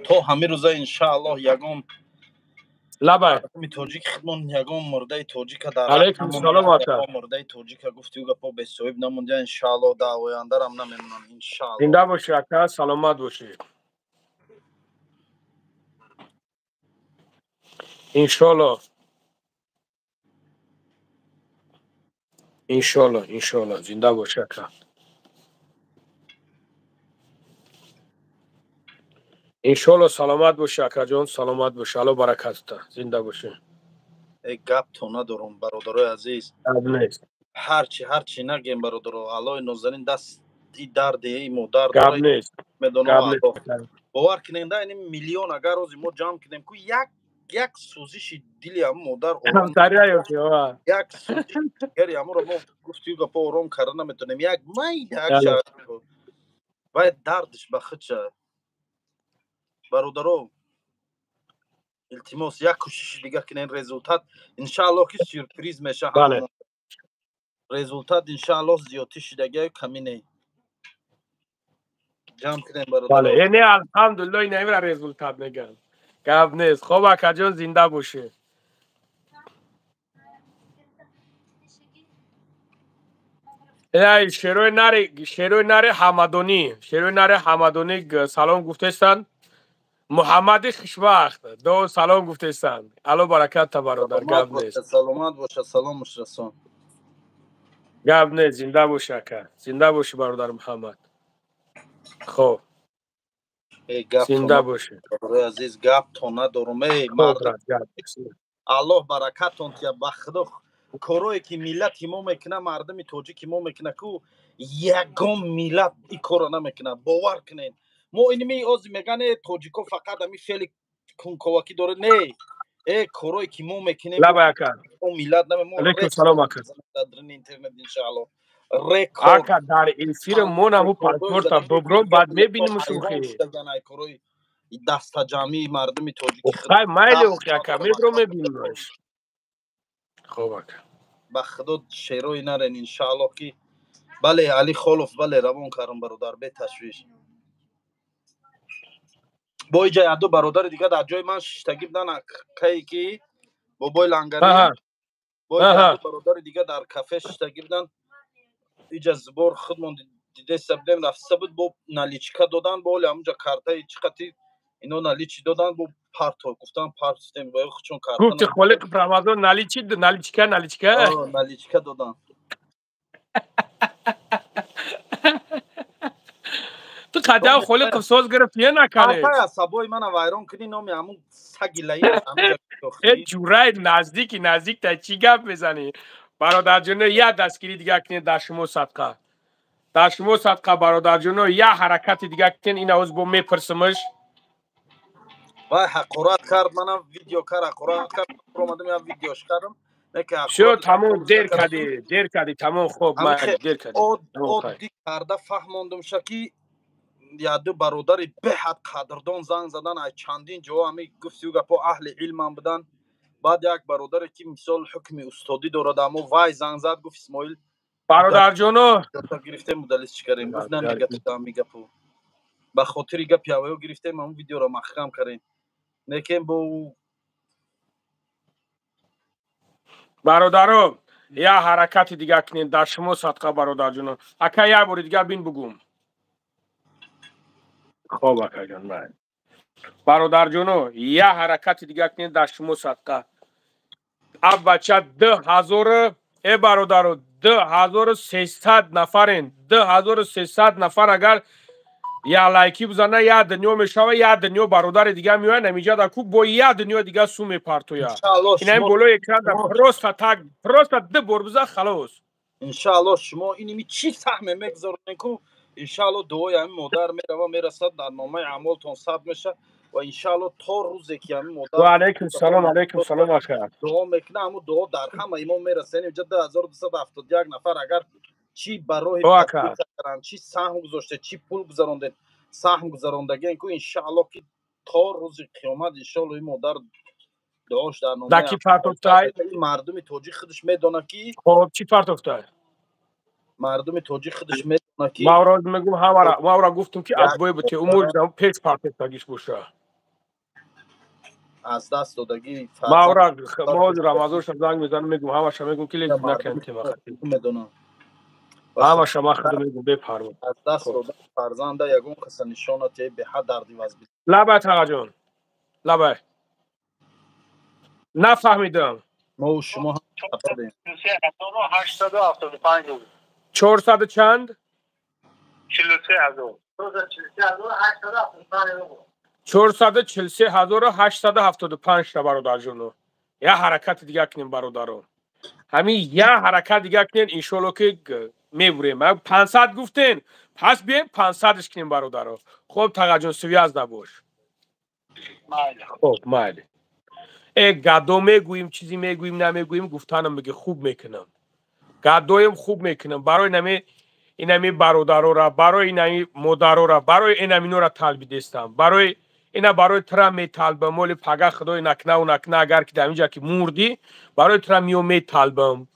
То ҳамин рӯза иншааллоҳ ягон Лабай. Мардуми тоҷик хидмон ягон мурдаи тоҷика дар Алейкум салом ака. Мурдаи тоҷика гуфти ӯ гапо бесоҳиб намонда, иншааллоҳ дар ояндарам намемонанд, иншааллоҳ. Зинда бошӣ ака, саломат бошӣ. Иншоаллоҳ. Иншоаллоҳ, иншоаллоҳ зинда бошӣ ака. Иншоаллоҳ саломат бошӣ акаҷон, саломат бошӣ. Алло баракатта, зинда бошӣ. Э гап то надорум бародарои азиз. Гап нест. Ҳарчи нагем бародаро, Аллоҳи нозанин даст и дарди и модар гап нест. Медонам бовар кунем да ин миллион агар рӯзи мо ҷамъ кунем ку як як сӯзиши дили ҳамун модар ором як сӯзиши дигари ҳамонро мо гуфти гапо ором карда наметонем. Як майда як вай дардиш ба худша. Бародаро, илтимос як кӯшиши дига кунем, результат иншааллоҳ ки сюрприз меша. Результат иншааллоҳ зиёдтӣ шидагиаю камӣ не. Ҷамъ кунем бародаро. Не, алҳамдулиллоҳ ин ҳамира результат мегӯянд. Гап нест. Хоб акаҷон, зинда бошӣ. Шерои нари Ҳамадонӣ, шерои нари Ҳамадонӣ салом гуфтестанд. Муҳаммади хушбахт до салом гуфтестанд. Алло баракатта бародар, гап нест. Саломат боша, саломаш расон. Гап нест, зинда бошӣ ака, зинда бошӣ бародар Муҳаммад. Хоб. Зинда бошӣ. Бародарои азиз, гап то надорум. Эй мардум, Аллоҳ баракатон тия, ба худо корое ки миллати мо мекуна, мардуми тоҷики мо мекуна ку ягон миллат ин корро намекуна. Бовар кунед. Мо инми ози меган э тоҷико фақат ами феъли кунковакӣ дорад. Не, э корое ки мо мекунем миллат наме. Мо алейкум салом ака. Дар интернет иншааллоҳ рекорд ака дар эфири мо наму паспорта бубро, баъд мебинем шухи. Корои дастаҷамъии мардуми тоҷики хай майли охи ака, мебро мебинемаш. Хоб ака. Ба худо шерои нарен иншааллоҳ ки бале Али Холов, бале равон кардам бародар, беташвиш. Бо иҷа яду бародари дига дар ҷои ман шиштагӣ будан, кае ки бобои лангарӣ, бо иҷа бародари дига дар кафе шиштагӣ будан. Иҷа збор худмон дидеса будем, рафтиса буд, бо наличка додан, бо оли ҳамунҷа картаи чӣ қати ино наличи додан, бо парто гуфтан партостем, бо чун карта гуфти Холиқ Рамазон наличи наличка наличка наличка додан. Ту қадам Холиқов соз гирифт е накард. Асабои мана вайрон кунӣ номи ҳамун саги лаи. Э ҷурай наздики наздик та чӣ гап мезанӣ? Бародарҷоно, як дастгирӣ дига кунед дар шумо садқа. Дар шумо садқа бародарҷоно, як ҳаракати дига кунед, ин авоз бо мепурсимаш. Вай ҳақорат кард, манам видео кард, ҳақорат кард, омадам як видеош кардам. Всё, тамом, дер кардӣ, дер кардӣ, тамом, хоб, майли, дер кардӣ. Оддӣ карда фаҳмондумша ки яду бародари беҳад қадрдон занг задан, ай чандин ҷо ҳами гуфти гапо аҳли илмам будан. Баъд як бародаре ки мисол ҳукми устодӣ дорад, аммо вай занг зад, гуфт Исмоил бародарҷоно гирифтем, мудаллис чӣ кардем? Гуфт намегапи гапу ба хотири гапи ҳавоё гирифтем, ҳамун видеоро маҳкам кардем. Лекин бо бародаро як ҳаракати дига кунед дар шумо садқа бародарҷоно. Ака як бори дига бин бугум. Хоб акаҷон, майли. Бародарҷоно, як ҳаракати дига кунед дар шумо садқа. Аб бача 2000 э бародаро 2300 нафарен, 2300 нафар агар як лайки бизана, як дунё мешава, як дунё бародари дига меояд, намиҷа дар куб бо як дунё дига су мепартояд. Ин ҳамин болои экран просто так, просто ду бор бизан, халос. Иншааллоҳ шумо иними чӣ саҳме мегузаронед ку иншааллоҳ дуои ҳамин модар мерава, мерасад, дар номаи аъмолтон сабт мешавад ва иншааллоҳ то рӯзе ки ҳамин модар ва алайкум салом, алайкум салом ака дуо мекунад, ҳамун дуо дар ҳамаи мо мерасад. Инҷа 2271 нафар агар чӣ ба роҳи карданд, чӣ саҳм гузоштед, чӣ пул гузарондед, саҳм гузарондагиен ку иншааллоҳ ки то рӯзи қиёмат иншааллоҳ ин модар дуош дар номаи дар ки партофтай? Мардуми тоҷик худаш медонад ки хоб чӣ партофтай? Мардуми тоҷик худаш медонад ки ман роз мегӯм ҳамара, ман ора гуфтам ки аз бой бите умур пеш партофтагиш боша. Аз даст додагӣ. Мавра мо Рамазонша занг мезанам, мегум, ҳамаша мегум, ки лек накунем тема хати. Медонам. Ҳамаша ман худо мегум, бепарво. Аз даст додани фарзанда ягон каса нишона те беҳад дарди вазб. Лабай, Тағаҷон. Лабай. Нафаҳмидам. Мо шумо ҳам 875. 400 чанд? 43 000. 443 875 та, бародарҷоно. Я ҳаракати дига кунем, бародарон. Ҳамин я ҳаракат дига кунем, иншоалло, ки мебурем. 500 гуфтен, пас бием 500-ш кунем, бародаро. Хоб, Тағаҷон, связь набош. Хоб, майли. Э, гадо мегӯем, чизе мегӯем, намегӯем, гуфтанам меги хуб мекунам. Гадоем хуб мекунам. Барои нами инами бародарора, барои инами модарора, барои инаминора талбидестам. Барои ина, барои тра металбам, моли пага худои накнаву накна, агар ки дар инҷа ки мурдӣ, барои тра миё металбам.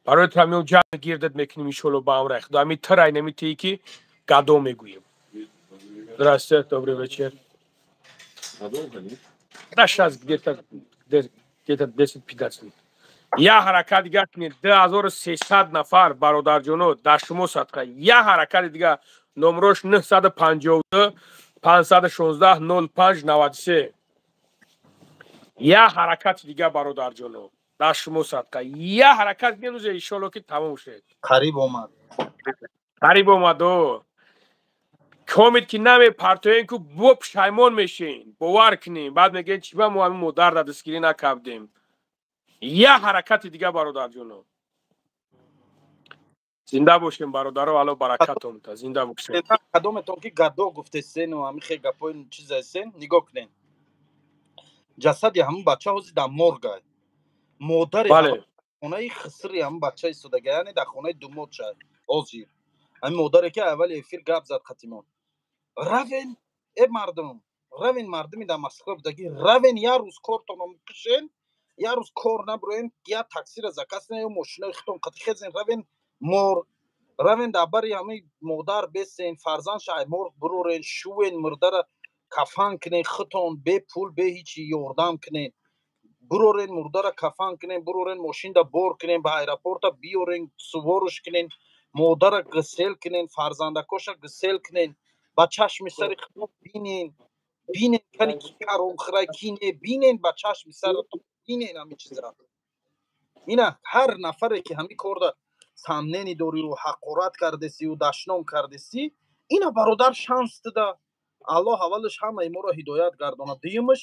Барои тра миё ҷамъ гирдат мекунем, иншоалло, ба амраи худо. Ами тра инами тие ки гадо мегӯем. Здравствуйте, добрый вечер. Да, сейчас где-то 10-15 минут. Я ҳаракат дига кунед, 2300 нафар, бародарҷоно, дар шумо садқа. Я ҳаракати дига, номрош 952 516 05 93. Я ҳаракати дига, бародарҷоно, дар шумо садқа. Я ҳаракат дига, нузе, иншоалло, ки тамом шуд. Қариб омад. Қариб омадо. Комит ки намепартоем, ку бо пушаймон мешин, бовар кунем. Баъд мегӯем, чӣ ба мо ҳамин модар дар дастгирӣ накардем. Я ҳаракати дига, бародарҷоно. Зинда бошем, бародаро, Алло баракатон та, зинда бошем. Кадометон ки гадо гуфтесену ҳамин хел гапҳои чизаесен, нигоҳ кунен. Ҷасади ҳамун бача ҳозир дар моргай. Модари хонаи хисри ҳамун бача истодага, яъне дар хонаи думодша ҳозир. Ҳамин модаре ки аввали эфир гап зад қатимон. Равен, э мардум, равен, мардуми дар Москва будагӣ, равен, як рӯз кортонро кушен, як рӯз кор набуроен, як таксиро заказ кунен ё мошинои худтон қати хезен, равен морг, равен дар бари ҳамаи модар бесен, фарзандша ай морг бурорен, шӯен, мурдара кафан кунен, худтон бепул, бе ҳичи ёрдам кунен, бурорен, мурдара кафан кунен, бурорен, мошинда бор кунен, ба аэропорта биёрен, суворш кунен, модара гусел кунен, фарзандакоша гусел кунен, ба чашми сари худтон бинен, бинен кани ки ҳаромхӯра, ки не, бинен, ба чашми саратон бинен ҳамин чизра. Ина ҳар нафаре ки ҳамин корда сомнение дорию, ҳақорат кардесию, дашном кардеси, ина, бародар, шанс дида. Аллоҳ аввалаш ҳамаи моро ҳидоят гардонад, дуюмаш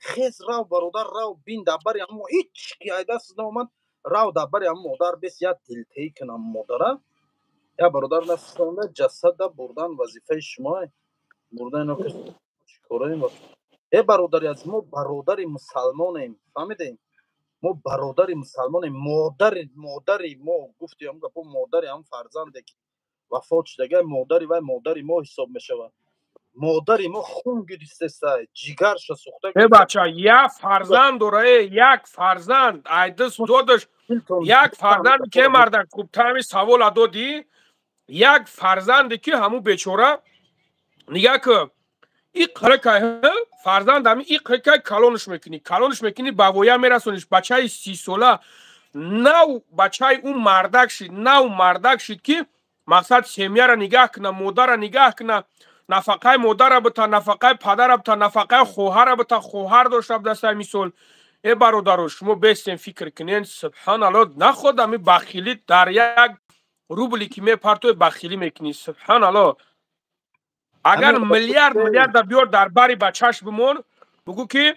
хез, рав, бародар, рав, бин дар бари ҳамо. Ҳеҷ ки айдаст наомад, рав, дар бари ҳамо модар бес, як дилтеӣ кунам модара. Я бародар, насонда ҷасада бурдан вазифаи шумоа, бурдан чикораем? Э, бародари азиз, мо бародари мусалмонем, фаҳмидем? Мо бародари мусалмонем. Модари мо, гуфти ҳам гапо, модари ҳам фарзанде ки вафот шудага, модари вай модари мо ҳисоб мешавад. Модари мо хун гиристесай, ҷигарша сӯхта. Э, бача, як фарзанд дора, э, як фарзанд айдис додаш, як фарзанде ки, мардак, хубтар ҳами савола додӣ, як фарзанде ки ҳамун бечора, нигаҳ ку, иқракай фарзанд, ҳами иқракай калонш мекунӣ, калонш мекунӣ, ба воя мерасониш, бачаи 30-сола, нав бачаи ӯ мардак шид, нав мардак шид, ки мақсад семьяра нигаҳ куна, модара нигаҳ куна, нафақаи модара бита, нафақаи падара бита, нафақаи хоҳара бита, хоҳар дошта будастай, мисол. Э, бародаро, шумо бестен, фикр кунен, субҳаналло, наход ами бахилӣ дар як рубли ки мепартои, бахилӣ мекунӣ, субҳаналло. Агар миллиард миллиарда биёр, дар бари бачаш бимон, бугӯ ки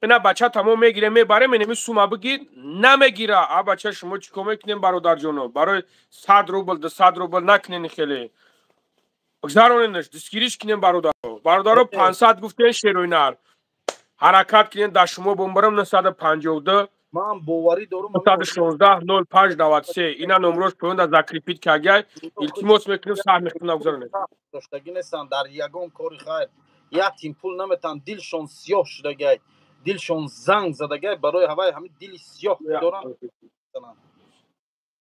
ина бача тамом мегирем, мебарем, инами сума бигир, намегира. А бача, шумо чӣ кор мекунем, бародарҷоно? Барои 100 рубл, 200 рубл накунен, хеле гузароненаш, дастгириш кунем, бародаро. Бародаро, 500 гуфтен, шероинар, ҳаракат кунем, дар шумо бомбарам 952 Ман боварӣ дорум. 116 05 93, ина номрош поёнда закрепить кагай. Илтимос мекунем, саҳми худна гузаронед. Доштагӣ нестанд, дар ягон кори хайр як тин пул наметанд. Дилшон сиёҳ шудагай, дилшон занг задагай. Барои ҳавай ҳамин дили сиёҳ доранд.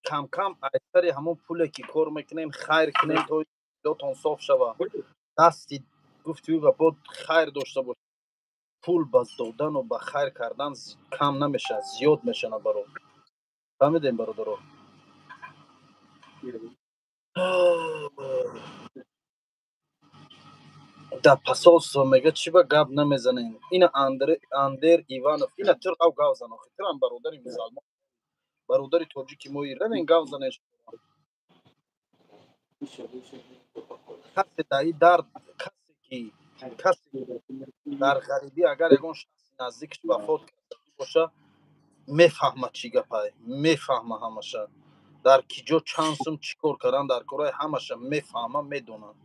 Камкам аз сари ҳамон пуле ки кор мекунем, хайр кунем, то дилотон соф шава, дасти гуфти ӯ гапо хайр дошта бош. Пул ба додану ба хайр кардан кам намешавад, зиёд мешавад баро. Фаҳмидем, бародаро? Дар посольство мега чӣ ба гап намезанем? Ина Андер Иванов, ина тир ав гав зан, охи тирам бародари мусалмон, бародари тоҷики мои, равен гав занеш. Касе дар ин дард, касе ки касе дар ғарибӣ агар ягон шахси наздикаш вафот карда боша, мефаҳмад чӣ гапай, мефаҳма ҳамаша. Дар ки ҷо чанд сум чӣ кор кардан дар корҳои ҳамаша мефаҳма, медонад.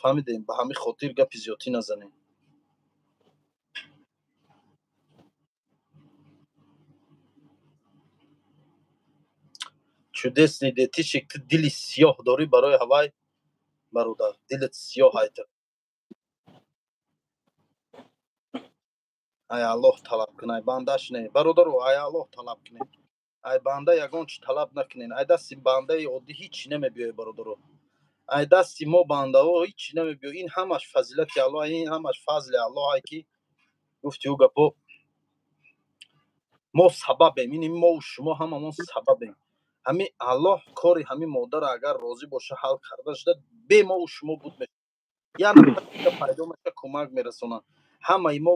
Фаҳмидем? Ба ҳамин хотир гапи зиёдтӣ назанем. Чудесный детишек, ту дили сиёҳ дорӣ барои ҳавай, бародар, дилат сиёҳ айтр. Ай Аллоҳ талаб кунай, бандаш не. Бародаро, ай Аллоҳ талаб кунед. Ай банда ягон чи талаб накунед. Ай дасти бандаи оддӣ ҳеҷ чи намебиёй, бародаро. Ай дасти мо бандаҳо ҳеҷ чи намебиёй. Ин ҳамаш фазилати Аллоҳ, ин ҳамаш фазли Аллоҳ, ай ки гуфти ӯ гапо мо сабабем. Ин мову шумо ҳамамон сабабем. Ҳамин Аллоҳ кори ҳамин модарро агар розӣ боша ҳал карда шуда, бе мову шумо буд мешавад. Як нафар пайдо мешавад, кӯмак мерасонад. Ҳамаи мо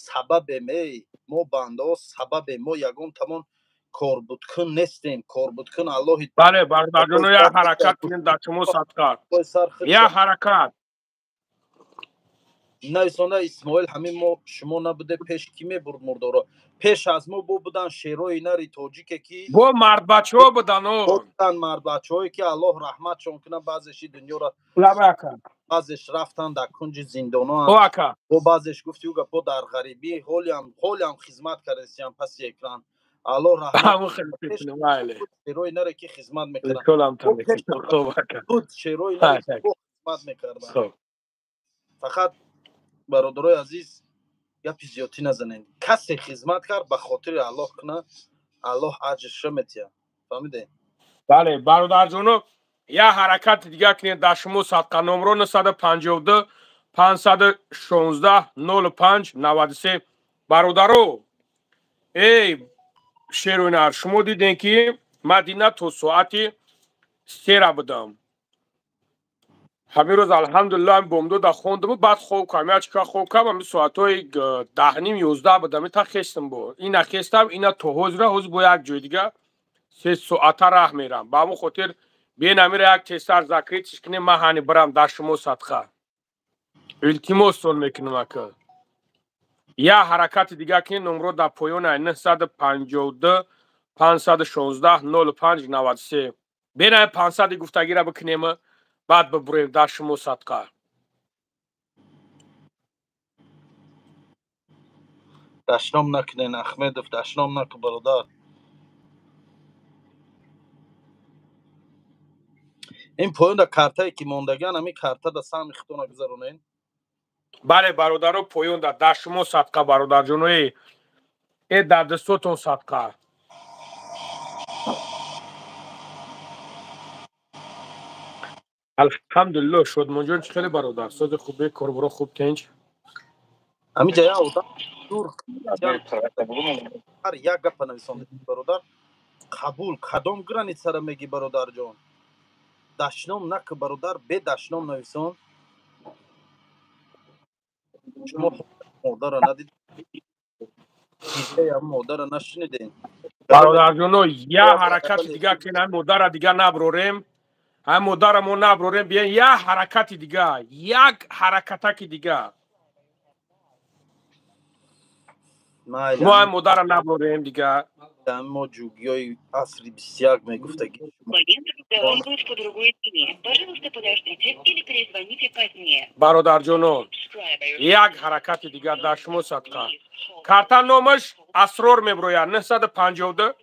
сабабем, эй мо бандаҳо сабабем. Мо ягон тамон корбудкун нестем. Корбудкун Аллоҳи. Бале, бародарҷоно, як ҳаракат кунем дар шумо садқа. Як ҳаракат. Нависонда Исмоил, ҳамин мо шумо набуде, пеш кӣ мебурд мурдоро? Пеш аз мо бо будан шерои нари тоҷике ки бо мардбачаҳо будан, будан мардбачаҳое ки Аллоҳ раҳматшон кунад, баъзеши дунёро баъзеш рафтан дар кунҷи зиндоно, бо баъзеш гуфти ӯ гапо дар ғарибӣ ҳолиам хизмат кардасиям паси экран. Аллоҳ раҳмат шерои наре ки хизмат мекарданд, буд шерои наре ки хизмат мекарданд. Фақат бародарои азиз, гапи зиёдтӣ назанед. Касе хизмат кард, ба хотири Аллоҳ кунад, Аллоҳ аҷрша метиҳад. Фаҳмидед? Бале, бародарҷоно, як ҳаракати дига кунед дар шумо садқа. Номро 952 516 05 93. Бародаро, эй шерӯнар, шумо дидем ки мадина то соати 3 будам. Ҳамин рӯз алҳамдулиллаҳ бомдода хондаму баъд хоб кардам. Як чика хоб кардам, ҳамин соатҳои 10:30 11 будам. Та хестам бо. Ина хестам, ина то ҳозира, ҳозир бо як ҷои дига 3 соата раҳ мерам. Ба ҳамон хотир биен амира як тезтар закритиш кунем, ман ҳани бирам дар шумо садқа. Илтимостон мекунам ака. Як ҳаракати дига кунед, номро дар поён 952 516 05 93. Биен ами 500 гуфтагира бикунем, баъд бибурем дар шумо садқа. Дашном накунен, Ахмедов, дашном накун, бародар. Ин поён да картае ки мондагиан, ҳамин карта да саҳми худтона гузаронен. Бале, бародаро, поён да дар шумо садқа, бародарҷонои, э дар дастотон садқа. Алҳамдулиллоҳ, Шодмонҷон, чӣ хеле бародар? Сози хубе, корборо хуб, тинч? Ҳамин ҷа як одам дур ҳар як гапа нависонда, бародар. Қабул кадом границара мегӣ, бародарҷон? Дашном наку, бародар, бе дашном нависон. Шумо модара надид, модара нашунидем. Бародарҷоно, як ҳаракати дига кунем, ҳамин модара дига наброрем. Ҳамин модара мо наброрем, биен як ҳаракати дига, як ҳаракатаки дига. Мо ҳамин модара наброрем дига. Мо ҷугиёи асри 21 мегуфтагӣ. Бародарҷоно, як ҳаракати дига дар шумо садқа. Карта номаш Асрор меброяд 952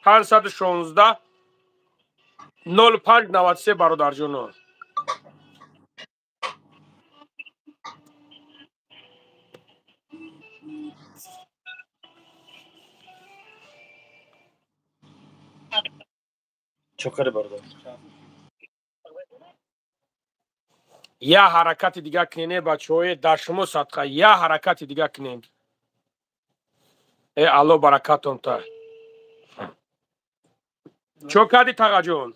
516 05 93. Бародарҷоно, чӣ карди, бародар? Я ҳаракати дига кунен, э бачаҳое, дар шумо садқа, я ҳаракати дига кунен. Э Алло баракатон та. Чо кардӣ, тағаҷон?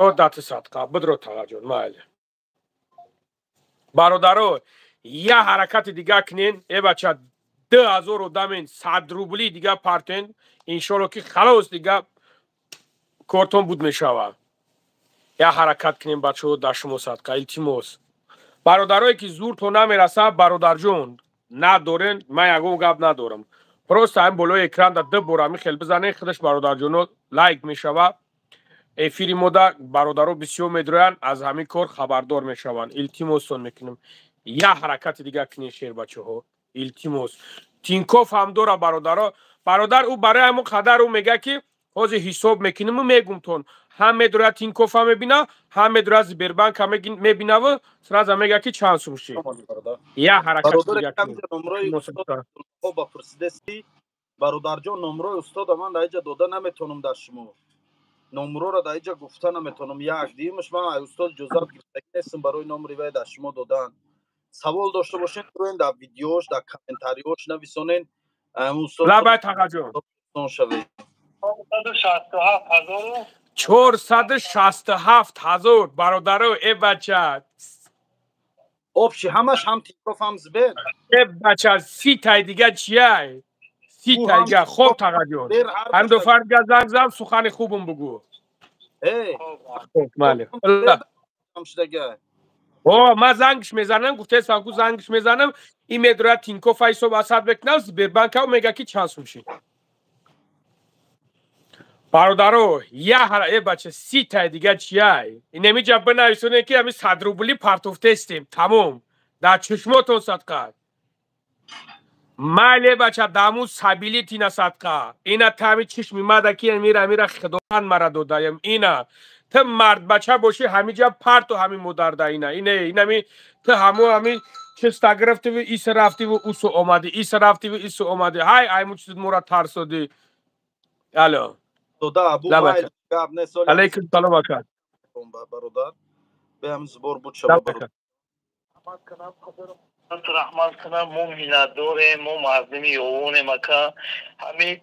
О дати садқа, бидро, тағаҷон, майли. Бародаро, я ҳаракати дига кунен, э бача, 2000 одамен, 100 рубли дига партен, иншолло ки халос, дига кортон буд мешавад. Я ҳаракат кунем, бачаҳо, дар шумо садқа, илтимос. Бародарое ки зуртон намерасад, бародарҷон, надорен, ман ягон гап надорам. Просто ҳамин болои экранда ду бор ҳамин хел бизанен, худаш, бародарҷоно, лайк мешава. Эфири мода бародаро бисёр медроянд, аз ҳамин кор хабардор мешаванд. Илтимосон мекунем. Я ҳаракати дига кунен, шербачаҳо, илтимос. Тинкоф ҳам дора, бародаро. Бародар, ӯ барои ҳамон қадар ӯ мега ки ҳозир ҳисоб мекунем, мегумтон. Ҳам медорад Тинкофа мебина, ҳам медорад Сбербанка мебинаву сразу мега ки чанд сум шид. Я ҳаракати дига кунем. Бародарҷон, номрои устода ман дар иҷа дода наметонам, дар шумо номрора дар иҷа гуфта наметонам. Як дуюмаш, ман ай устод иҷозат гирифтагӣ нестам барои номри вай дар шумо додан. Савол дошта бошед, роен дар видеош, дар комментариёш нависонен. Лабай, тағаҷон. Шавед. 467 000, бародаро, э бача. Общий ҳамаш, ҳам Тинкоф, ҳам Сбер. Э бача, 30 тай дига чияй? 30 тай дига. Хоб, тағаҷон, ҳам ду фар дига занг зан, сухани хубум бугӯ. Мале. О, ман зангш мезанам, гуфтесам ку зангш мезанам, ин медорад Тинкофа ҳисоб асад мекунам, Сбербанка мега ки чанд сум шид. Бародаро, я ҳара, э бача, 30 тай дига чияй? Инамиҷа бинависоне ки ҳами 100 рубли партофтестем, тамом. Дар чашмотон садқа. Майли, бача, даму сабилит ина садқа. Ина тами чишми мада ки мира мира худованд мара додаям. Ина ту мард бача бошӣ, ҳамиҷа парту ҳами модарда ина. Ине инами ту ҳамо ҳами чиста гирифтиву иса рафтиву усу омадӣ, иса рафтиву ису омадӣ. Ҳай, айму чиз мора тарсодӣ. Алло. Дода абу майл гап не соли. Алейкум салом, ака. Бародар. Бе ҳам збор буд шава, бародар. Раҳмат кунам, мо миннатдорем, мо мардуми ёвонем, ака. Ҳамид,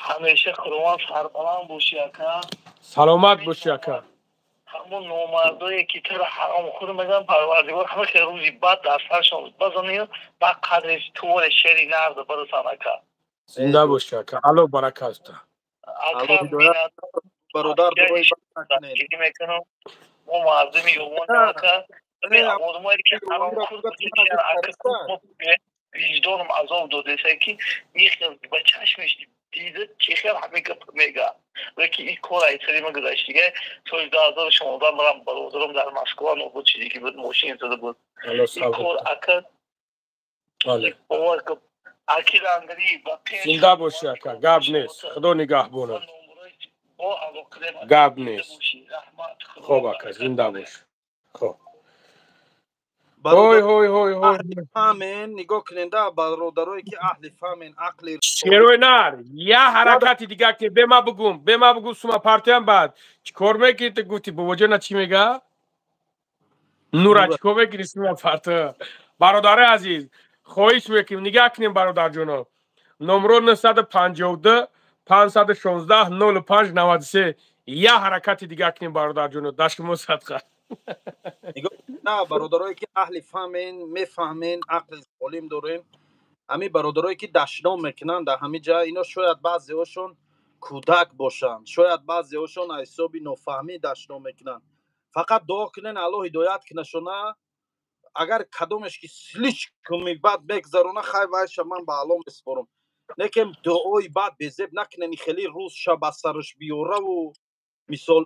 ҳамеша Худованд сарбаланд бошӣ, ака. Саломат бошӣ, ака. Ҳамон номардое ки туро ҳаромхӯр мегӯянд, Парвардигор ҳама хел рӯзи бад дар саршон базанию ба қадри туворе шери нарда барасан, ака. Зинда бошӣ, ака, Алло баракат. Ака, бародар. Мекунам, мо мардуми ёвонем, ака. Одамое ки ҳаромхӯр, виҷдонам азоб додеса ки ихел ба чашмиш дида чӣ хел ҳамин гап мега. Лекин ин кор айсари ма гузаштига, соли 2016 марам бародарам дар Москва нобуд шидиги буд, мошин зада буд. Ин кор, ака, бовар ки аки рангари ба. Зинда бошӣ, ака, гап нест, Худо нигаҳбонад, гап нест. Хоб, ака, зинда бош, хоб. Ҳой, ҳой, ҳой, ҳой. Фаҳмен, нигоҳ куненда, бародарое ки аҳли фаҳмен, ақли. Шерои нар, я ҳаракати дига ки бема бугум, бема бугум, сума партиям, баъд чӣ кор мекунӣ? Ту гуфти бобоҷона чӣ мега? Нура, чӣ кор мекунӣ, сума парта? Бародари азиз, хоҳиш мекунем, нигаҳ кунем, бародарҷоно. Номро 952 516 05 93. Я ҳаракати дига кунем, бародарҷоно, дар шумо садқа. На, бародарое ки аҳли фаҳмен, мефаҳмен, ақли солим дорем, ҳамин бародарое ки дашном мекунанд дар ҳамин ҷа, ино шояд баъзеҳошон кӯдак бошанд, шояд баъзеҳошон аз ҳисоби нофаҳмӣ дашном мекунанд. Фақат дуо кунен, Аллоҳ ҳидоят кунашона. Агар кадомеш ки слишком бад мегзарона, хай, вайша ман ба Аллоҳ месупорам. Лекин дуои бад безеб накунен, хеле рӯз ша ба сараш биёраву мисол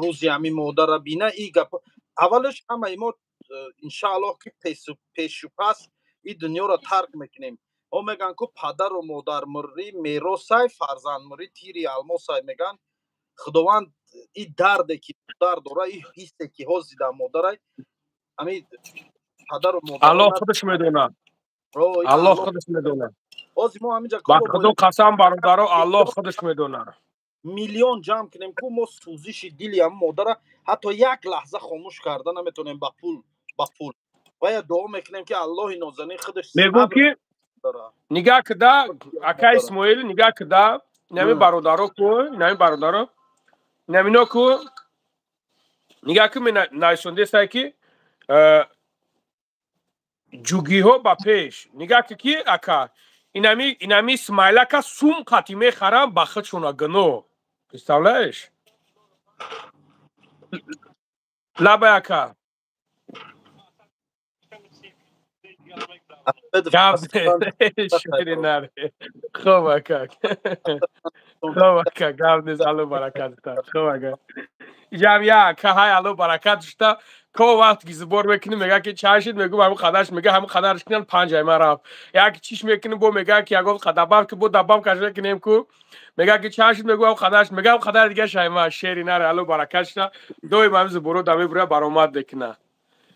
рӯзи ҳамин модара бина. И гап аввалаш, ҳамаи мо иншааллоҳ ки пешу пас и дунёро тарк мекунем. О мегӯянд ку падару модар муррӣ меросай, фарзанд муррӣ тири алмосай, мегӯянд. Худованд и дарде ки модар дора, и ҳиссе ки ҳози дар модарай, ҳамин падару модар. Аллоҳ худаш медонад, Аллоҳ худаш медонад. Ҳози мо ҳаминҷа. Ба Худо қасам, бародаро, Аллоҳ худаш медонад. Миллион ҷамъ кунем ку, мо сӯзиши дили ҳам модара ҳатто як лаҳза хомӯш карда наметонем ба пул, ба пул. Ва я дуо мекунем ки Аллоҳи нозанин худаш мегӯ ки нигаҳ кида, ака Исмоил, нигаҳ кида, инами бародаро ку, инами бародаро, инамино ку, нигаҳ ки нависондестай ки ҷугиҳо ба пеш. Нигаҳ ки ки ака инами смайлака сум қати мехарам ба худшона гуноҳ. Представляешь? Лабай ака. Шукри наре. Хоб ака. Хоб ака, гап нест, Алло баракат та. Хоб ака. Иҷам я ака ҳай, Алло баракат шута. Ко вақт ки збор мекунем, мега ки чанд шид, мегӯм ҳамин қадарш, мега ҳамин қадарш кунам панҷ ай ман рафт. Як чиш мекунем, бо мега ки ягон добав ки бо добав каш мекунем ку. Мега ки чанд шид, мегӯм ҳамин қадарш, мега ҳамин қадар дига шай ман шери наре, Алло баракат шута. Доим ҳамин зборо да мебура баромад мекуна.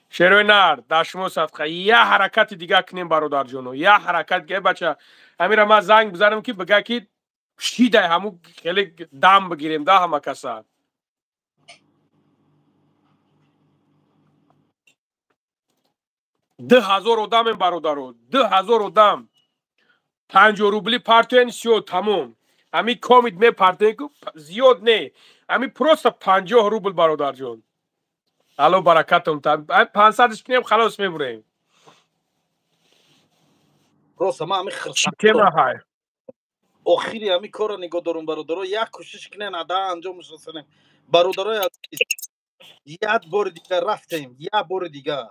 Шерои нар, дар шумо садқа. Я ҳаракати дига кунем бародарҷоно. Я ҳаракат дига, бача. Ҳамира ман занг бизанам ки бига ки шидай ҳаму хеле дам бигирем да ҳама каса. 2000 одамем бародаро, 2000 одам. 50 рубли партоен, всё, тамом. Ҳами комит мепартоен ку зиёд не. Ҳами просто 50 рубл бародарҷон. Алло баракатум та. 500 кунем халос мебурем. Просто ман ҳами хирсак. Тема ҳай. Охири ҳами корро нигоҳ дорум бародаро, як кӯшиш кунен ада анҷомаш расонем. Бародарои азиз, як бори дигар рафтем, як бори дигар.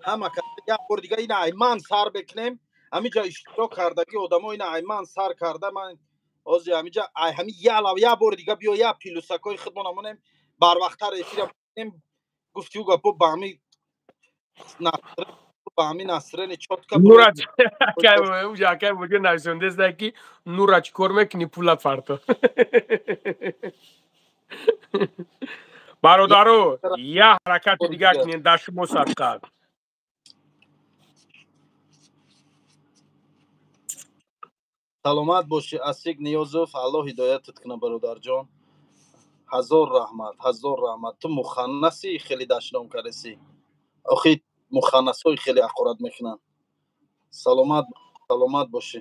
Ҳама кас як бори дигар ина айман сар бекунем. Ҳамиҷа иштирок кардагӣ одамо ина айман сар карда, ман ҳозир ҳамиҷа ай ҳами як бори дигар биё як пилусакҳои худмон амонем, барвақттар эфира бикунем. Гуфти ӯ гапо ба ҳами наср, ба ҳами насрени чотка Нура акай, уҷа акай буҷа нависондеста ки Нура чӣ кор мекунӣ пула парто. Бародаро, як ҳаракати дигар кунем дар шумо садқа. Саломат бошӣ Асик Ниёзов, Аллоҳ ҳидоятат кунад бародарҷон. Ҳазор раҳмат, ҳазор раҳмат. Ту муханнаси хеле дашном кардеси. Охи муханнасҳои хеле ҳақорат мекунанд. Саломат, саломат бошӣ.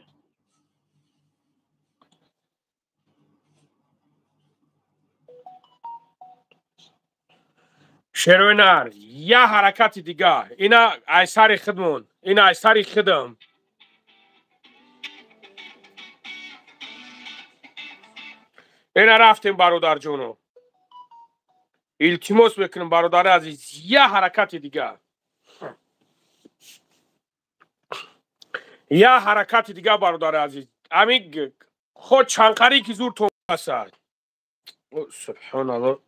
Шерои нар, як ҳаракати дигар. Ина ай сари худмон, ина ай сари худам. Ина рафтем бародарҷоно. Илтимос мекунем бародари азиз, як ҳаракати дигар. Як ҳаракати дигар бародари азиз. Ҳамин хо чанқари ки зур то асад. Субҳоналлоҳ.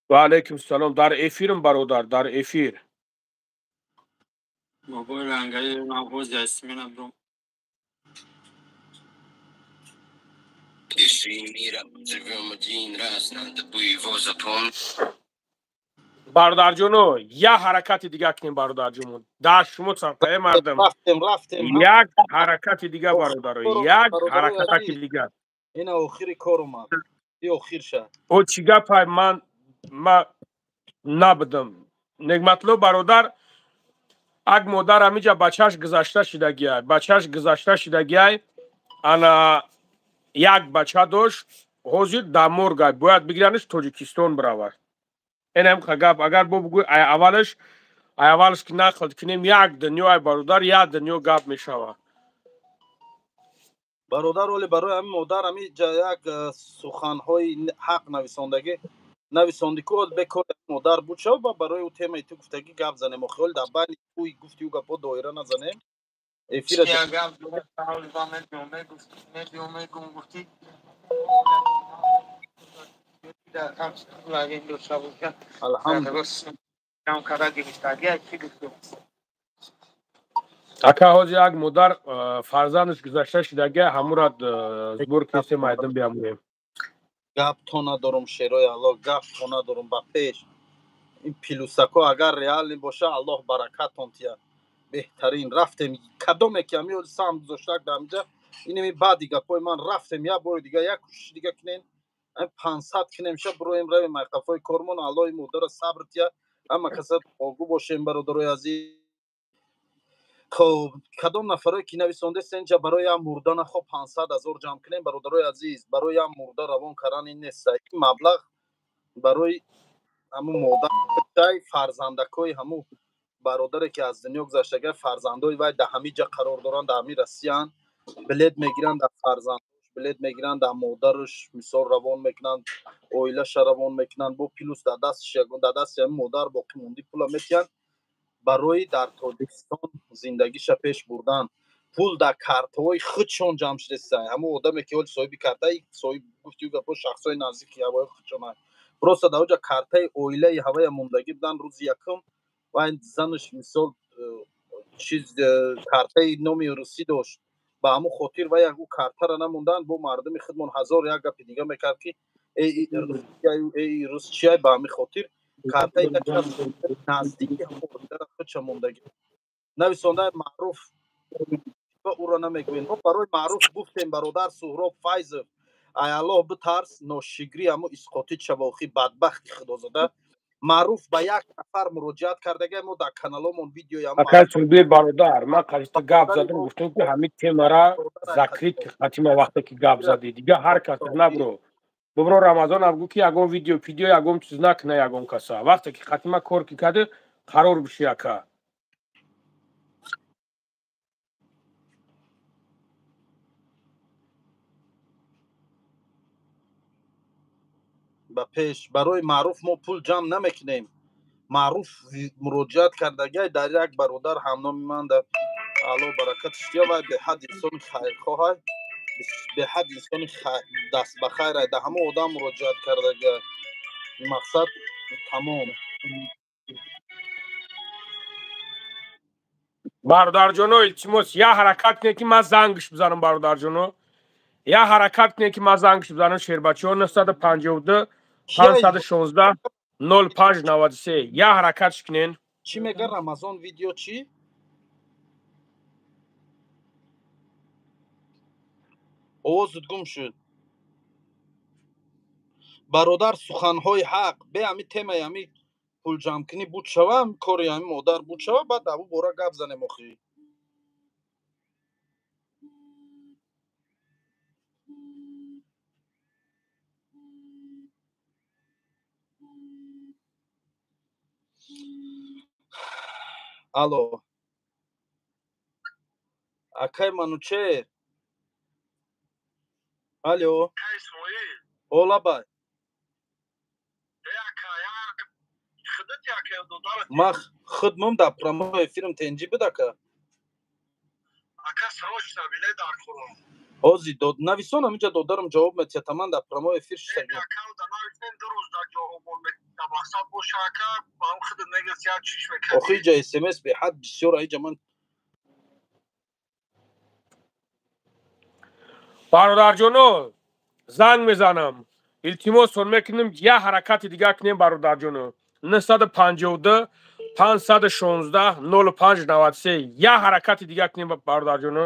Ва алайкум салом. Дар эфирм бародар, дар эфир. Бобои рангаи ман ҳози асмина бром. Тиши мира, живем один раз, надо бы его запомнить. Бародарҷоно, як ҳаракати дигар кунем бародарҷоно. Дар шумо садқаи мардам. Рафтем, рафтем. Як ҳаракати дигар бародаро, як ҳаракати дигар. Ина охири кор омад. И охир шад. О чӣ гапай, ман набудам. Негматло бародар, ак модар ҳамиҷа бачааш гузашта шидагиай. Бачааш гузашта шидагиай. Ана як бача дошт, ҳозир дар моргай, бояд бигиранаш Тоҷикистон биравад. Ин ҳам гап, агар бо бугӯй ай аввалаш, ай аввалаш ки нақл кунем, як дунё ай бародар, як дунё гап мешавад. Бародар, оли барои ҳамин модар ҳамин ҷа як суханҳои ҳақ нависондагӣ нависонди ку бекор модар буд шав, ба барои ӯ темаи ту гуфтагӣ гап занем. Охи ҳол дар байни ӯй гуфти ӯ гапҳо доира назанем. Эфира Ака ҳозир як модар фарзандаш гузашта шидагия, ҳамура збор кесе майдон биамоем. Гап то надорум шерои Аллоҳ, гап то надорум ба пеш. Ин пилусако агар реални боша, Аллоҳ баракатон тия. Беҳтарин рафтем. Кадоме ки ҳамин сам гузоштак дар ҳаминҷа Инами баъди гапҳои ман рафтем, як бори дига як кӯшиши дига кунем, 500 кунем, ша бироем, равем айқафои кормон. Аллоҳи модара сабр тия, ҳама каса огӯ бошем, бародарои азиз. Хоб, кадом нафарое ки нависондест инҷа барои ям мурда нахо 500 000 ҷамъ кунем, бародарои азиз, барои ям мурда равон кардан ин нест. Ин маблағ барои ҳамун модар, фарзандакҳои ҳамун бародаре ки аз дунё гузаштага, фарзандои вай дар ҳамин ҷа қарор доранд, дар ҳамин Россиянд, билет мегиранд дар фарзандош, билет мегиранд дар модараш, мисол равон мекунанд, оилаша равон мекунанд, бо плюс дар дасташ ягон, дар дасти ҳамин модар боқӣ монди пула метиҳанд барои дар Тоҷикистон зиндагиша пеш бурдан. Пул дар картаҳои худшон ҷамъ шудеста. Ҳамун одаме ки ҳоли соҳиби карта, соҳиб гуфти гапо шахсҳои наздики ҳавои худшон, просто дар оҷа картаи оилаи ҳавая мондагӣ будан. Рӯзи якум вай занаш мисол чиз картаи номи русӣ дошт, ба ҳамун хотир вай ӯ картара намондан, бо мардуми худмон ҳазор як гапи дига мекард ки эй рус чия, ба ҳамин хотир картаи наздики худша мондагӣ нависонда. Маъруф ӯро намегӯем, мо барои маъруф гуфтем, бародар Суҳроб Файзов, ай Аллоҳ битарс, ношигрӣ ҳамо исқотӣ чавохӣ бадбахти худозода. Маъруф ба як нафар муроҷиат кардага, мо дар каналомон видеои Акай Субир бародар, ман қашта гап задам, гуфтам ки ҳамин темара закрит хатима вақте ки гап задӣ, дига ҳар кас набро. Бубро Рамазон гу ки ягон видео пидео ягон чиз накуна ягон каса. Вақте ки хатима кор ки карди, қарор биши ака. Ба пеш барои маъруф мо пул ҷамъ намекунем. Маъруф муроҷиат кардагай дар як бародар ҳамноми ман, дар Аллоҳ баракаташ диҳад, вай беҳад инсони хайрхоҳай, беҳад инсони даст ба хайрай, дар ҳамон одам муроҷиат кардагай. Мақсад тамом. Бародарҷоно, илтимос, як ҳаракат кунед ки ман зангш бизанам, бародарҷоно. Як ҳаракат кунед ки ман зангш бизанам, шербачаҳо 952 516 05 93. Як ҳаракатш кунен. Чӣ мега Рамазон видео чӣ? Овозат гум шуд. Бародар, суханҳои ҳақ, бе ҳами темаи ҳами пулҷамъкунӣ буд шава, кори ҳами модар буд шава, баъд дар бора гап занем охӣ. Алло. Акай Манучер. Алло. О, лабай. Ман худмам дар прямой эфирам тенҷӣ буд ака. Ака срочно билет дар хурам. Ҳози дод нависон ҳаминҷа додарам ҷавоб метиҳад, ман дар прямой эфир шиштагӣ. Ака да нависен ду рӯз дар ҷавоб мекунам. Мақсад боша ака, ба ҳам худат мегӯяд як чиш мекардӣ. Охи иҷа SMS беҳад бисёр иҷа ман. Бародарҷоно, занг мезанам. Илтимосон мекунем, як ҳаракати дига кунем, бародарҷоно. 952 516 05 93. Як ҳаракати дига кунем, бародарҷоно.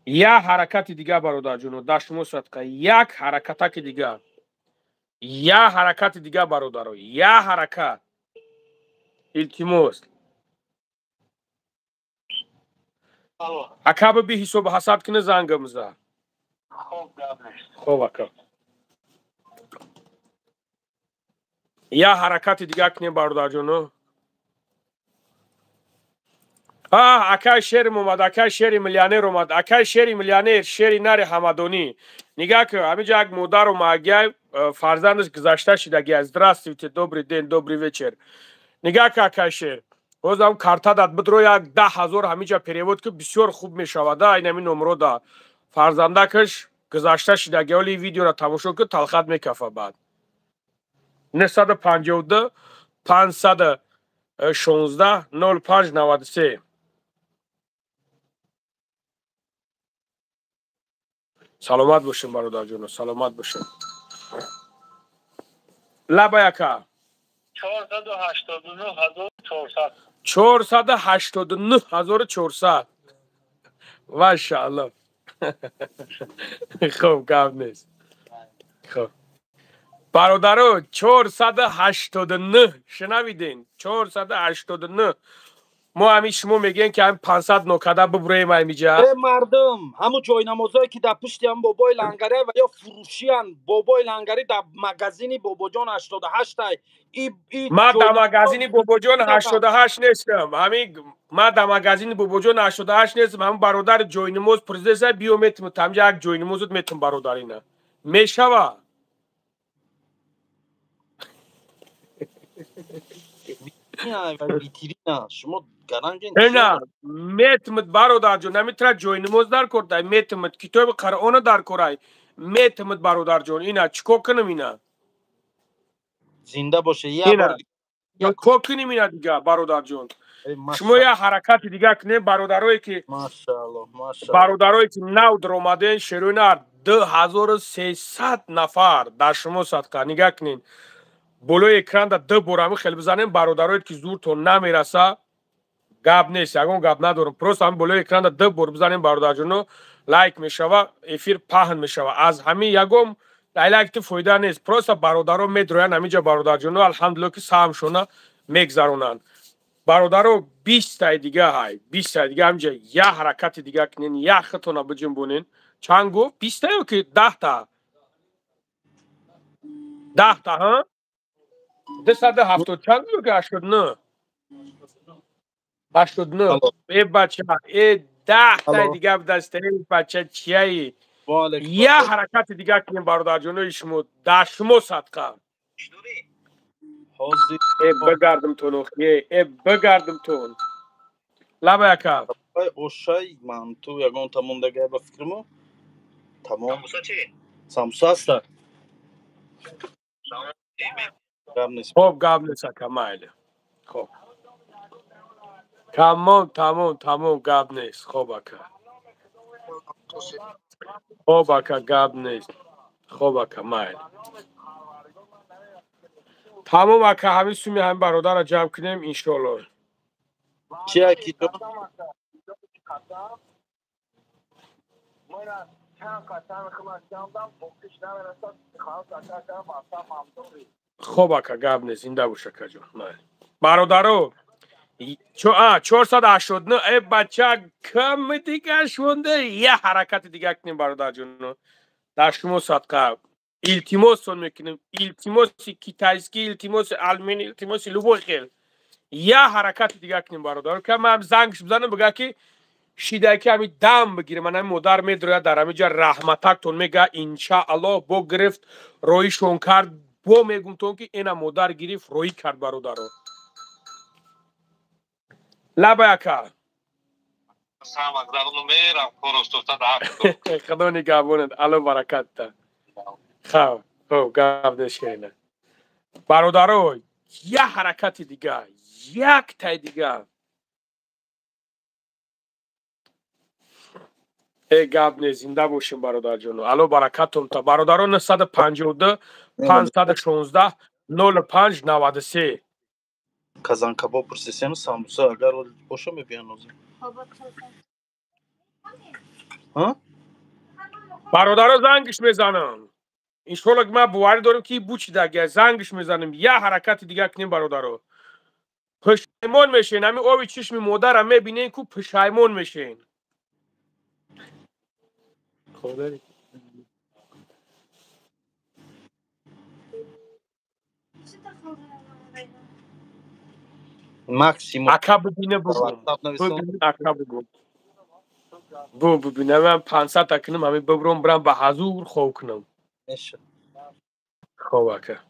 Як ҳаракати дига, бародарҷоно, дар шумо садқа. Як ҳаракатаки дига. Як ҳаракати дига, бародаро. Як ҳаракат. Илтимос. Ака би ҳисоб ҳасаб куна зангамза. Хоб гап нест. Хоб ака. Як ҳаракати дига кунем, бародарҷоно. Акай шерим омад, акай шери миллионер омад, акай шери миллионер, шери нари ҳамадонӣ. Нигаҳ кун, ҳаминҷа як модар омагиай, фарзандаш гузашта шидагиай. Здравствуйте, добрый день, добрый вечер. Нигаҳ кун, акай шер. Ҳозам карта дад бидро як 10 000 ҳаминҷа перевод ки бисёр хуб мешавад, ин ҳамин номро да. Фарзандакаш гузашта шидагиай, оли видеоро тамошо кун, талхат мекафа баъд. 952 516 05 93. Саломат бошем, бародарҷоно, саломат бошем. Лабай ака. 489 400. 489 400. Машааллоҳ. Хуб, гап нест. Хуб, бародаро, 489 шунавиден, 489. Мо ҳамин шумо мегӯем, ки ҳамин 500 нокада бубуроем ҳамиҷа. Э, мардум, ҳамун ҷойнамозое, ки дар пушти ҳам бобои лангаре ва ё фурӯшиян, бобои лангари дар магазини бобоҷон 88-ай. Ман дар магазини бобоҷон 88 нестам. Ҳамин ман дар магазини бобоҷон 88 нестам. Ҳамин бародари ҷойнамоз президента биё, метим тамҷа як ҷойнамозот метим, бародарина мешава. Шумо гаранген. На, метимд, бародарҷон, намитра ҷойнамоз дар кордай, метимд, китоби Қуръона дар корай, метимд, бародарҷон. Ина чӣ кор кунам ина? Зинда боше, я бор. Кор кунем ина дига, бародарҷон. Шумо я ҳаракати дига кунем, бародарое ки, машаалло, машаалло, бародарое ки нав даромаден, шерӯнар 2300 нафар дар шумо садқа. Нигаҳ кунед, болои экранда ду бор ҳамин хел бизанем, бародарое ки зуртон намераса, гап нест, ягон гап надорам, просто ҳамин болои экранда ду бор бизанем, бародарҷоно, лайк мешава, эфир паҳн мешава. Аз ҳамин ягон лайкти фоида нест, просто бародаро медроянд ҳаминҷа, бародарҷоно, алҳамдулилло, ки саҳмшона мегзаронанд. Бародаро, 20-таи дига ҳай, 20-таи дига ҳаминҷа як ҳаракати дига кунен, як хитона биҷунбонен. Чанд гуфт, 20-та ё ки 10-та? 10-та, ҳа, 270 чанд ё ки 89? 89. Э, бача, э, 10-таи дига бидаста. Э, бача, чияи, як ҳаракати дига кунем, бародарҷонои шумо, дар шумо садқа. Э, бигардимтон, охи, э, бигардимтон, лаба яка. Ошай манту ягонта мондагай ба фикримо, тамом. Самбуса аста. Хоб, гап нест, ака, майли. Хоб, тамом, тамом, тамом, гап нест. Хоб, ака, хоб, ака, гап нест. Хоб, ака, майли, тамом, ака. Ҳамин суми ҳамин бародарро ҷамъ кунем, иншоалло. Чи, акиҷон? Хоб, ака, гап нест, зинда бош, акаҷон, майли. Бародаро, 489. Э, бача, ками дигаш монда, як ҳаракати дига кунем, бародарҷоно, дар шумо садқа, илтимосон мекунем, илтимоси китайский, илтимоси алмени, илтимоси любой хел, як ҳаракати дига кунем, бародаро, ка ман зангш бизанам, бига ки шидаки ҳами дам бигирем. Ман ҳами модар медрояд дар ҳамиҷа, раҳматактон мега, иншааллоҳ. Бо гирифт, роишон кард, бо мегумтон ки ина модар гирифт, роӣ кард, бародаро. Лаба, ака. Худо нигаҳбонад, алло баракатта. Хоб, хоб, гап нешкарина, бародаро, як ҳаракати дига, яктай дига. Э, гап не, зинда бошем, бародарҷоно, алло баракатум та. Бародаро, 952 516 05 93. Казанкабоб пурсисем, самбуса агар боша, мебиён ҳозир. Бародаро, зангиш мезанам, иншолло, ки ман боварӣ дорем, ки бучидага зангиш мезанем. Як ҳаракати дига кунем, бародаро, пушаймон мешен. Ҳамин оби чишми модарам мебинен, ку пушаймон мешен. Максимум. Ака, бибине, бугум, ака, бугум, бу бибине, ман 500-та кунам, ҳамин бибурам, бирам ба ҳазур хоб кунам. Хоб, ака.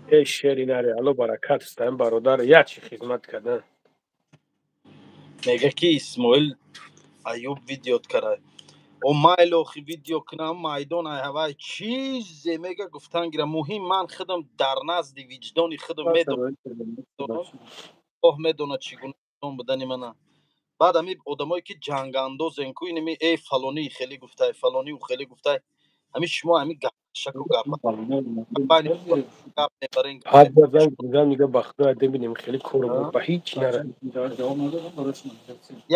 Э, шери наре, алло баракат астам, бародар, як чи хизмат кардан. Мега ки Исмоил Аюб видеот карай. О, майл, охи, видео кунам, майдон ай, ҳавай чизе мега, гуфтан гира. Муҳим, ман худам дар назди виҷдони худам медонам, Аллоҳ медонад чӣ гуна будани мана. Баъд ами одамое ки ҷангандозен ку, инами эй, фалонӣ хеле гуфтай, фалонӣ хеле гуфтай. Ҳамин шумо ҳамин гапшаку гап байни гап мебарен. Ҳад занг мезанам, нига ба худо бибинем, хеле кор ба ҳеҷ нара.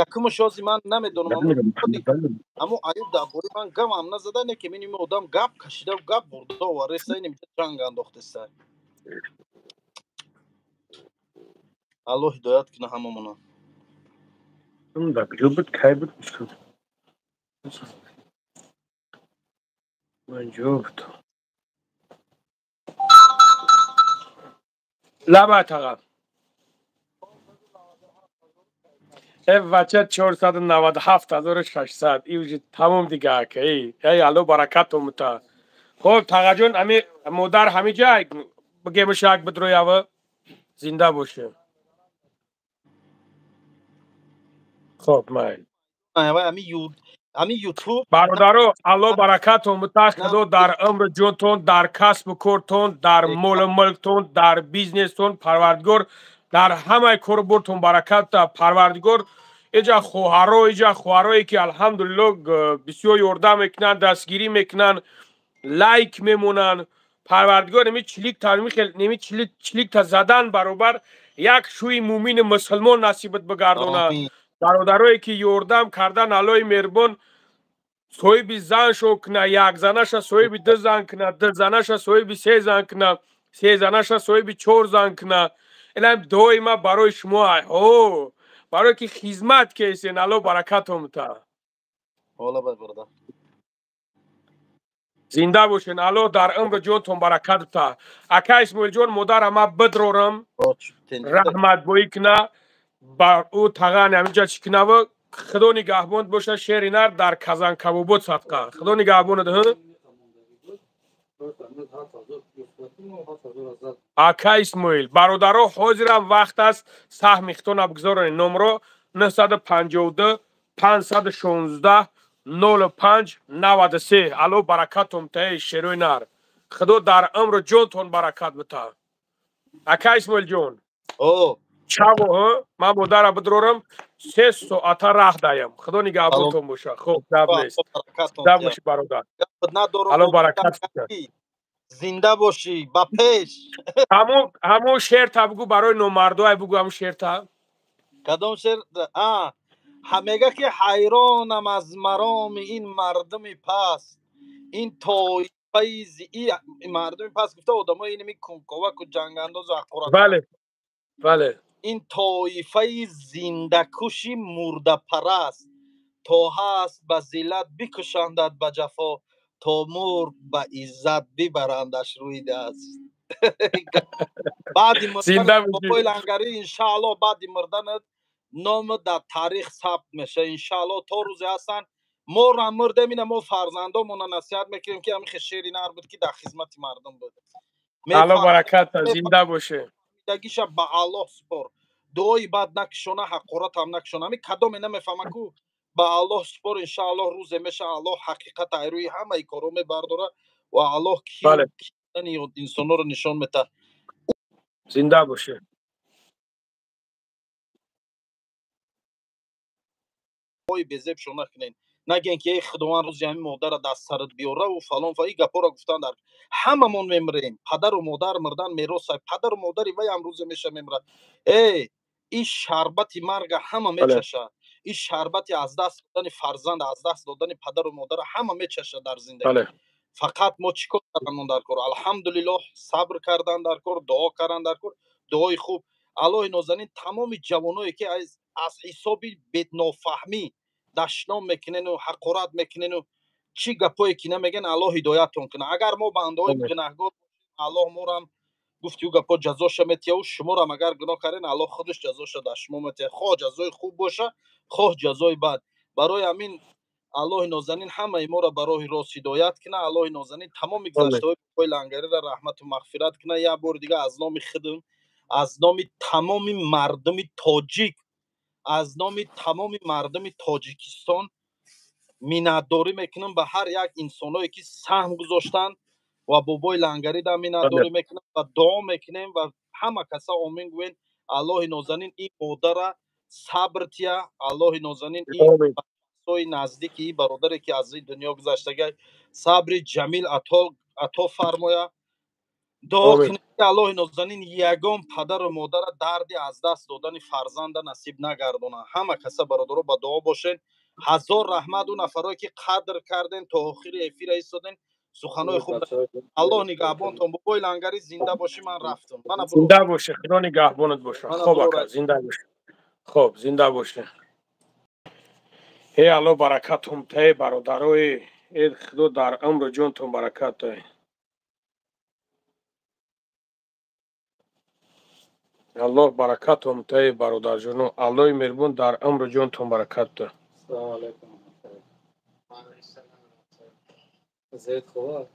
Якумаш ҳози ман намедонам, аммо Аюб дар бораи ман гапам назада, не ки миним одам гап кашида гап бурда овареста, иним ҷанг андохтеста. Аллоҳ ҳидоят куна ҳамамона. Дар куҷо буд, кай буд? Манҷо буд. Лаба таға. Э бача 497,600. И уже тамом дига ака. Эй, эй алло баракатум та. Хоб тағаҷон, ами модар ҳами ҷай бигемш як бидроява. Зинда боше. Хоб майл. Ами ютуб бародаро, алло баракатум та, худо дар умри ҷонтон, дар касбу кортон, дар молу мулктон, дар бизнестон, парвардигор дар ҳамаи кору бортон баракат та. Парвардигор иҷа хоҳаро, иҷа хоҳарое ки алҳамдулилло бисёр ёрдам мекунанд, дастгирӣ мекунанд, лайк мемонанд. Парвардигор неми чиликта неми чиликта задан баробар як шӯи мӯмини мусулмон насибат бигардонад. Бародарое ки ёрдам кардан, аллои меҳрубон соҳиби зан шо куна, як занаша соҳиби ду зан куна, ду занаша соҳиби се зан куна, се занаша соҳиби чор зан куна. Инам дуои ма барои шумо ай. О, барое ки хизмат кесен, алло баракатум та. Зинда бошен, алло дар умри ҷонтон баракат та. Ака Исмоилҷон, модарам ма бидрорам, раҳматбоӣ куна, бар ӯ тағани ҳаминҷа чӣ кунава, худо нигаҳбон боша, шери нар дар Казанкабобод садқа. Худо нигаҳбонад. Ака Исмоил, бародаро, ҳозирам вақт аст, саҳми хитона бигзоронед. Номро 952 516 05 93. Алло баракатум таи шерои нар. Худо дар умру ҷонтон баракат бита. Ака Исмоилҷон, чаво, ман модара бидрорам, 3 соата раҳ даям. Худо нигаҳбонтон боша. Хуб, гап нест. Зинда бошӣ бародар. Алло баракат. Зинда бошӣ, ба пеш. Ҳамон шерта бугӯ барои номардоай, бугӯ ҳамон шерта. Кадом шер? Мега ки ҳайронам аз мароми ин мардуми паст, ин тоифаи мардуми паст гуфта одамои инами кунковаку ҷангандозу ҳақорат. Бале, бале. Ин тоифаи зиндакуши мурдапараст, то ҳаст ба зиллат бикушандад ба ҷафо, то мурд ба иззат бибарандаш рӯи даст. Баъди мурдани Лангарӣ, иншаалло, баъди мурданат номат дар таърих сабт меша, иншаалло. То рӯзе ҳастанд моро мурдем, ина мо фарзандомона насиҳат мекунем ки ҳамин шери нар буд ки дар хизмати мардум буд. Алло баракат, зинда боше. Зиндагиша ба Аллоҳ супор, дуои бад накишона, ҳақорат ҳам накишона. Ҳамин кадоме намефаҳма ку ба Аллоҳ супор, иншааллоҳ рӯзе меша, Аллоҳ ҳақиқат айрӯи ҳамаи корро мебардора ва Аллоҳ ки инсонҳоро нишон метаҳад. Зинда боше. Безебшо накунед, нагӯен ки эй худованд рӯзи ҳамин модарра даст сарат биёраву фалон фа. Ин гапҳоро гуфтан дар ҳамамон мемирем. Падару модар мурдан мероса, падару модари вай ҳам рӯзе меша мемирад. Э, ин шарбати марга ҳама мечаша, ин шарбати аз даст додани фарзанд, аз даст додани падару модарра ҳама мечаша дар зиндагӣ. Фақат мо чӣ кор кардан дар кор? Алҳамдулиллоҳ, сабр кардан дар кор, дуо кардан дар кор, дуои хуб. Аллоҳи нозанин тамоми ҷавоное ки аз ҳисоби беднофаҳмӣ дашном мекунену ҳақорат мекунену чӣ гапое ки намегӯян, Аллоҳ ҳидоятон кунад. Агар мо бандаҳои гунаҳгор, Аллоҳ морам гуфти ӯ гапо ҷазоша метиҳа, шуморам агар гуноҳ карден, Аллоҳ худаш ҷазоша дар шумо метиҳа, хоҳ ҷазои хуб боша, хоҳ ҷазои бад. Барои ҳамин Аллоҳи нозанин ҳамаи моро ба роҳи рост ҳидоят кунад. Аллоҳи нозанин тамоми гузаштаҳои бобои Лангариро раҳмату мағфират кунад. Як бори дига аз номи худам, аз номи тамоми мардуми тоҷик, аз номи тамоми мардуми Тоҷикистон миннатдорӣ мекунам ба ҳар як инсоное ки саҳм гузоштанд ва бобои Лангарида миннатдорӣ мекунам ва дуо мекунем ва ҳама каса омин гӯен. Аллоҳи нозанин ин модара сабр тия, Аллоҳи нозанин ин наздики ин бародаре ки аз ин дунё гузаштага Сабри ҷамил ато фармоя. Дуо кунед, ки Аллоҳи нозанин ягон падару модара дарди аз даст додани фарзанда насиб нагардонад. Ҳама каса, бародаро, ба дуо бошед. Ҳазор раҳмат у нафарое ки қадр карден, то охири эфира истоден, суханои хуб. Аллоҳ нигаҳбонтон. Бобои Лангари, зинда бошӣ, ман рафтам. Зинда бошӣ, Худо нигаҳбонат боша. Хоб, ака, зинда бошӣ. Хоб, зинда бошӣ. Э, Алло баракатум те, бародарои, э, Худо дар умру ҷонтон баракат дай. Аллоҳ баракатум те, бародарҷоно, Аллоҳи меҳрубон дар умру ҷонтон баракат да. Салому алайкум. Зед хуб.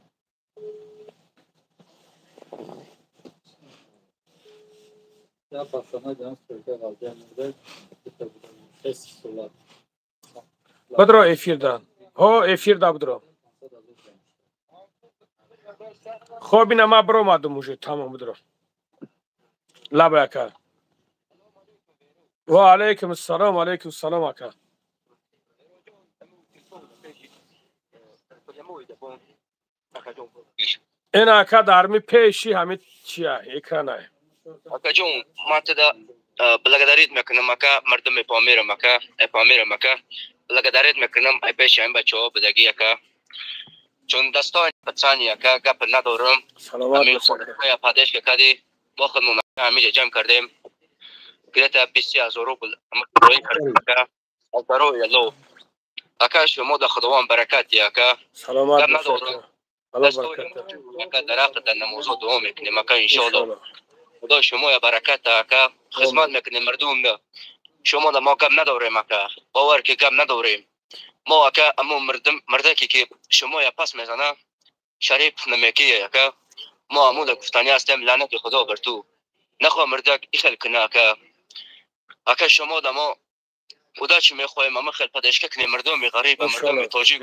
Я пацана дам стройка ғалбия мурда шест сола. Бидро эфирда. Ҳо, эфирда бидро. Хоб, ина ма биромадум уже, тамом, бидро. Лаба, ака. Ва алайкум ассалом, алайкум салом, ака. Ин ака дар ми пеши ҳами чия экранай. Акаҷон, ман туда благодарить мекунам, ака, мардуми Помирам, ака, Помирам, ака, благодарить мекунам, ай пеши ҳамин бачаҳо будагӣ, ака, чун дастони пацани, ака, гап надорам. Саломат. Поддержка кади, мо худмон ҳамиҷа ҷамъ кардем, где-то 20 000 рубл роӣ кардем, ака, аз барои Аллоҳ, ака. Шумо да Худованд баракат диҳ, ака. Саломат. Гап надорам. Ака, дар ҳаққ дар намозо дуо мекунем, ака, иншоалло. Худо шумоя баракат, ака. Хизмат мекунем мардум шумо да, мо гап надорем, ака, бовар ки гап надорем мо, ака. Амо мардаке ки шумоя пас мезана, шариф намекия, ака, мо амуда гуфтанӣ ҳастем: лаънати Худо бар ту. Нахоҳ мардак ихел куна, ака. Ака, шумо да мо удачи мехоҳем, ама хел поддержка кунем мардуми ғариба, мардуми тоҷик.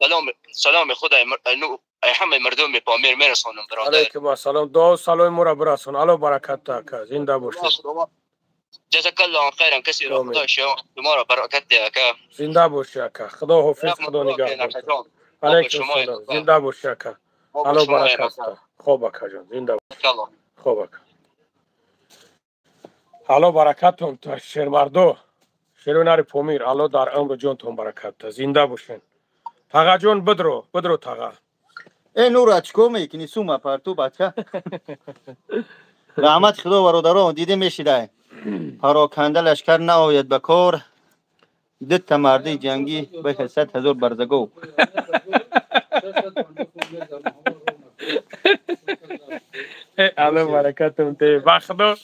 Салом, саломи худа ҳамаи мардуми Помир мерасонам, бародар. Алайкум ассалом, дуо саломи моро бирасон. Алло баракат, ака, зинда бошед. Ҷазакаллоҳу хайран касира, Худо шуморо баракат диҳ, ака. Зинда бошӣ, ака, Худо ҳофиз, Худо нигаҳбон. Алайкум ассалом, зинда бошӣ, ака, Алло баракат. Хоб, акаҷон, зинда. Хоб, ака, Алло баракатон, шермардо, шерои нари Помир, Алло дар умру ҷонтон баракат, зинда бошен. Тағаҷон, бидро, бидро, таға. Э, Нура, чико мекунӣ? Сума парту, бача. Раҳмати Худо, бародарон, дида мешидай. Пароканда лашкар наояд ба кор, дута марди ҷангӣ ба 100 000 барзагов. Алло баракатум те, ба Худо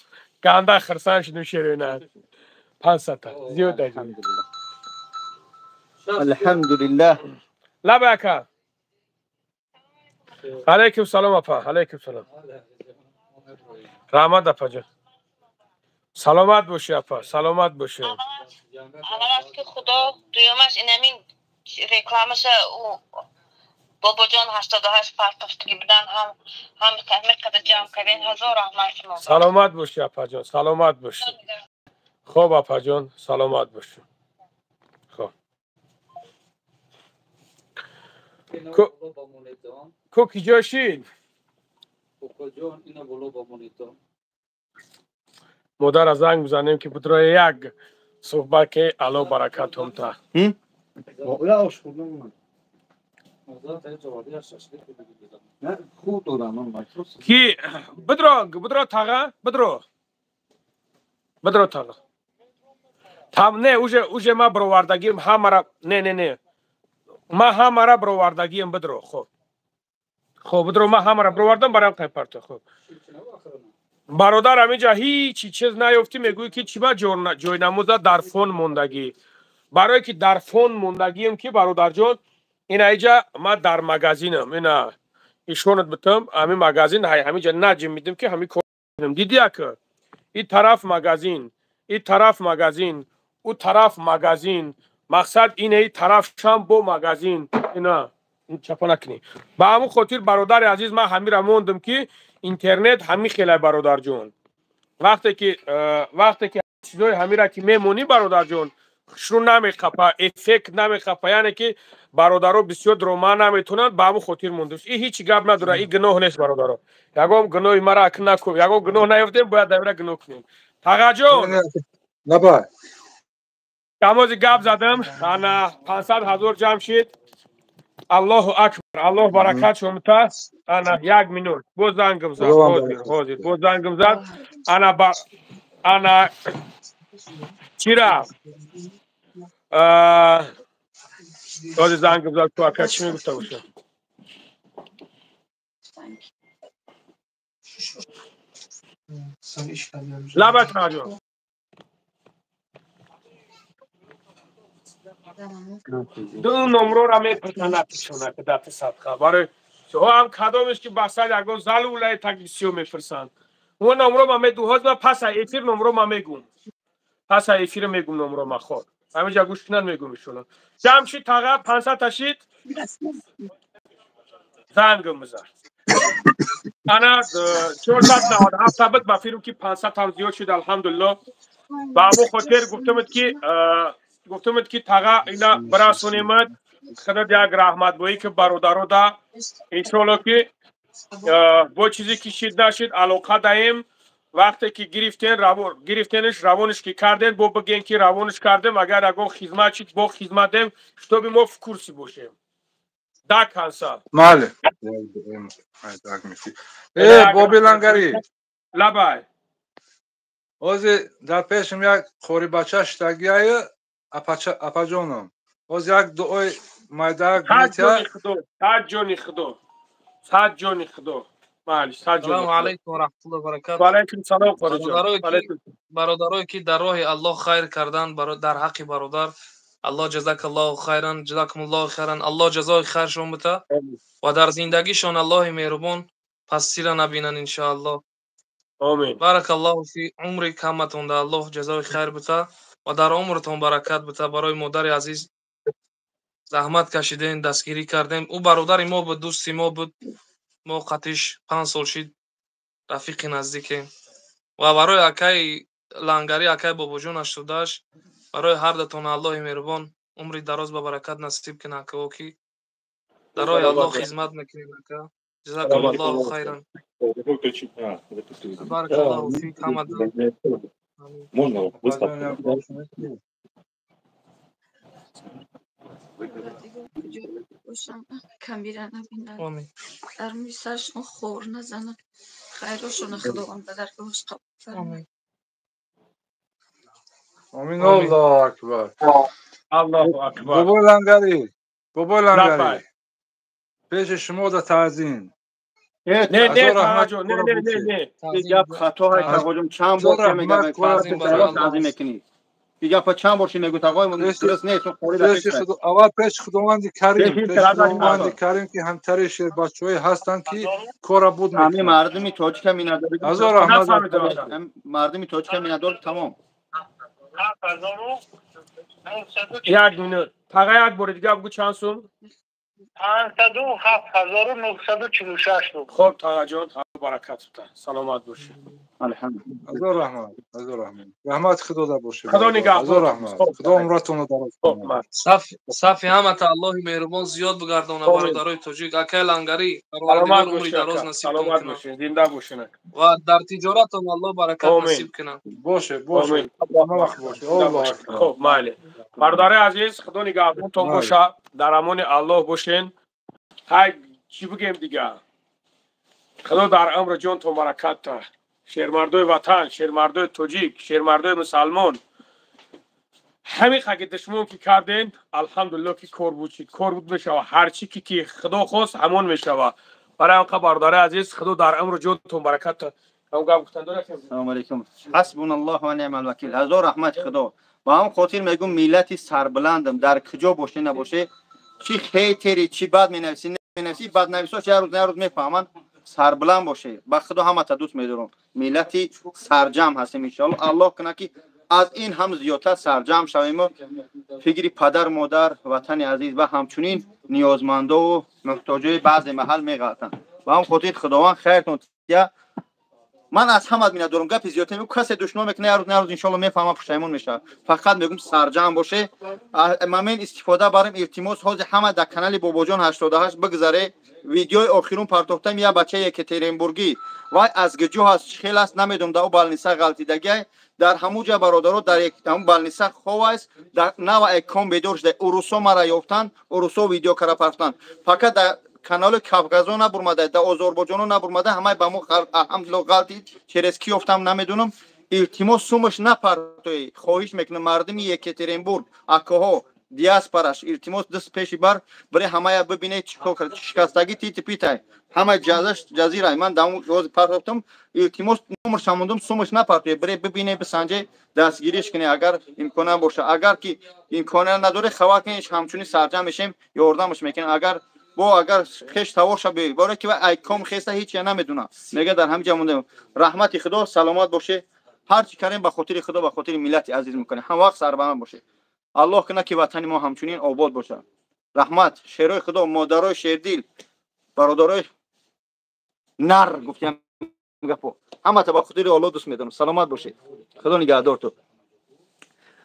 ганда хирсан шудум. Шерои нар 500-та зиёд. Алҳамдулиллаҳ. Лаба, ака. Алайкум салом, апа, алайкум салом, раҳмат, апаҷон, саломат бошӣ, апа, саломат бошӣ. Аввалаш ки Худо, дуюмаш инамин рекламаша ӯ бобоҷон 88 партофтагӣ будан, ҳам ҳам ҳамин қадар ҷамъ кардем. Ҳазор раҳмат шумо. Саломат бошӣ, апаҷон, саломат бошӣ. Хоб, апаҷон, саломат бошӣ. Хоб, ку киҷо шид? Укоҷон, ина боло бамонедон. Модара занг бизанем, ки бутрои як суҳбат, ки Алло баракатум та. Оя, ош хӯрдам. Хуб додам. Ки бидро, бидро, таға, бидро, бидро, таға. Там не, уже ма бировардагим ҳамара. Не, не, не, ма ҳамара бировардагием, бидро. Хоб, хоб, бидро, ма ҳамара бировардам, барам қай парто. Хоб, бародар, ҳаминҷа ҳичи чиз наёфтӣ, мегӯӣ ки чиба ҷойнамоза дар фон мондагӣ. Барое ки дар фон мондагием, ки бародарҷон, ина иҷа ма дар магазинам, ина ишонат битам, ҳамин магазин ҳаминҷа наҷим мидим, ки ҳамин кор дидия, ки и тараф магазин, и тараф магазин, ӯ тараф магазин, мақсад ине, и тарафшам бо магазин, ина чапа накунӣ. Ба ҳамун хотир, бародари азиз, ман ҳамира мондам, ки интернет ҳамин хелай, бародарҷон. Вақте ки чизои ҳамира ки мемонӣ, бародарҷон. Хушрӯ намеқапа, эффект намеқапа, яъне ки бародаро бисёр дрома наметонанд, ба ҳамун хотир мондааст. И ҳеҷ гап надора, и гуноҳ нест, бародаро. Ягон гуноҳи мара ак наку, ягон гуноҳ наёфтем, бояд давира гуноҳ кунем. Тағаҷон. Наба. Тамози гап задам, ана 500 ҳазор ҷамъ шид. Аллоҳу акбар, Аллоҳ баракат шумта. Ана як минут, боз зангам зад, ҳозир, ҳозир, боз зангам зад. Ана ба ана чира? Ҳозир зангам зад, ку ака чӣ мегуфта бошам? Лаба Тағаҷон. Ду номрора мепурсанд напишона ки дати садқа. Барои ҳам кадомеш ки басад ягон залулаи так бисёр мепурсанд. Он номро ма меду ҳозир ма паса эфир номро ма мегум. Паса эфир мегум номро ма хор. Ҳаминҷа гӯш кунанд мегум иншоалло. Ҷамшид таға 500 ташид. Зангам бизан. Ана 497 табит ба фирм ки 500 ҳам зиёд шуд, алҳамдулиллоҳ. Ба ҳамон хотир гуфтамед ки таға ина бирасонемад, худат як раҳматбоӣ ки бародаро да иншоалло ки бо чизе ки шид нашид алоқа даем. Вақте ки гирифтен гирифтенаш равониш ки кардем, бо бигем ки равониш кардем, агар ягон хизмат шид бо хизмат дем, чтобы мо в курсе бошем. Да канса. Мале. Боби Лангари. Лабай. Ҳозир дар пешам як қорибача шитагиаю апаҷоном. Ҳозир як дуои майдаак метиҳад. Сад ҷони Худо. Сад ҷони Худо. Майли, сад ҷони Салому алайкум ва раҳматуллоҳи ва баракатуҳ. Ва алайкум салом, қориҷон. Бародарое ки дар роҳи Аллоҳ хайр кардан, дар ҳаққи бародар, Аллоҳ ҷазакаллоҳу хайран, ҷазакумуллоҳу хайран, Аллоҳ ҷазои хайршон бита ва дар зиндагишон Аллоҳи меҳрубон пастира набинанд иншоаллоҳ. Омин. Баракаллоҳу фи умри каматон да Аллоҳ ҷазои хайр бита ва дар умртон баракат бита. Барои модари азиз заҳмат кашидем, дастгирӣ кардем. Ӯ бародари мо буд, дӯсти мо буд. Мо қатиш 5 сол шид рафиқи наздикем. Ва барои акаи Лангари, акаи Бобоҷон 88, барои ҳар датон Аллоҳи меҳрубон умри дароз ба баракат насиб кунад, ки ки дар роҳи Аллоҳ хизмат мекунем, ака. Ҷазакумуллоҳу хайран. Баракаллоҳу фик ҳамадан. Можно выставку? Камера набинад. Дар мӯи сарашон хор назанад. Хайрошона Худованд ба даргоҳаш қабул фармояд. Амин. Аллоҳу акбар. Аллоҳу акбар. Бобои Лангари, бобои Лангари. Пеши шумо да таъзим. Не, не, Тағаҷон, не, не, не, не. Ин гап хато ҳаст, Тағоҷон, чанд бор ки мегӯям, таъзим мекунӣ. Ин гапа чанд бор ши мегӯ, Тағои дуруст нест, аввал пеши Худованди Карим, пеши Худованди Карим ки ҳамтари шербачаҳое ҳастанд ки кора буд мекунанд. Ҳамин мардуми тоҷика миннатдор. Ҳазор раҳмат. Мардуми тоҷика миннатдор, тамом. Як минут. Таға як бори дига бигӯ чанд сум? 507,946 рубл. Хоб Тағаҷон, баракат бита. Саломат бошед. Алҳамдулиллоҳ. Ҳазор раҳмат, ҳазор раҳмат. Раҳмати Худо да бошед. Худо нигаҳбон. Ҳазор раҳмат. Худо умратонро дароз кунад. Сафи ҳамата Аллоҳи меҳрубон зиёд бигардонад бародарои тоҷик. Акаи Лангари, Парвардигор умри дароз насиб Саломат кунад. бошед, зинда бошед. Ва дар тиҷоратон Аллоҳ баракат насиб кунад. Боше, боше. Ҳама вақт боше. Аллоҳ акбар. Хоб, майли. Бародарои азиз, Худо нигаҳбонтон бошад. Дар амони Аллоҳ бошен. Ҳай, чӣ бигем дига? Худо дар амри ҷонтон баракат та. Шермардои ватан, шермардои тоҷик, шермардои мусалмон. ҳамин ки душмон ки карден, алҳамдулиллоҳ ки кор буд, чи кор буд мешава. Ҳар чи ки Худо хост ҳамон мешава. Барои ҳам бародарои азиз, Худо дар амри ҷонтон баракат та. Ҳам гап гуфтан дорад? Салому алайкум. Ҳасбуналлоҳу ва ниъмал вакил. Ҳазор раҳмати Худо. Ба ҳам хотир мегӯм миллати сарбаландам, дар куҷо боше набоше, чи хейтери, чи бад менависӣ, менависӣ, баднависош як рӯз на як рӯз мефаҳманд. Сарбаланд боше. Ба Худо ҳамата дӯст медорам. Миллати сарҷамъ ҳастем иншоаллоҳ. Аллоҳ кунад ки аз ин ҳам зиёдтар сарҷамъ шавем ва фикри падар, модар, ватани азиз ва ҳамчунин ниёзмандову муҳтоҷои баъзе маҳал меғалтанд. Ба ҳам хотир Худованд хайртон тия. Ман аз ҳамат миннатдорам, гапи зиёд намегӯм. Касе душно мекунад, як рӯз на рӯз иншоалло мефаҳмам, пушаймон мешавад. Фақат мегӯм, сарҷамъ боше. Мамин истифода барем, илтимос, ҳозир ҳама дар канали Бобоҷон 88 бигзаре. Видеои охирун партохтам, як бачаи Екатеринбургӣ, вай аз гиҷо ҳаст, чӣ хел аст намедонам, дар ӯ больница ғалтидагиай. Дар ҳамун ҷа, бародаро, дар ҳамун больница хов аст, дар нава экон бедор шуда. Урусо мара ёфтанд, урусо видео кара партохтанд. Фақат дар канали Кавказо набурмада, дар Озорбоҷоно набурмада, ҳамаи ба мо, алҳамдулилло, ғалтид. Через ки ёфтам, намедонам. Илтимос, сумаш напартоӣ, хоҳиш мекунам. Мардуми Екатеринбург, акоҳо, диаспораш, илтимос, даст пеши бар бире, ҳамая бибине, чӣ кор кард. Шикастагӣ тити питай, ҳамаи ҷазаш ҷазирай. Ман ҳози партофтам, илтимос, номерша мондум, сумаш напартоe, бире бибине, бисанҷе, дастгириш куне, агар имкона боша. Агар ки имкония надоре, хабар кунед, ҳамчунин сарҷамъ мешем, ёрдамаш мекунем. Агар бо агар хеш таворша би, боре ки вай айком хеста, ҳеч я намедуна, мега дар ҳамин ҷа мондем. Раҳмати Худо, саломат боше. Ҳар чӣ кардем, ба хотири Худо, ба хотири миллати азиз мекунем. Ҳам вақт сарбаланд боше. Аллоҳ кунад, ки ватани мо ҳамчунин обод бошад. Раҳмат, шерои Худо, модарои шердил, бародарои нар, гуфтиам гапо. Ҳамата ба хотири Аллоҳ дӯст медорам. Саломат бошед, Худо нигаҳдор. Ту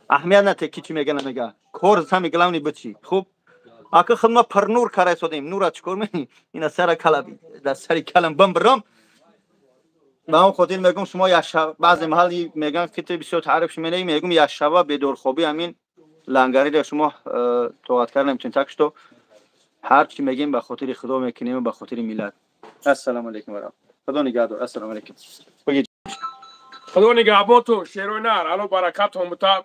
аҳамият нате, ки чӣ мега, намега, кор самый главный бичи. Хуб, ака, худ ма пурнур карай содем. Нура чӣ кор мени? Ина сара кала дар сари калам бам бирам. Ба он хотир мегӯм, шумо як шаб, баъзе маҳал мегӯям, ки ту бисёр таъриф менаи, мегӯм, як шаба бедорхобӣ ҳамин лангариро шумо тоқат карда наметавонед. Так что ҳар чӣ мегем, ба хотири Худо мекунем ва ба хотири миллат. Ассалому алайкум ва Худо нигаҳдор. Ассалому алайкум. Худо нигаҳбонтон, шерои нар, ало баракатон бута.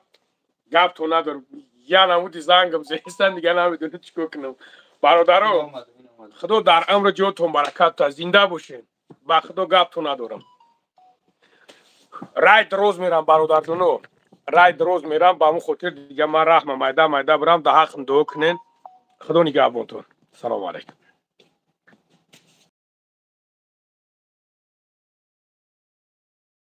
Гаптон надор, я намуди зангам зестан, дига намедонам чӣ кор кунам. Бародаро, Худо дар амри ҷотон баракат та, зинда бошед. Ба Худо, гаптон надорам. Рай дроз мерам, бародарҷоно, рай дроз мерам, ба ҳамон хотир дига ман раҳма майда майда бирам. Да ҳақм дуо кунен. Худо нигаҳбонтон. Салому алайкум.